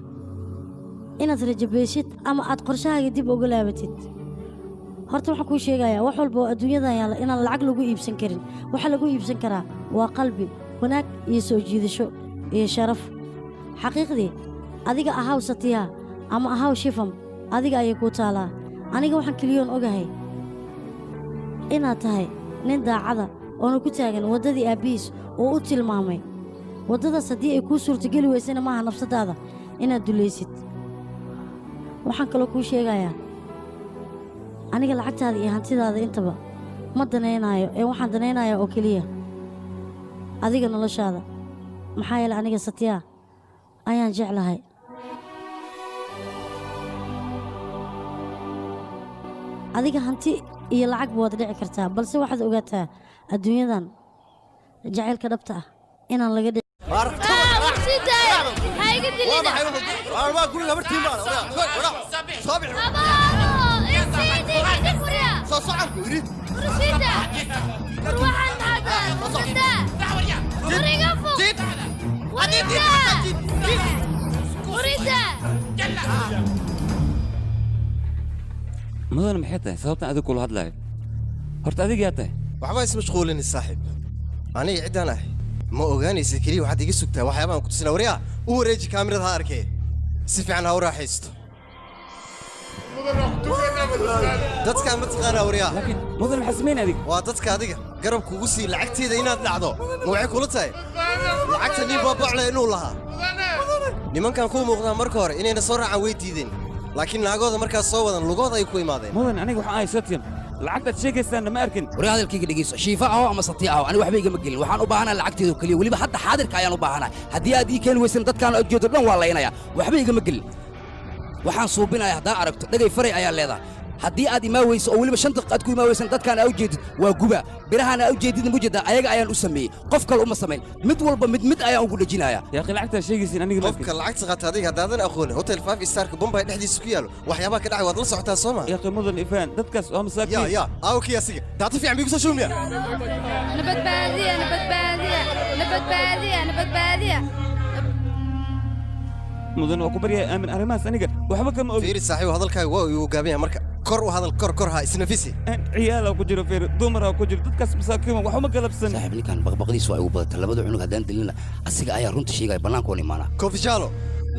inaad rajabeeshid ama aad qorshahaaga dib uga laabatid. Horta waxaan kuu sheegayaa wax walba oo adduunyadan yaalla inaan lacag lagu iibsan karin. Waxa lagu iibsan karaa waa qalbi, wanaag iyo soo jiidasho iyo sharaf. Xaqiiqdii adiga ahaw Satiya ama ahaw Shifam, adiga ayay kuu taalaa. Aniga waxaan keliyoon ogahay inaad tahay nin daacada oona ku taagan waddadii aabbihiis oo u tilmaamay. Waddadaas haddii ay kuu suurtageli weysana maaha nafsadaada inaad dulaysid. Waxaan kaloo kuu sheegayaa aniga lacagtaada iyo hantidaada intaba ma danaynaayo, ee waxaan danaynayaa oo keliya adiga noloshaada. Maxaa yeelay aniga Satya ayaan jeclahay. Adiga hanti iyo lacag waad dhici kartaa, balse waxaad ogaataa adduunyadan jacaylka dhabta ah inaan laga dhici. Mudane, maxay tahay sababtan adiga kula hadlayo? Horta adiga yaa tahay? Waxba ismashquulin saaxiib, aniga ciddaan ahay ma ogaanaysa. Keliya waxaad iga sugtaa waxyaabaan ku tusina. Waryaa, u wareeji kaamirada, ha arkee, si fiican ha u raaxaysto. Dadkaa ma taqaanaa waryaa? Mudan, maxaa samayn adiga? Waa dadka adiga garab kugu sii lacagteeda inaad dhacdo. Ma waxay kula tahay lacagta nin baabacle inuu lahaa? Nimankan kuu muuqdaa marka hore inayna soo raacaan way diideen, laakiin naagooda markaas soo wadan lugooda ay ku imaadeen. Mudan, aniga waxaan ahay Satyam, lacagtaad sheegaysaanna ma arkin. Waryaa, hadalkayga dhegeyso. Shiifa aho ama Satiya aho, aniga waxba igama gelin. Waxaan u baahanahay lacagteeda oo keliya, weliba hadda xaadirka ayaan u baahanahay. Haddii aad ii keeni weysan, dadkaan aad jeedo dhan waa laynaya. Waxba igama gelin. Waxaan suubinaya haddaa aragto dhegay faray ayaa leedahay. Haddii aad imaa weyso oo weliba 5 daqiiqo aad ku imaa weysan, dadkaan aa u jeedid waa guba. Birahaan aa u jeedidna mujeedaa ayaga ayaan u sameeyey, qof kale uma samayn. Mid walba mid mid ayaan ugu dhejinayaa. Yaaqi, lacagtaad sheegaysin aniga ma arkin. Qofka lacagta qaata adiga haddaadan aqoonin, hotel five starka Bombay dhexdiisa ku yaalo waxyaabaha ka dhacay waad la socotaa, soo ma? Yaaqi, mudan, ifaan, dadkaas waa masaakiin. Ya ya, aawkii asiga daata fiican biigu soo shuumiya. Nabadbaadiya, nabadbaadiya, nabadbaadiya, nabadbaadiya. Mudan, waa ku baryaa, aamin arrimahaas aniga waxba kama ogi. Fiiri saaxiib, hadalkaaga waa igu gaaban yahay, marka kor u hadal, kor kor, ha isnafisi. Ciyaalaa ku jiro, fiiri, dumaraa ku jiro, dadkaas masaakiin waxuma galabsan. Saaxiib, ninkan baqbaqdiis waa igu badata. Labada cunug haddaan dilina asiga ayaa runta sheegaya, bannaankoon imaanaa. Kofijaalo,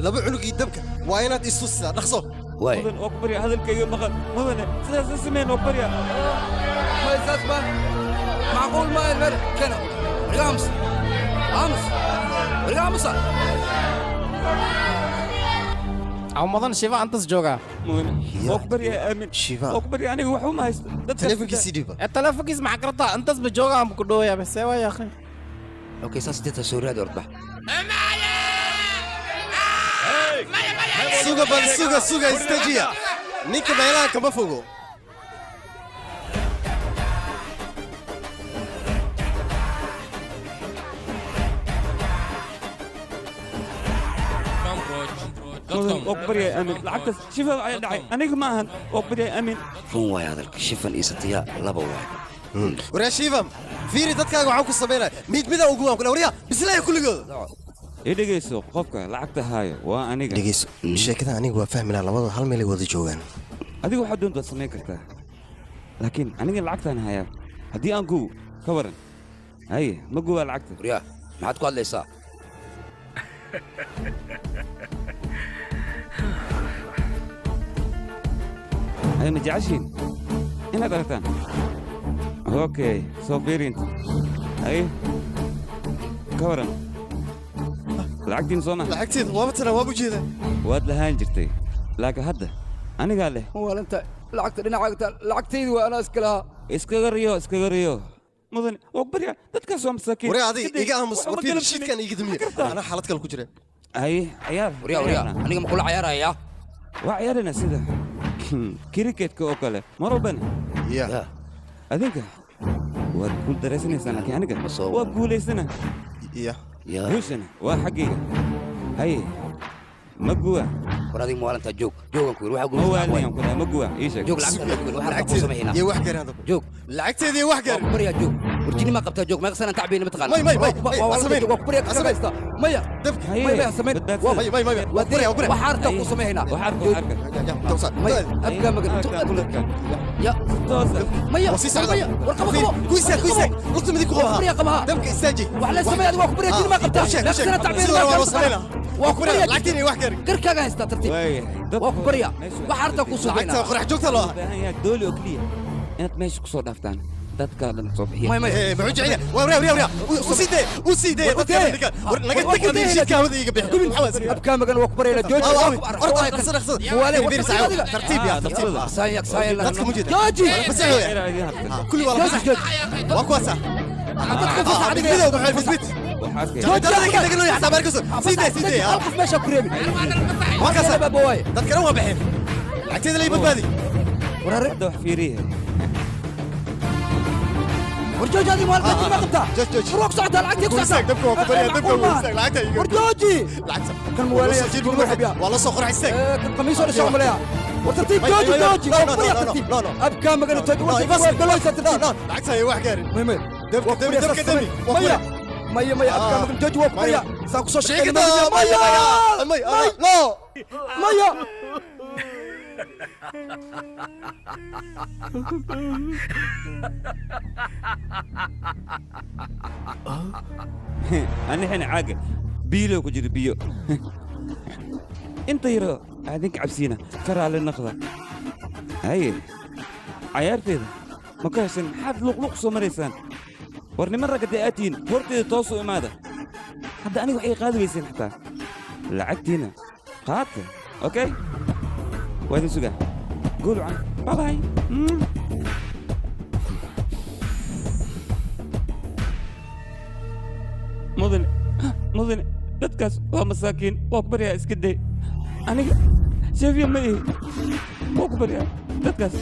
laba cunugii dabka waa inaad istusisaa dhaqso. Waay. Mudan, waa ku baryaa, hadalkayga maqal. Mudane, sidaas ha sameyn, waa ku baryaa. Saas ma macquul ma meel keena. Wariga aamus, aamus, wariga aamusa. Aw mudan, Shiva antas joogaa. Mudane, waa ku baryaa, aamin. Shiva, waa ku baryaa, aniga waxuma haysto. Dadkaas Telefonkiisii dhiiba. Ee telefonkiis maxaa kartaa? Intas ba joogaa aan ku dhooyaa base waa yaaqi. Okay, saas deeta soo raadi, ordbax. Suga bal, suga, suga, istajiya. Ninka meelaha kama fogo. Mudan, waa ku baryaa, aamin, lacagtaas Shiva ayaa dhacay, aniga ma ahan. Waa ku baryaa, aamin. Run waay hadalka Shifan iyo Satiya laba waay. Waryaa Shivam, fiiri dadkaaga waxaan ku samaynaya mid midaan ugu waan ku waryaa bislaaya kulligooda. Ii dhegayso, qofka lacagta haayo waa aniga. Dhegayso sheekada, aniga waa fahmi lahaa labadooda hal meel ay wada joogaan. Adiga waxaad doontaad samayn kartaa, laakiin aniga lacagtaan hayaa. Haddii aan gubo ka waran? Haye, ma gubaa lacagta? Waryaa, maxaad ku hadlaysaa? Haye, ma jeceshiin inaad aragtaan? Okay, soo fiirinta. Haye, ka waran lacagtiin, soo ma? Lacagteeda waaba tana, waaba ujeedaa. Waad lahaan jirtay, laakiin hadda anigaa leh. Walanta lacagta dhinacaaga taal, lacagtaydu waa anaa iska lahaa. Iskaga riyo, iskaga riyo. Mudan, waa ku baryaa, dadkaas waa masaakiin. Waryaa adiga iga aamus. Waxba War fiiri galabsanin. shidkan iga damiya, anaa xaalad kale ku jira. Haye, ciyaar. Waryaa, waryaa, aniga ma kula cayaarayaa? Waa ciyaarana sida kiriketka oo kale mar walbana. Ya adinka Waad guul daraysanaysaan, laakiin aniga waa guulaysana. Guushana waa xaggayga. Haye, ma guwa? War adiga maalinta joog, joogan ku yiri waxa Ma waalinayan ku dhahay, ma guwa? Ii sheeg. Joog, lacagta joog, waxa rabtaa ku sameynaa. Iyo wax garan. Joog. Lacagteedii wax garan. Waa ku baryaa, joog. Warjini ma qabtaa, joog. Meeqa sanaan tacbayna ma taqaan? May, may, may, Waa may, waa ku baryaa, ka shaqaysta. Maya. Dabka. May, may, samayn. May, may, may, may. Waa Ku baryaa. Waxaa rabtaa ku sameynaa. Tawsaan. Maya, abkaa magan. Ya. Maya. Waa sii socdaa. Maya, war qabo, qabo. Ku istaag, ku istaag. Lugta midig ku qabo. Waa ku baryaa, qabaha. Dabka istaaji. Wax la sameeyaa, adiga waa ku baryaa, jini ma qabtaa. U sheeg, u Meeqa sheeg. sanaan tacbayna Sidoo ma waa loo taqaan? sameynaa. Waa ku baryaa. Lacagteedii wax garan. Garkaaga haystaa, tartiib. Waa ku baryaa. Waxaa rabtaa ku sugeynaa. Lacagta qorax joogta loo ah. Baahan yahay dooli oo keliya inaad meesha ku soo dhaaftaan, dadka dhan soo bixiya. May, may. Eh, muxuu jecel yahay? Waa, wariyaa, wariyaa. U sii dee, u sii dee. Dadka ninka. War, naga tag adiga, shidka hawada iiga bixi. Maxaa waa iska- Abkaa magan, waa ku baryaa, jooji. Waa, waa, Waa ku orda, baryaa. dhaqso, dhaqso. Waale, war Fiir, tartiib saaxiib. adiga. Tartiib yaa, tartiib. Saaya, saaya. Dadka ma jeeda. Jooji. Fasax weeye. Kulli waa la fasax. Waa kuwaasa. Dadka fasax adiga. Mid midowga, maxay, mid mid. Jooji. Darada ka tagan loo xataa markaas. Sii dee, sii dee. Hal qof meesha ku reebin. Waa kaasa. Baaba waaye. Dadkana waa baxeen. Lacagteeda la ii badbaadi. War hadda wax fiiriya. War jooji, adiga maalin jini ma qabtaa? War waa ku socotaa, lacagtii ku Ku istaag, socotaa. dabka waa ku baryaa, dabka waa ku istaag, lacagta iiga. War jooji. Lacagta. Kan muwaalaya, Waa la soo jiir, waa la soo qorax istaag. Kan qamiis oo dhashay malaya. War tartiib, May, jooji, may, may. jooji. No, Waa no, ku baryaa, no, no, tartiib. no, no. Abkaa magan, jooji. War No, tartiib, waa galoysaa, tartiib. No, no, lacagta iyo wax gaarin. May, may. Dabka, Waa ku dami, baryaa, dabka, saas dami. samee. Waa ku Maya. baryaa. Maya, maya, abkaa magan, jooji, waa ku baryaa. Saan ku soo shaqeynay, Maya, maya. maya, maya, no. Maya. Anixina caaga biilo ku jiro biyo inta yaroo aadinka cabsiina ka raali naqda. Haye, cayaarteeda ma ka heshan? Maxaad luqluq soo maraysaan? War niman ragga dee aad tihiin, horteeda toosu imaada. Hadda aniga waxay qaadi weyseen xataa lacagtiina qaata. Okay, waa idin sugaa. Guul wacan, bye bye. Mudane, mudane, dadkaas waa masaakiin. Waa ku baryaa, iska day. Aniga sheefiya ma ihi. Waa ku baryaa, dadkaas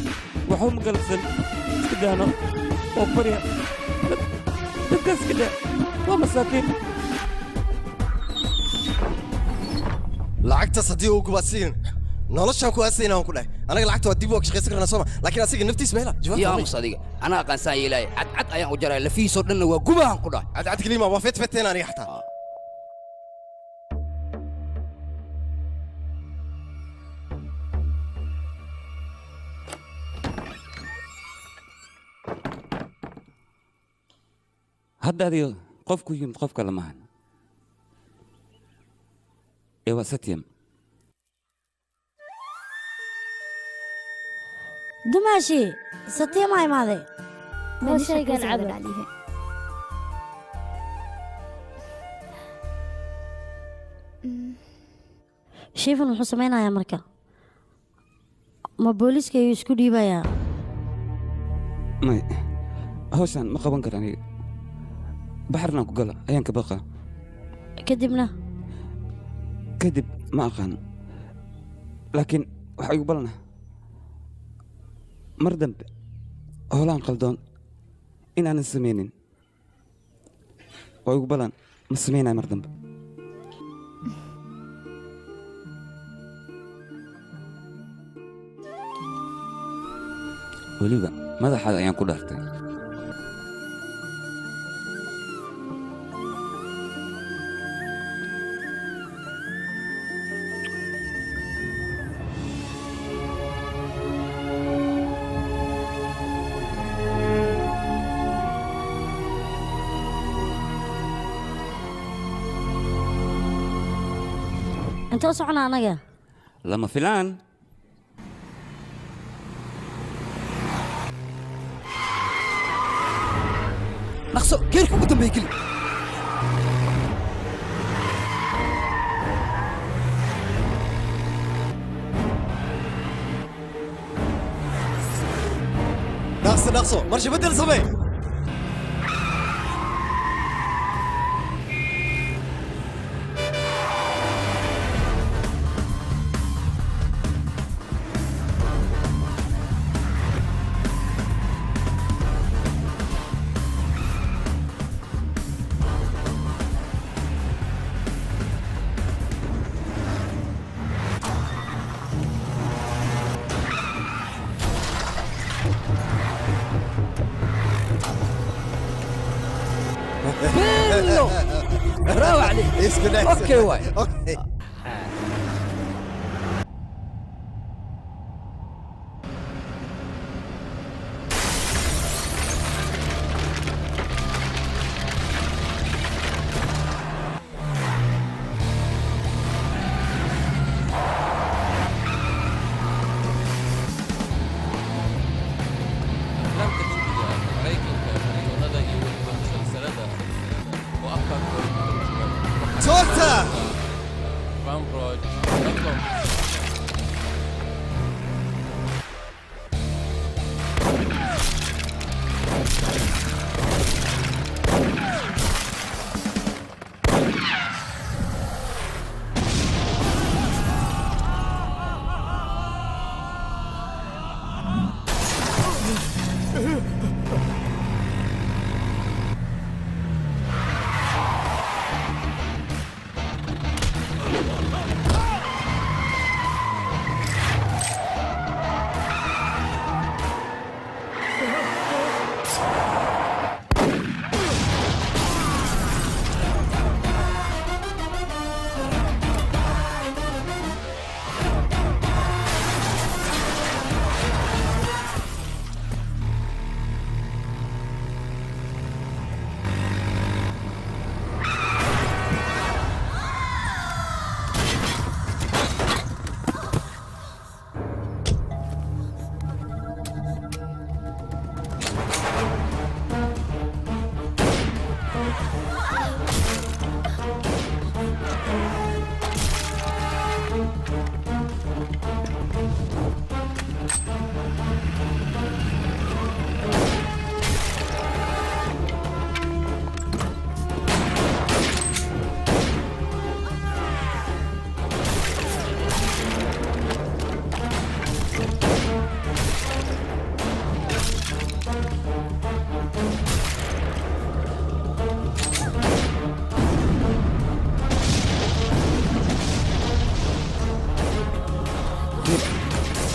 waxba ma galabsan, iska daano. Waa ku baryaa, dadkaas iska daa, waa masaakiin. Lacagtaas haddii uu gubo asigan noloshaan ku aasayna waan ku dhahay, anaga lacagta waa dib waa ka shaqaysan karnaa sooma, laakiin asiga naftiis ma hela. Iyo aamus adiga, anaa aqaansaan yeelaya. Cadcad ayaan u jaraya, lafihiisoo dhanna waa gubahan ku dhahay. Cadcad kelima waa fetfeteen aniga xataa. Hadda adiga qof ku yimid qof kale maahan ee waa Satyam. Dumaashi, Satya ma imaaday? Waa shaygan caba. Shiifan wuxuu samaynayaa marka, ma booliiska ayuu isku dhiibayaa? May, hawshaan ma qaban karo aniga. Baxarnaan ku gala ayaan ka baqaa. Kadibna? Kadib ma aqaan, laakiin waxaa igu balana mar dambe howlaan qaldoon inaanan samaynin. Waa igu balan, ma samaynayo mar dambe. Weliba madaxaada ayaan ku dhaartay. Intee u socona anaga? Lama filaan. Dhaqso, geerka ugu dambeeya geli. Dhaqso, dhaqso, marsha bedel samee. Bravo cali. Isku dhacsan. Okay waay. Okay. Aflaamta Hindiga, Maraykanka, kartoonada iyo weliba musalsalada oo afkaaga hore ku tarjuman. Toogta! Ramroj.com.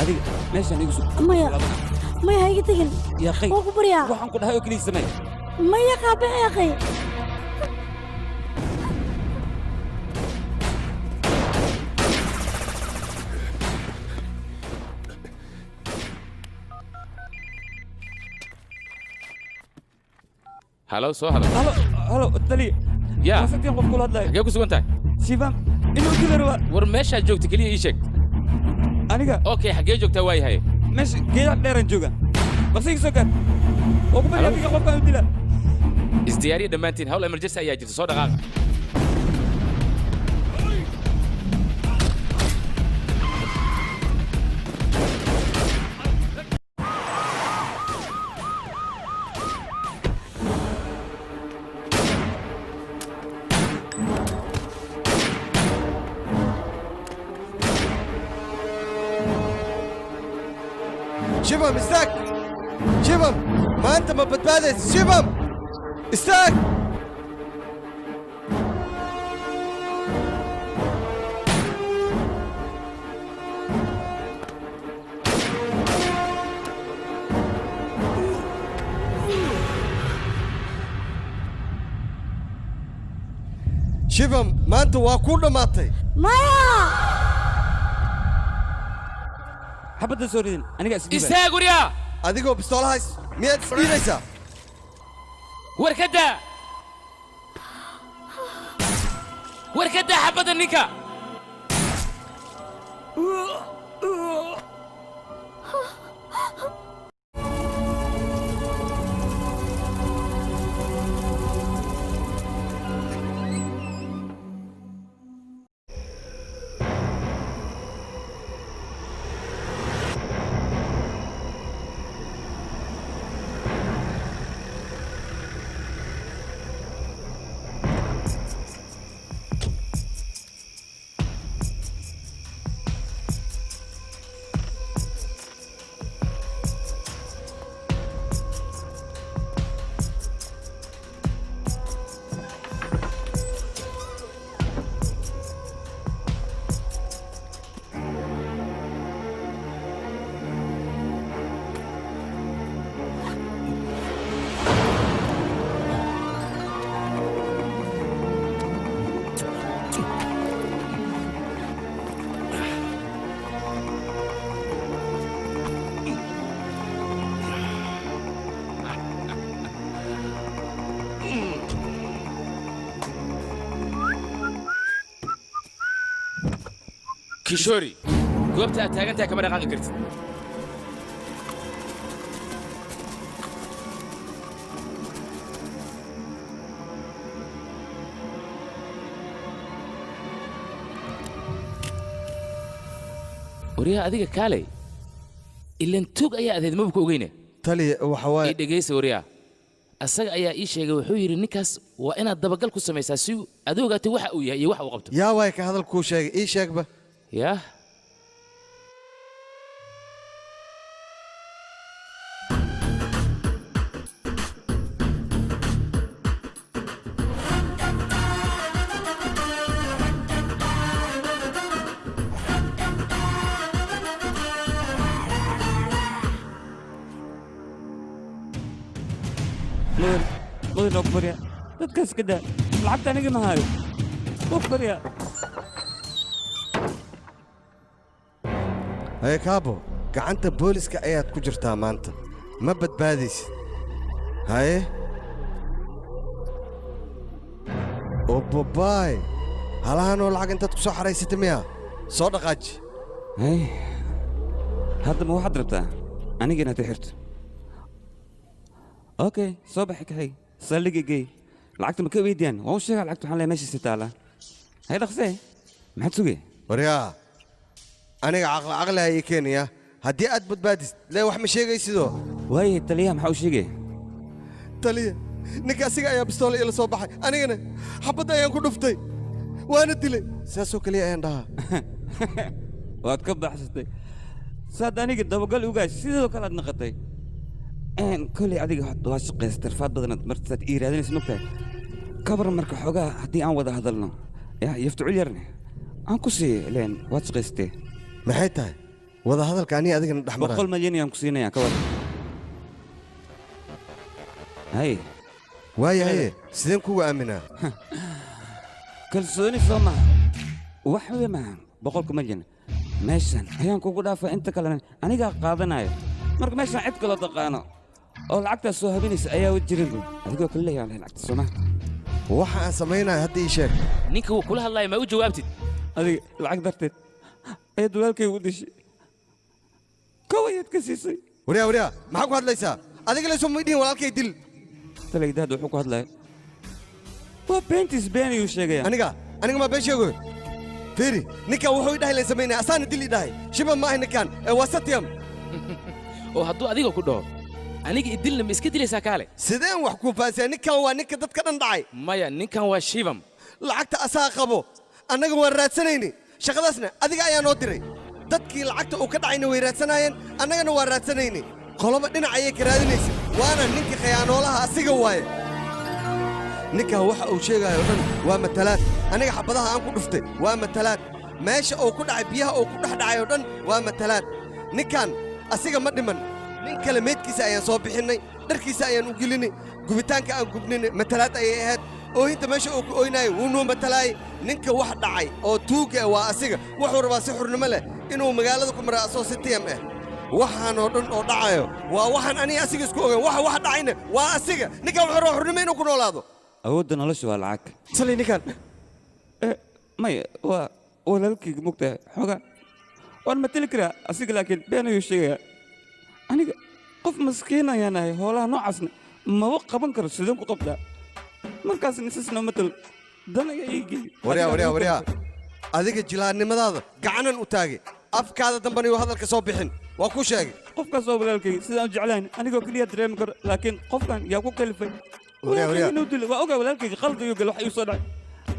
Adiga meeshaan igu sug. Maya, maya, ha iga tegin. Yaa akhi. Waan ku baryaa. Waxaan ku dhahay oo keliya samee. Maya, qaabax ya akhi. Halo, soo hadal. Halo, halo, taliya. Yaa. Maasagtiin qof kula hadlaya. Xagee ku sugan tahay? Shivam, inuu dila rabaa. War meeshaad joogta keliya ii sheeg. Aniga. Okay, xagee joogtaa waayahay? Meesha geedaha dheeraan jooga. Balse iga soo gaar. Waa ku baryaa adiga qofkaan u dila. Isdiyaariya dhammaantiin, hawl emergency ayaa jirta, soo dhaqaaqa. Shibam, istaag! Shibam, maanta ma badbaadaysa. Shibam, istaag! Shibam, maanta waa kuu dhammaatay. Maya. Xabadda soo ridin, aniga is dhiibaya. Istaag guryaa! Adigoo bistoolahays miyaad isdhiibaysaa? War ka daa! War ka daa xabadda ninka! Kishori, goobta aad taagan tahay kama dhaqaaqi kartid. Waryaha adiga kaalay, ilan tuug ayaa adeed maba ku ogeyne. Taliya waxa waaye ii dhegaysa waryaha. Asaga ayaa ii sheegay, wuxuu yidhi ninkaas waa inaad dabagal ku samaysaa si aad u ogaato waxa uu yahay iyo waxa uu qabto. Yaa waay ka hadal kuu sheegay, ii sheegba. Yaa mudan oo ku barya dadkaas ka daa lacagta aniga ma hayo oo ku barya. Haye kaabo, gacanta booliska ayaad ku jirtaa maanta, ma badbaadaysid. Haye obabaay, halahanoo lacag intaad ku soo xaraysatay miya? Soo dhaqaaji. Hay hadda ma waxaad rabtaa aniga inaad i xirto? Okay, soo baxi kaxay saldhigga geey. Lacagta ma ka weydiiyaan? Waan u sheegaa lacagta waxaan leeyahay meeshiisa taala. Hay dhaqsee, maxaad sugay? Waryaa aniga caqli caqli ha ii keenaya. Haddii aad badbaadisid lee wax ma sheegaysidoo. Waayahay taliyaha maxaa u sheegaya? Taliya, ninka asiga ayaa bistoole ila soo baxay, anigana xabadda ayaan ku dhuftay waana dilay. Sidaasoo keliya ayaan dhahaa. Waad ka baxsatay saad aniga dabagal ugaas sidoo kale aad naqatay. Koley adiga waa shaqaysatay rafaad badanaad martaad ii raadinaysa mogtahay. Kabar marka xoogaa haddii aan wada hadalno yaa yaftucul yarne aan ku siiyo, ileen waad shaqaysatee. Maxay tahay wada hadalka aniga adigana dhex maraa? 100 malyan ayaan ku siinayaa kabar. Hay waayahaye, sideen kugu aaminaa? Kalsooni soo maha, wax wey maaha. 100 malyan meeshan ayaan kugu dhaafaa, inta kalena anigaa qaadanayo. Marka meeshan cid kaloo taqaano oo lacagtaas soo habinaysa ayaa jirin adigoo kale leeyahay lacagta soo maha. Waxa aan samaynayo hadda ii sheeg. Ninka wuu kula hadlaaya, ma u jawaabtid? Adiga lacag darteed ayaad walaalkay u dishay, kow ayaad ka siisay. Waryaa waryaa, maxaa ku hadlaysaa? Adiga laysu ma dhihin walaalkay dil. Talayda hadda wuxuu ku hadlaya waa beentiis, been ayuu sheegaya. Aniga maa been sheegoyo? Fiiri, ninkan wuxuu i dhahay layn samaynaya, asaana dil i dhahay. Shiba ma ahay ninkan, ee waa Satyam. Oo hadduu adiga ku dhaho aniga idilna, ma iska dilaysaa kaale? Sideen wax kuu fahansiyaa? Ninkan waa ninka dadka dhan dhacay. Maya, ninkan waa Shibam. Lacagta asaa qabo, annaga waan raadsanayni, shaqadaasna adiga ayaa noo diray. Dadkii lacagta uu ka dhacayna way raadsanaayeen, annagana waan raadsanayni. Qoloba dhinac ayay ka raadinaysa, waana ninkii khayaanoolaha asiga waaye. Ninkan waxa uu sheegayo o dhan waa matalaad. Aniga xabadaha aan ku dhuftay waa matalaad. Meesha uu ku dhacay, biyaha uu ku dhex dhacay oo dhan waa matalaad. Ninkan asiga ma dhiman, nin kale meydkiisa ayaan soo bixinnay, dharkiisa ayaan u gelinay, gubitaanka aan gubninay matalaad ayay ahayd. Oohinta meesha uu ku ooynaayay wuu noo matalaayay. Ninka wax dhacay oo tuugga waa asiga. Wuxuu rabaa si xurnimo leh inuu magaalada ku mara asoo si tiyam ah. Waxaan oo dhan oo dhacayo waa waxaan aniga asiga isku ogeyn. Waxa wax dhacayna waa asiga. Ninkan wuxuu rabaa xurnimo inuu ku noolaado. Awoodda nolosha waa lacag. Sali ninkan. Maya, waa walaalkayga mogtahay xoogaa waan matali karaa asiga, laakiin been ayuu sheegayaa. Aniga qof maskiin ayaan ahay, hoolaha noocaasna maba qaban karo. Sideen ku qabtaa markaasna isasna matal dan ayaa ii geeyey. Waryaa waryaa waryaa, adiga jilaannimadaada gacanan u taagay, afkaada dambana yuu hadalka soo bixin, waa kuu sheegay. Qofkaas waa walaalkayga, sidaan u jeclayn anigoo keliya dareemi karo, laakiin qofkan yaa ku kalifay Waryaa, waryaa. inuu dilo. Waa ogaa walaalkayga qalad ayuu galay, wax igu soo dhacay,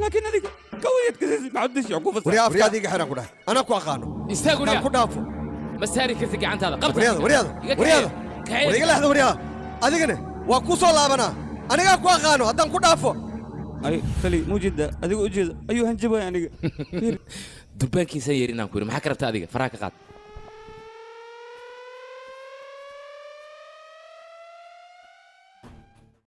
laakiin adiga kawayaad ka siisay maxaad dishay ku fasay. Waryaa afkaada iga xiran ku dhahay, anaa ku aqaano. Istaag waryaa. Kaan ku dhaafo. Ma saari kartid gacantaada. Qabta. Waryaada waryaada Iga waryaada. kaxeeya. War iga leexda waryaa. Adigana waa kuu soo laabanaa, anigaa ku aqaano haddaan ku dhaafo. Ay tali muujida adiga ujeeda ayuu hanjabaya aniga. Durbaankiisan yeer inaan ku yidhi, maxaa ka rabtaa adiga? Faraha ka qaad.